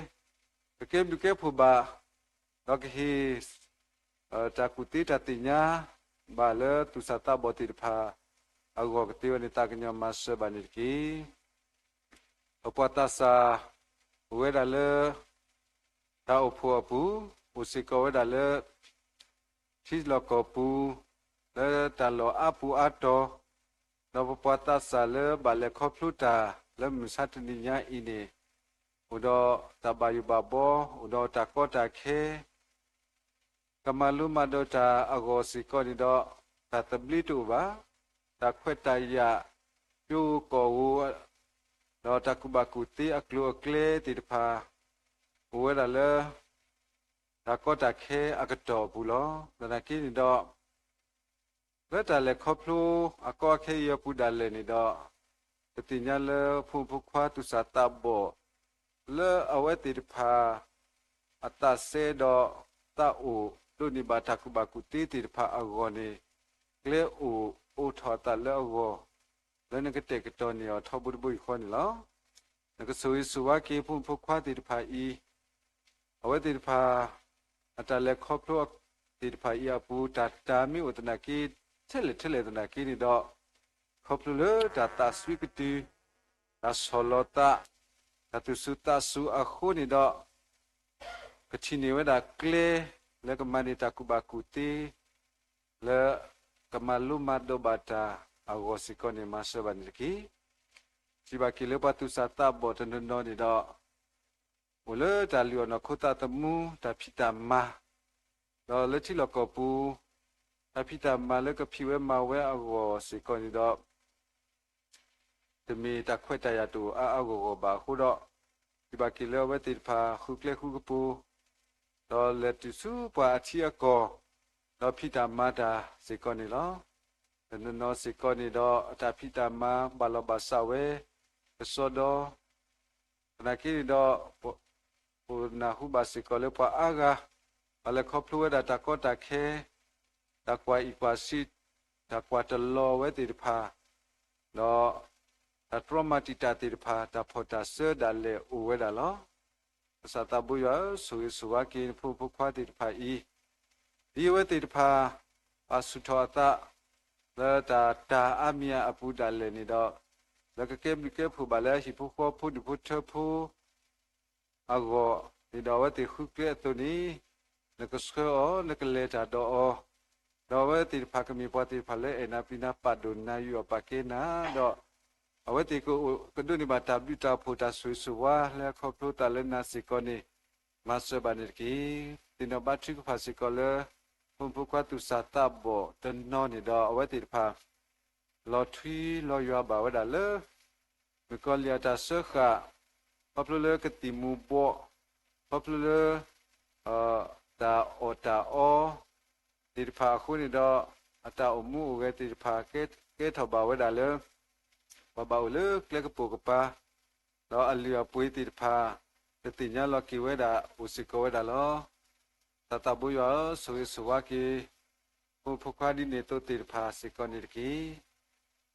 ကကဲဘျုးကဲဖှိၣ်ဘၣ် ဒီးကဟ့ၣ် တၢ်ကူၣ်သ့တၢ်သ့ၣ်ညါ ဘၣ်လၢသူၣ်စၢ်သးဘီၣ်သ့ၣ်တဖၣ် အဂီၢ်ကသ့ဝဲန့ၣ် သးကညီၤမၤစၢၤဘၣ်န့ၣ်တက့ၢ်. ပပှၤသးစၢ် အိၣ်ဝဲဒၣ်လၢ တၢ်အိၣ်ဖှိၣ်အပူၤ အိၣ်စ့ၢ်ကီးဝဲဒၣ်လၢ ထံလီၢ်ကီၢ်ပူၤ လၢတၢ်လီၢ်အါပူၤအါတီၤ ဒီးပပှၤသးစၢ်လၢဘၣ်လဲၤခီဖျိတၢ်လၢမုၢ်မဆါတနံၤညါအံၤန့ၣ် အိၣ်ဒီးတၢ်ဘၣ်ယိၣ်ဘၣ်ဘီ အိၣ်ဒီးတၢ်ကီတၢ်ခဲ ကမၤလိမၤဒိးတၢ်အဂီၢ်စ့ၢ်ကီးန့ၣ်ဒီး တၢ်သဘျ့တအိၣ်ဘၣ်. တၢ်ခွဲးတၢ်ယာ် ကၠိဧိၤကီၢ်ဧိၤ ဒီးတၢ်ကူၣ်ဘၣ်ကူၣ်သ့အကျိၤအကျဲသ့ၣ်တဖၣ် အိၣ်ဝဲဒၣ်လၢ တၢ်ကီတၢ်ခဲအကတီၢ်အပူၤလီၤ. သနာ်က့န့ၣ်ဒီး လၢတၢ်လဲၤခီဖျိအကီအခဲအံၤအပူၤဒၣ်လဲာ်န့ၣ်ဒီး ပသ့ၣ်ညါလၢဖိမုၣ်ဖိခွါသူၣ်စၢ်သးဘီၣ် လၢအဝဲသ့ၣ်တဖၣ် အသးစဲဒီးသးအိၣ်ဒိးန့ၢ်ဘၣ်တၢ်ကူၣ်ဘၣ်ကူၣ်သ့သ့ၣ်တဖၣ်အဂီၢ်န့ၣ် ကျဲအိၣ်အိးထီၣ်အသးလၢအဂီၢ် လၢနကတဲာ်ကတီၤန့ၢ်အီၤထီဘိတဘိယူၢ်ဃီန့ၣ်လီၤ. နကဆိၣ်ဂ့ၤဆိၣ်ဝါက့ၤဖိမုၣ်ဖိခွါသ့ၣ်တဖၣ်အံၤ အဝဲသ့ၣ်တဖၣ် အတၢ်လဲၤခီဖျိသ့ၣ်တဖၣ်အံၤအပူၤ တၢ်တၤမ့ၢ်အိၣ်သနာ်က့ ထဲလဲၣ်ထဲလဲၣ်သနာ်က့န့ၣ်ဒီး ခီဖျိလၢတၢ်သးစွံကတုၤ တၢ်ဆီၣ်လီၤသး တၢ်သူၣ်စူၤသးစူၤအဃိန့ၣ်ဒီး ကထံၣ်န့ၢ်ဝဲဒၣ်ကျဲ လၢကမၤန့ၢ်တၢ်ကူၣ်ဘၣ်ကူၣ်သ့ လၢကမၤလိမၤဒိးဘၣ်တၢ်အဂီၢ်စ့ၢ်ကီးန့ၣ် မၤစၢၤဘၣ်န့ၣ်တက့ၢ်. ထံၣ်ဘၣ်က့ၤလၢပှၤသူၣ်စၢ်သးဘီၣ်တနီၤနီၤန့ၣ်ဒီး အိၣ်လၢတၢ်လုၢ်အီၣ်နီၢ်ခိသးသမူ တၢ်ဖံးတၢ်မၤ ဒီးလၢထံလီၢ်ကီၢ်ပူၤ တၢ်ဖံးတၢ်မၤလၢကဖံးဝဲမၤဝဲအဂီၢ်စ့ၢ်ကီးန့ၣ်ဒီး တမ့ၢ်တၢ်ခွဲးတၢ်ယာ်တအိၣ်အါအါဂီၢ်ဂီၢ်ဘၣ်အဃိဒီး ထံၣ်ဘၣ်က့ၤလၢအဝဲသ့ၣ်တဖၣ်ဃုကျဲဃုကပူၤ ဒီးလဲၤတုၤဆူပှၤအထံအကီၢ် ဒီးဖံးတၢ်မၤတၢ်စ့ၢ်ကီးန့ၣ်လီၤ. တနီၤနီၤစ့ၢ်ကီးန့ၣ်ဒီး အတၢ်ဖံးတၢ်မၤဘၣ်လီၤဘၣ်စးဝဲ ကစီဒီ သနာ်က့န့ၣ်ဒီး ပနၢ်ဟူဘၣ်စ့ၢ်ကီးလၢပှၤအါဂၤ ဘၣ်လဲၤခီဖျိဝဲဒၣ်တၢ်ကီတၢ်ခဲ တၢ်ကွၢ်အံၣ်ကွၢ်စံး တၢ်ကွၢ်တလီၤဝဲသ့ၣ်တဖၣ် ဒီးတၢ်တြီမၤတံာ်တာ်သ့ၣ်တဖၣ် တၢ်ဖီၣ်တၢ်စၢဒၣ်လဲာ်အိၣ်ဝဲဒၣ်လီၤ. ကစၢ်သးဘိယွၤဧၢ, ဆိၣ်ဂ့ၤဆိၣ်ဝါက့ၤနဖိမုၣ်ဖိခွါသ့ၣ်တဖၣ်အံၤ, ဒ်အဝဲသ့ၣ်တဖၣ် ပာ်ဆူၣ်ထီၣ်အသး လၢတၢ်တၤအါမံၤအပူၤဒၣ်လဲာ်န့ၣ်ဒီး, လၢကကဲဘျုးကဲဖှိၣ်ဘၣ်လၢအဟံၣ်ဖိဃီဖိဒူၣ်ဖိထၢဖိ အဂီၢ်န့ၣ်ဒီး အဝဲသ့ၣ်ဃုကျဲအသိးန့ၣ်, နကဆှၢအီၤ နကလဲၤတၢ်ဒီးအီၤ, ဒီးအဝဲသ့ၣ်တဖၣ်ကမ့ၢ်ပှၤသ့ၣ်တဖၣ်လၢအဲၣ်နၤပျံၤနၤပာ်ဒိၣ်နၤယွၤပာ်ကဲနၤ, ဒီးအဝဲသ့ၣ်ကဒိးန့ၢ်ဘၣ်တၢ်ဘျုးတၢ်ဖှိၣ် တၢ်ဆိၣ်ဂ့ၤဆိၣ်ဝါလၢခီဖျိသးလၢနၤစ့ၢ်ကီးန့ၣ် မၤစၢၤဘၣ်န့ၣ်တက့ၢ်. သ့ၣ်နီၣ်ဘါထုကဖၣ်စ့ၢ်ကီးလၢ ဖိမုၣ်ဖိခွါသူၣ်စၢ်သးဘီၣ်တနီၤန့ၣ်ဒီး အဝဲသ့ၣ်တဖၣ် လီၤထွံလီၤယွၤဘၣ်ဝဲဒၣ်လၢ မုၣ်ကီၤလံၢ်အတၢ်စၢဃာ်, ခီဖျိလၢကသံၣ်မူၤဘှီး, ခီဖျိလၢ တၢ်အီၣ်တၢ်အီ သ့ၣ်တဖၣ်အဃိန့ၣ်ဒီး အတၢ်အိၣ်မူအိၣ်ဂဲၤသ့ၣ်တဖၣ် ကဲထီၣ်ဘၣ်ဝဲဒၣ်လၢ ပှၤဘၣ်အိၣ်လၢကျဲကပိာ်ကပၤ, ဒီးအလုၢ်အပှ့ၤသ့ၣ်တဖၣ် တသ့ၣ်ညါလီၤက့ၤဝဲဒၣ် အိၣ်စ့ၢ်ကီးဝဲဒၣ်လီၤ. တၢ်သးဘိယွၤဧၢ, ဆိၣ်ဂ့ၤဆိၣ်ဝါက့ၤ ဖိမုၣ်ဖိခွါဒ်န့ၣ်အသိးသ့ၣ်တဖၣ်စ့ၢ်ကီးန့ၣ်တက့ၢ်.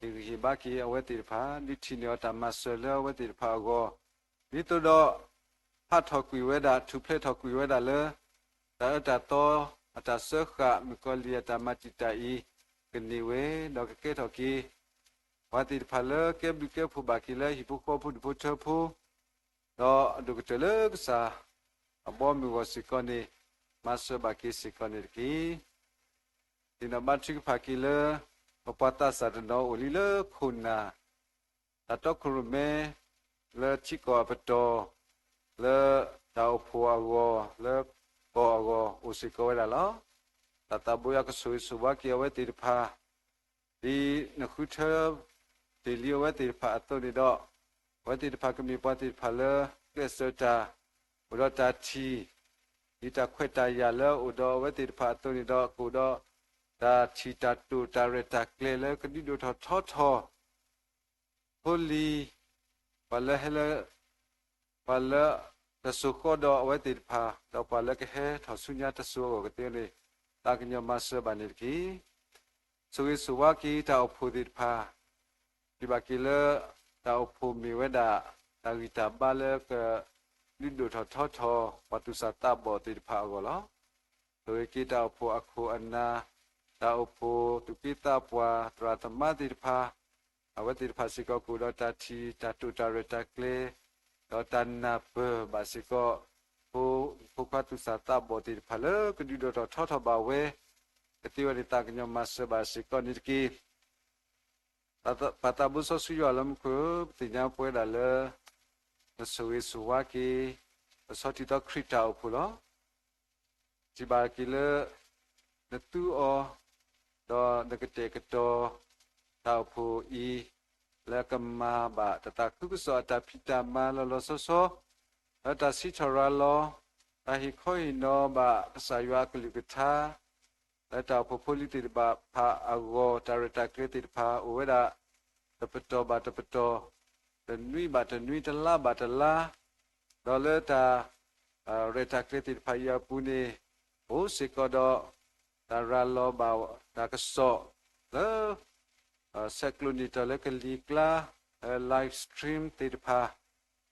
ဟ့ၣ်ဂံၢ်ဟ့ၣ်ဘါက့ၤအဝဲသ့ၣ်တဖၣ် ဒုးထံၣ်န့ၢ်အီၤတၢ်မၤစၢၤလၢအဝဲသ့ၣ်တဖၣ်အဂီၢ်, ဒ်သိးဒီး ဟးထီၣ်ကွံာ်ဝဲဒၣ် ထူၣ်ဖျဲးထီၣ်ကွံာ်ဝဲဒၣ်လၢ တၢ်အၢတၢ်သီ အတၢ်စၢဃာ် မုၣ်ကီၤလံၢ်အတၢ်မၤတံာ်တာ်အံၤ ကန့ၢ်ဝဲ ဒီးကကဲထီၣ်က့ၤ ပှၤသ့ၣ်တဖၣ်လၢကဲဘျုးကဲဖှိၣ်ဘၣ်က့ၤလၢဟံၣ်ဖိဃီဖိဒူၣ်ဖိထၢဖိ ဒီးအဒိၣ်ကတၢၢ်လၢကစၢ် အဘီအမုၢ်အဂီၢ်စ့ၢ်ကီးန့ၣ် မၤစၢၤဘၣ်က့ၤစ့ၢ်ကီးန့ၣ်တက့ၢ်. သ့ၣ်နီၣ်ဘါထုကဖၣ်က့ၤလၢ ပပှၤသးစၢ်တနီၤအိၣ်လံလၢခိၣ်နၢ် တၢ်တီခိၣ်ရိၣ်မဲ လၢထံကီၢ်အပတီၢ် လၢတၢ်အိၣ်ဖှိၣ်အဂီၢ် လၢကီၢ်အဂီၢ်အိၣ်စ့ၢ်ကီးဝဲဒၣ်လီၤ. တၢ်သးဘိယွၤကဆိၣ်ဂ့ၤဆိၣ်ဝါက့ၤအဝဲသ့ၣ်တဖၣ် ဒ်နဃုထၢတ့ၢ်လံအဝဲသ့ၣ်တဖၣ်အသိးန့ၣ်ဒီး အဝဲသ့ၣ်တဖၣ်ကမ့ၢ်ပှၤသ့ၣ်တဖၣ်လၢ ကျဲးစၢးတၢ် အိၣ်ဒီးတၢ်ထံၣ် ဒ်တၢ်ခွဲးတၢ်ယာ်လၢအအိၣ်ဒီးအဝဲသ့ၣ်တဖၣ်အသိးန့ၣ်ဒီး ကအိၣ်ဒီးတၢ်ထံၣ်တၢ်တိာ်တၢ်ရဲၣ်တၢ်ကျဲၤလၢကဒုးဒိၣ်ထီၣ်ထီထီၣ် ဖိလံၤ ပှၤလၢဟဲလၢ ပှၤလၢတစိၤဃီဒီးအဝဲသ့ၣ်တဖၣ် ဒီးပှၤလၢကဟဲထီၣ်ဆူညါတစိၤအဂီၢ်ကသ့န့ၣ် သးကညီၤမၤစၢၤဘၣ်န့ၣ်တက့ၢ်. ဆိၣ်ဂ့ၤဆိၣ်ဝါက့ၤတၢ်အိၣ်ဖှိၣ်သ့ၣ်တဖၣ် ထံၣ်ဘၣ်က့ၤလၢ တၢ်အိၣ်ဖှိၣ်မ့ၢ်ဝဲဒၣ် တၢ်ဂံၢ်တၢ်ဘါလၢက ဒုးဒိၣ်ထီၣ်ထီထီၣ် ပှၤသူၣ်စၢ်သးဘီၣ်သ့ၣ်တဖၣ်အဂီၢ်လီၤ. ဆိၣ်ဂ့ၤက့ၤတၢ်အိၣ်ဖှိၣ်အခိၣ်အနၢ်, တၢ်အိၣ်ဖှိၣ်သူၣ်က့သးပှၢ် သရၣ်သမါသ့ၣ်တဖၣ်, အဝဲသ့ၣ်တဖၣ်စ့ၢ်ကီးကအိၣ်ဒီးတၢ်ထံၣ် တၢ်တိာ်တၢ်ရဲၣ်တၢ်ကျဲၤ ဒီးတၢ်နၢ်ပၢၢ်ဘၣ်စ့ၢ်ကီး ဖိ ဖိခွါသူၣ်စၢ်သးဘီၣ်သ့ၣ်တဖၣ်လၢကဒုးဒိၣ်ထီၣ်ထီထီၣ်ဘၣ်ဝဲ ကသ့ဝဲန့ၣ် သးကညီၤမၤစၢၤဘၣ်စ့ၢ်ကီးန့ၣ်တက့ၢ်. ပၢ်သးဘိစီဆှံယွၤလၢမူခိၣ်ဧၢ, ပသ့ၣ်ညါပဝဲဒၣ်လၢ နဆိၣ်ဂ့ၤဆိၣ်ဝါက့ၤ ပဆီထံသီခရံာ်တၢ်အိၣ်ဖှိၣ်လီၤ. ထံၣ်ဘၣ်က့ၤလၢ နသူအီၤ ဒီးနကတဲာ်ကတီၤ တၢ်အိၣ်ဖှိၣ်အံၤ လၢကမၤဘၣ်တၢ်သးခုကစီၣ်အတၢ်ဖံးတၢ်မၤလီၤလီၤဆီဆီ လၢတၢ်စံးထီၣ်ရၤလီၤ တၢ်ဟ့ၣ်ခီဟ့ၣ်နီၤဘၣ်ကစၢ်ယွၤအကလုၢ်ကထါ လၢတၢ်အိၣ်ဖှိၣ်ဖိလံၤသ့ၣ်တဖၣ်အဂီၢ် တၢ်ရဲၣ်တၢ်ကျဲၤသ့ၣ်တဖၣ်အိၣ်ဝဲဒၣ် တပတီၢ်ဘၣ်တပတီၢ်, တနွံဘၣ်တနွံ တလါဘၣ်တလါ, ဒီးလၢတၢ် ရဲၣ်တၢ်ကျဲၤသ့ၣ်တဖၣ်အံၤအပူၤန့ၣ် အိၣ်စ့ၢ်ကီးဒီး တၢ်ရၤလီၤဘၣ်တၢ်ကစီၣ်လၢ ဆဲးကျိးန့ၢ်တၢ်လၢကလံၤကျါ လၢ live stream သ့ၣ်တဖၣ်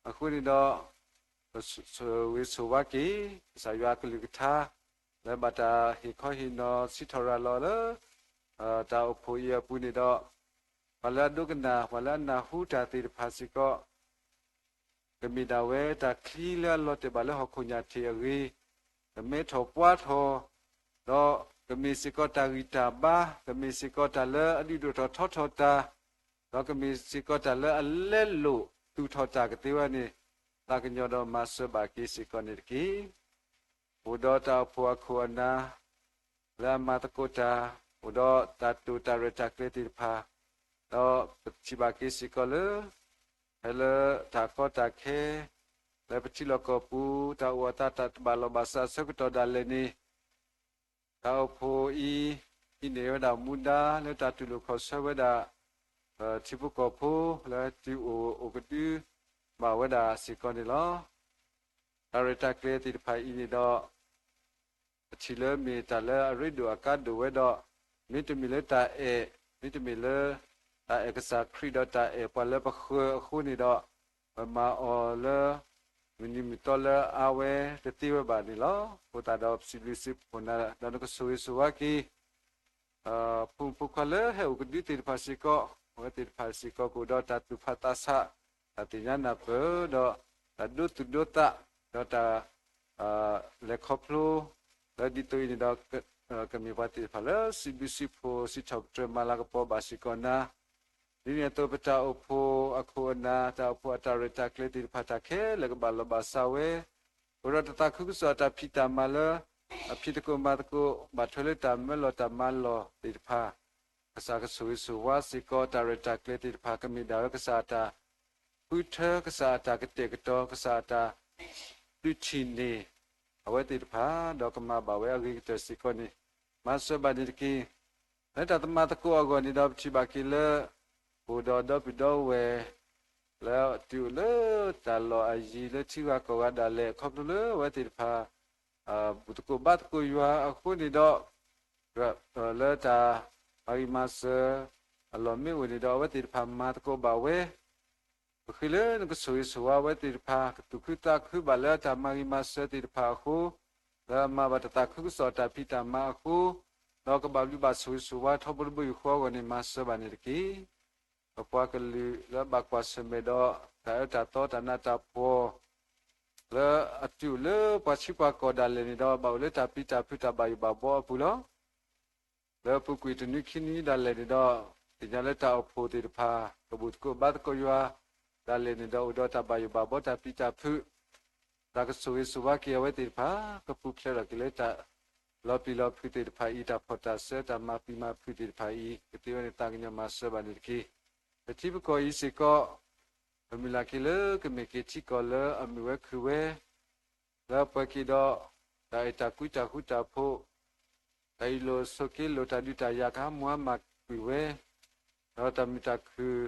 အဃိန့ၣ်ဒီး ပဆိၣ်ဂ့ၤဆိၣ်ဝါက့ၤ ကစၢ်ယွၤအကလုၢ်ကထါ လၢဘၣ်တၢ်ဟ့ၣ်ခီဟ့ၣ်နီၤစံးထီၣ်ရၤလီၤလၢ တၢ်အိၣ်ဖှိၣ်အံၤအပူၤန့ၣ်ဒီး ပှၤလၢအဒိကနၣ် ပှၤလၢအနၢ်ဟူတၢ်သ့ၣ်တဖၣ်စ့ၢ်ကီး ကမ့ၢ်ဒၣ်ဝဲတၢ်ချံလၢအလီၤတဲာ်ဘၣ်လၢဟီၣ်ခိၣ်ညၣ်ထံးအဂ့ၢ်, ကမဲထီၣ်ပှၤထီၣ်, ဒီးကမ့ၢ်စ့ၢ်ကီးတၢ်ဂံၢ်တၢ်ဘါ, ကမ့ၢ်စ့ၢ်ကီးတၢ်လၢအဒုးဒိၣ်ထီၣ်ထီထီၣ်တၢ်, ဒီးကမ့ၢ်စ့ၢ်ကီးတၢ်လၢအလဲလိာ်သူၣ်ထီၣ်တၢ်ကသ့ဝဲန့ၣ် သးကညီၤဒီးမၤစၢၤဘၣ်က့ၤစ့ၢ်ကီးန့ၣ်တက့ၢ်. အိၣ်ဒီးတၢ်အိၣ်ဖှိၣ်အခိၣ်အနၢ် လၢအမၤသကိးတၢ်, အိၣ်ဒီးတၢ်တိာ်တၢ်ရဲၣ်တၢ်ကျဲၤသ့ၣ်တဖၣ်, ဒီးပထံၣ်ဘၣ်က့ၤစ့ၢ်ကီးလၢ ဖဲလၢတၢ်ကီတၢ်ခဲ လၢပထံလီၢ်ကီၢ်ပူၤ တၢ်အိၣ်အသးတၢ်တဘၣ်လီၢ်ဘၣ်စးအဆၢကတီၢ်ဒၣ်လဲာ်န့ၣ် တၢ်အိၣ်ဖှိၣ်အံၤ ဟံးန့ၢ်ဝဲဒၣ်မူဒါလၢတၢ်တူၢ်လိာ်ခီၣ်ဆၢဝဲဒၣ် ထံဖိကီၢ်ဖိ လၢတုၤအိၣ်အိၣ်ကဒုဘၣ်ဝဲဒၣ်စ့ၢ်ကီးန့ၣ်လီၤ. တၢ်ရဲၣ်တၢ်ကျဲၤသ့ၣ်တဖၣ်အံၤန့ၣ်ဒီး ပထံၣ်လၢမ့ၢ်တၢ်လၢအရ့ဒိၣ်အကါဒိၣ်ဝဲဒီး မ့တမ့ၢ်လၢတၢ်အဲၣ်, မ့တမ့ၢ်လၢ တၢ်အဲၣ်ကစၢ်ခရံာ်ဒီးတၢ်အဲၣ်ပှၤလၢပဃၢၤအဃိန့ၣ်ဒီး ပမၤအီၤလၢ မုၢ်နံၤမုၢ်သီလၢအါဝဲတသ့ဝဲဘၣ်န့ၣ်လီၤ. အဃိသတးဒီးပစံးဘျုးစံးဖှိၣ်နၤ ဒီးနကဆိၣ်ဂ့ၤဆိၣ်ဝါက့ၤ ဖိမုၣ်ဖိခွါလၢဟဲအိၣ်ကဒုသ့ၣ်တဖၣ်စ့ၢ်ကီး, အဝဲသ့ၣ်တဖၣ်စ့ၢ်ကီးကအိၣ်ဒီးတၢ်သူၣ်ဖးသးဆး, တၢ်သ့ၣ်ညါနၢ်ပၢၢ်, ဒီးတၢ်ဒိသူၣ်ဒိသး, ဒီးတၢ် လဲၤခီဖျိ လၢဒ်သိးအံၤန့ၣ်ဒီး က ကမ့ၢ်ပှၤသ့ၣ်တဖၣ်လၢစံးဘျုးစံးဖှိၣ် စံးထီၣ်ပတြၢၤမၤလၤကပီၤဘၣ်စ့ၢ်ကီးနၤ, ဒ်န့ၣ်အသိး ပတၢ်အိၣ်ဖှိၣ်အခိၣ်အနၢ် တၢ်အိၣ်ဖှိၣ်အတၢ်ရဲၣ်တၢ်ကျဲၤသ့ၣ်တဖၣ် တၢ်ခဲလၢာ်ကဘၣ်လီၤဘၣ်စးဝဲ, အိၣ်ဒီးတၢ်သးခုကစီၣ်အတၢ်ဖံးတၢ်မၤလၢ အဖံးသကိးမၤသကိး ဘၣ်ထွဲလၢတၢ်မၢလီၤတၢ်မၤလီၢ်သ့ၣ်တဖၣ်, ကစၢ်ကဆိၣ်ဂ့ၤဆိၣ်ဝါစ့ၢ်ကီး တၢ်ရဲၣ်တၢ်ကျဲၤသ့ၣ်တဖၣ် ကမ့ၢ်ဒၣ်ဝဲကစၢ်အတၢ်ဃုထၢ ကစၢ်အတၢ်ကတဲာ်ကတီၤ ကစၢ်အတၢ်ဒုးထံၣ်န့ၢ် အဝဲသ့ၣ်တဖၣ် ဒီးကမၤဘၣ်ဝဲအဂ့ၤကတၢၢ်စ့ၢ်ကီးန့ၣ် မၤစၢၤဘၣ်န့ၣ်တက့ၢ်. လၢတၢ်သမါသကိးအဂီၢ်န့ၣ်ဒီး ပထံၣ်ဘၣ်က့ၤလၢ ပအိၣ်ဒီးဒီပုၢ်ဒီဝဲၢ် လၢအတုၤအိၣ်လၢတၢ်လီၢ်အယံၤလၢထံဂၤကီၢ်ဂၤဒၣ်လဲာ် ခီဖျိလၢအဝဲသ့ၣ်တဖၣ် ဘူၣ်သကိးဘါသကိးယွၤအဃိန့ၣ်ဒီး လၢတၢ်မၤဂ့ၤမၤစၢၤအလီၢ်မ့ၢ်အိၣ်န့ၣ်ဒီး အဝဲသ့ၣ်တဖၣ်မၤသကိးဘၣ်ဝဲ ပဃ့လၢနကဆိၣ်ဂ့ၤဆိၣ်ဝါအဝဲသ့ၣ်တဖၣ် ကသူၣ်ခုသးခုဘၣ်လၢတၢ်မၤဂ့ၤမၤစၢၤသ့ၣ်တဖၣ်အဃိ, လၢအမၤဘၣ်တၢ်သးခုကစီၣ်တၢ်ဖံးတၢ်မၤအဃိ, ဒီးကဘၣ်ဘျုးဘၣ်ဆိၣ်ဂ့ၤဆိၣ်ဝါထီဘိတဘိယူၢ်ဃီအဂီၢ်န့ၣ် မၤစၢၤဘၣ်န့ၣ်တက့ၢ်. ပပှၤကလုာ်လၢအဘၣ်ကွၢ်ဆၢၣ်မဲာ်ဒီး တၢ်အၢတၢ်သီတၢ်နးတၢ်ဖှီၣ် လၢအတုၤအိၣ်လၢပှၤထံပှၤကီၢ်ဒၣ်လဲာ်န့ၣ်ဒီး ဘၣ်အိၣ်လၢတၢ်ပျံၤတၢ်ဖုးတၢ်ဘၣ်ယိၣ်ဘၣ်ဘှီအပူၤလီၤ. လၢအပူၤကွံာ်တနွံခံနွံဒၣ်လဲာ်န့ၣ်ဒီး သ့ၣ်ညါလၢတၢ်အိၣ်ဖှိၣ်သ့ၣ်တဖၣ် ကဘူၣ်သကိးဘါသကိးယွၤဒၣ်လဲာ်န့ၣ်ဒီး အိၣ်ဒီးတၢ်ဘၣ်ယိၣ်ဘၣ်ဘှီတၢ်ပျံၤတၢ်ဖုး တၢ်ကဆိၣ်ဂ့ၤဆိၣ်ဝါက့ၤအဝဲသ့ၣ်တဖၣ် ကပူၤဖျဲးထီၣ်က့ၤလၢတၢ်လီၤပျံၤလီၤဖုးသ့ၣ်တဖၣ်အံၤ တၢ်ဖီၣ်တၢ်စၢ တၢ်မၤပျံၤမၤဖုးသ့ၣ်တဖၣ်အံၤ ကသ့ဝဲန့ၣ်သးကညီၤမၤစၢၤဘၣ်န့ၣ်တက့ၢ်. ပထံပကီၢ်အံၤစ့ၢ်ကီး ပမုၢ်လၢ်က့ၤလၢကမ့ၢ်က့ၤထံကီၢ်လၢအမုာ်ဝဲခုၣ်ဝဲ လၢပှဲၤက့ၤဒီး တၢ်အဲၣ်တၢ်ကွံတၢ်ဃူတၢ်ဖိး, တၢ်အ့ၣ်လိာ်ဆိးက့လိာ် တၢ်ဒုးတၢ်ယၤကဟးမူဟါမၢ်ကွံာ်ဝဲ, ဒီးတၢ်မုာ်တၢ်ခုၣ်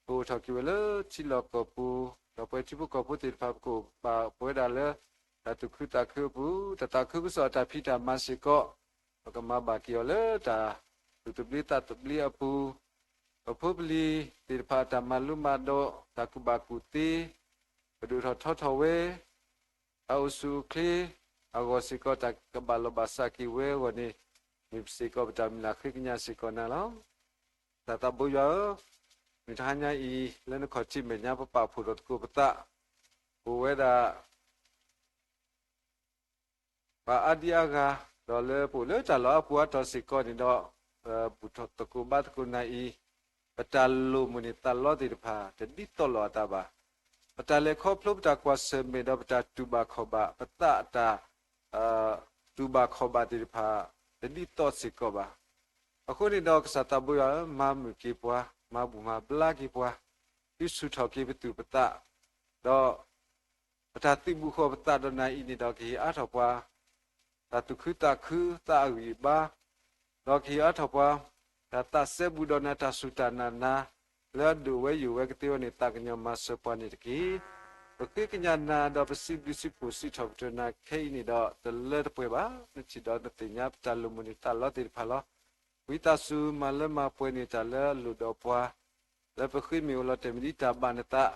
ကအိၣ်ထီၣ်က့ၤဝဲလၢထံလီၢ်ကီၢ်ပူၤ, ဒီးပဝဲထံဖိကီၢ်ဖိသ့ၣ်တဖၣ် ပကအိၣ်ဘၣ်ပဝဲဒၣ်လၢ တၢ်သူၣ်ခုသးခုအပူၤ, တၢ်သးခုကစီၣ်အတၢ်ဖံးတၢ်မၤစ့ၢ်ကီး ပကမၤဘၣ်က့ၤအီၤလၢတၢ်သူၣ်သဘျ့သးသဘျ့အပူၤ, ပဖိပလံၤသ့ၣ်တဖၣ်အတၢ်မၤလိမၤဒိး တၢ်ကူၣ်ဘၣ်ကူၣ်သ့ ပဒိၣ်ထီၣ်ထီထီၣ်ဝဲ တၢ်အိၣ်ဆူၣ်အိၣ်ချ့အဂီၢ်စ့ၢ်ကီး တၢ်ကဘၣ်လီၤဘၣ်စးက့ၤဝဲအဂီၢ်န့ၣ် မ့ၢ်စ့ၢ်ကီးပတၢ်မုၢ်လၢ်ဃ့ကညးစ့ၢ်ကီးနၤလီၤ. ကစၢ်သးဘိယွၤဧၢ, မုၢ်တဟါညါအံၤ လၢနခီၣ်ထံးမဲာ်ညါ ပပာ်ဖှိၣ်ထီၣ်သကိးပသး, ပအိၣ်ဝဲဒၣ် ပှၤအါဒံအါဂၤ, ဒီးလၢပအိၣ်လၢတၢ်လီၢ်အါပူၤအါတီၤစ့ၢ်ကီးန့ၣ်ဒီး ပဘူၣ်ထီၣ်သကိးဘါသကိးနၤအံၤ, ပတၢ်လိၣ်မိၣ်န့ၢ်သးလီသ့ၣ်တဖၣ် တဒ်သိးလိာ်အသးဘၣ်. ပတၢ်လဲၤခီဖျိပတၢ်ကွၢ်ဆၢၣ်မဲာ်ဒီးပတၢ်တူၢ်ဘၣ်ခီၣ်ဘၣ် ပသးအတၢ် တူၢ်ဘၣ်ခီၣ်ဘၣ်သ့ၣ်တဖၣ် တဒ်သိးစ့ၢ်ကီးဘၣ်. အဃိန့ၣ်ဒီးကစၢ်သးဘိယွၤဧၢ, မၤမုာ်က့ၤပှၤ, မၤဘူၣ်မၤဘျါက့ၤပှၤ, ဒုးဆူၣ်ထီၣ်က့ၤပသူၣ်ပသး, ဒီး ပတၢ်သုးဘူးဃီၤပသးဒီးနၤအံၤန့ၣ်ဒီး ကဟ့ၣ်အါထီၣ်ပှၤ တၢ်သူၣ်ခုသးခု သးအဂံၢ်အဘါ, ဒီးကဟ့ၣ်အါထီၣ်ပှၤ တၢ်သးစဲဘူးဒီးနၤ တၢ်စူၢ်တၢ်နာ်နၤ လၢအဒိၣ်ဝဲယိာ်ဝဲကသ့ဝဲန့ၣ် သးကညီၤမၤစၢၤပှၤန့ၣ်တက့ၢ်. ပဃ့ကညးနၤဒီးပစံးဘျုးစံးဖှိၣ်စံးထီၣ်ပတြၢၤနၤခဲအံၤန့ၣ်ဒီး တလၢတပှဲၤဘၣ်, နထံၣ်ဒီးနသ့ၣ်ညါပတၢ်လိၣ်မိၣ်န့ၢ်သးလီသ့ၣ်တဖၣ်လီၤ. ဝံသးစူၤမၤလၢမၤပှဲၤန့ၢ်တၢ်လၢအလိၣ်ဒီးပှၤ လၢပဃ့မ့ၢ်အိၣ်လီၤတဲာ်မ့ၢ်ဒ်တၢ်ဘၣ်နသး,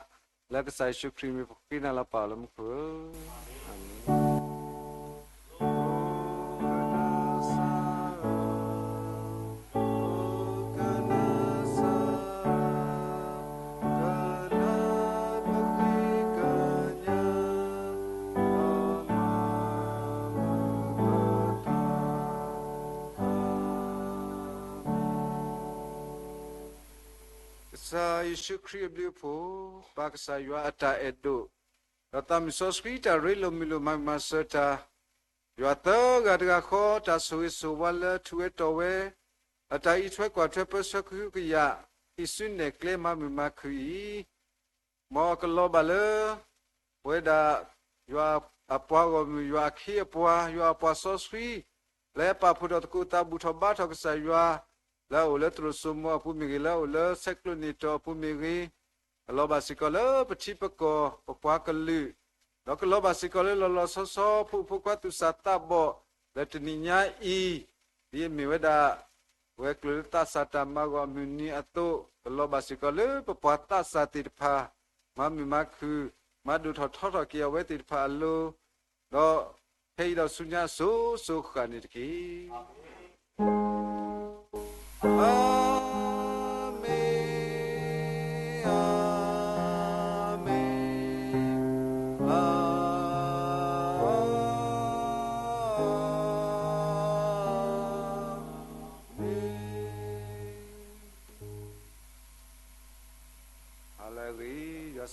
လၢကစၢ်ယ့ၣ်ၡူးခရံာ်မံၤပဃ့နၤလီၤပၢ်လၢမူခိၣ်ဧၢ, အၤမ့ၣ်. ကစၢ်ယ့ၣ်ၡူးခရံာ်အဘျုးအဖှိၣ်, ပၢ်ကစၢ်ယွၤအတၢ်အဲၣ်ဒိၣ်, ဒီးသးမုၢ်စီဆှံတၢ်ရ့လိာ်မုာ်လိာ်မၤမုာ်မၤစၢၤတၢ်, ယွၤသၢဂၤတဂၤဃီ တၢ်ဆိၣ်ဂ့ၤဆိၣ်ဝါလၢထူးဝဲတီၤဝဲ, အတၢ်အံးထွဲကွၢ်ထွဲပၢဆှၢကဟုကယာ်, ဟံးစုနဲၣ်ကျဲမၤမုာ်မၤခုၣ်အံၤ မ်အကလီၤဘၣ်လၢ ပဝဲဒၣ် ယွၤအပှၤဂီၢ်မုၢ်, ယွၤအခ့အပှၤ, ယွၤအပှၤစီဆှံ, လၢပာ်ဖှိၣ်ထီၣ်သကိးသးဘူၣ်ထီၣ်ဘါထီၣ်ကစၢ်ယွၤ, လၢအအိၣ်လၢသရိာ်စိမိၤအပူၤမ့ၢ်ဂ့ၤ, လၢအအိၣ်လၢဆဲးကျိးန့ၢ်တီၤအပူၤမ့ၢ်ဂ့ၤ, ကလီၤဘၣ်စ့ၢ်ကီးလၢပထံပကီၢ် ပပှၤကလုာ်, ဒီးကလီၤဘၣ်စ့ၢ်ကီးလၢလီၤလီၤဆီဆီ ဖိဖိခွါသူၣ်စၢ်သးဘီၣ် လၢတနံၤညါအံၤ, ဒ်အမ့ၢ်ဝဲဒၣ် ပဝဲၤကျိၤလၢသးစၢ်တၢ်မၤဂီၢ်အမုၢ်နံၤအသိး, ကလီၤဘၣ်စ့ၢ်ကီးလၢပပှၤသးစၢ်သ့ၣ်တဖၣ်, မၤမုာ်မၤခုၣ်, မၤဒိၣ်ထီၣ်ထီထီၣ်က့ၤအဝဲသ့ၣ်တဖၣ်အလိၤ, ဒီးဖဲအံၤဒီးဆူညါအစိၤစိၤဃၣ်န့ၣ်တက့ၢ်. အၤမ့ၣ်, အၤမ့ၣ်, အၤ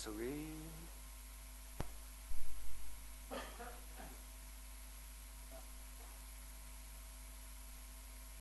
ဆိၣ်ဂ့ၤ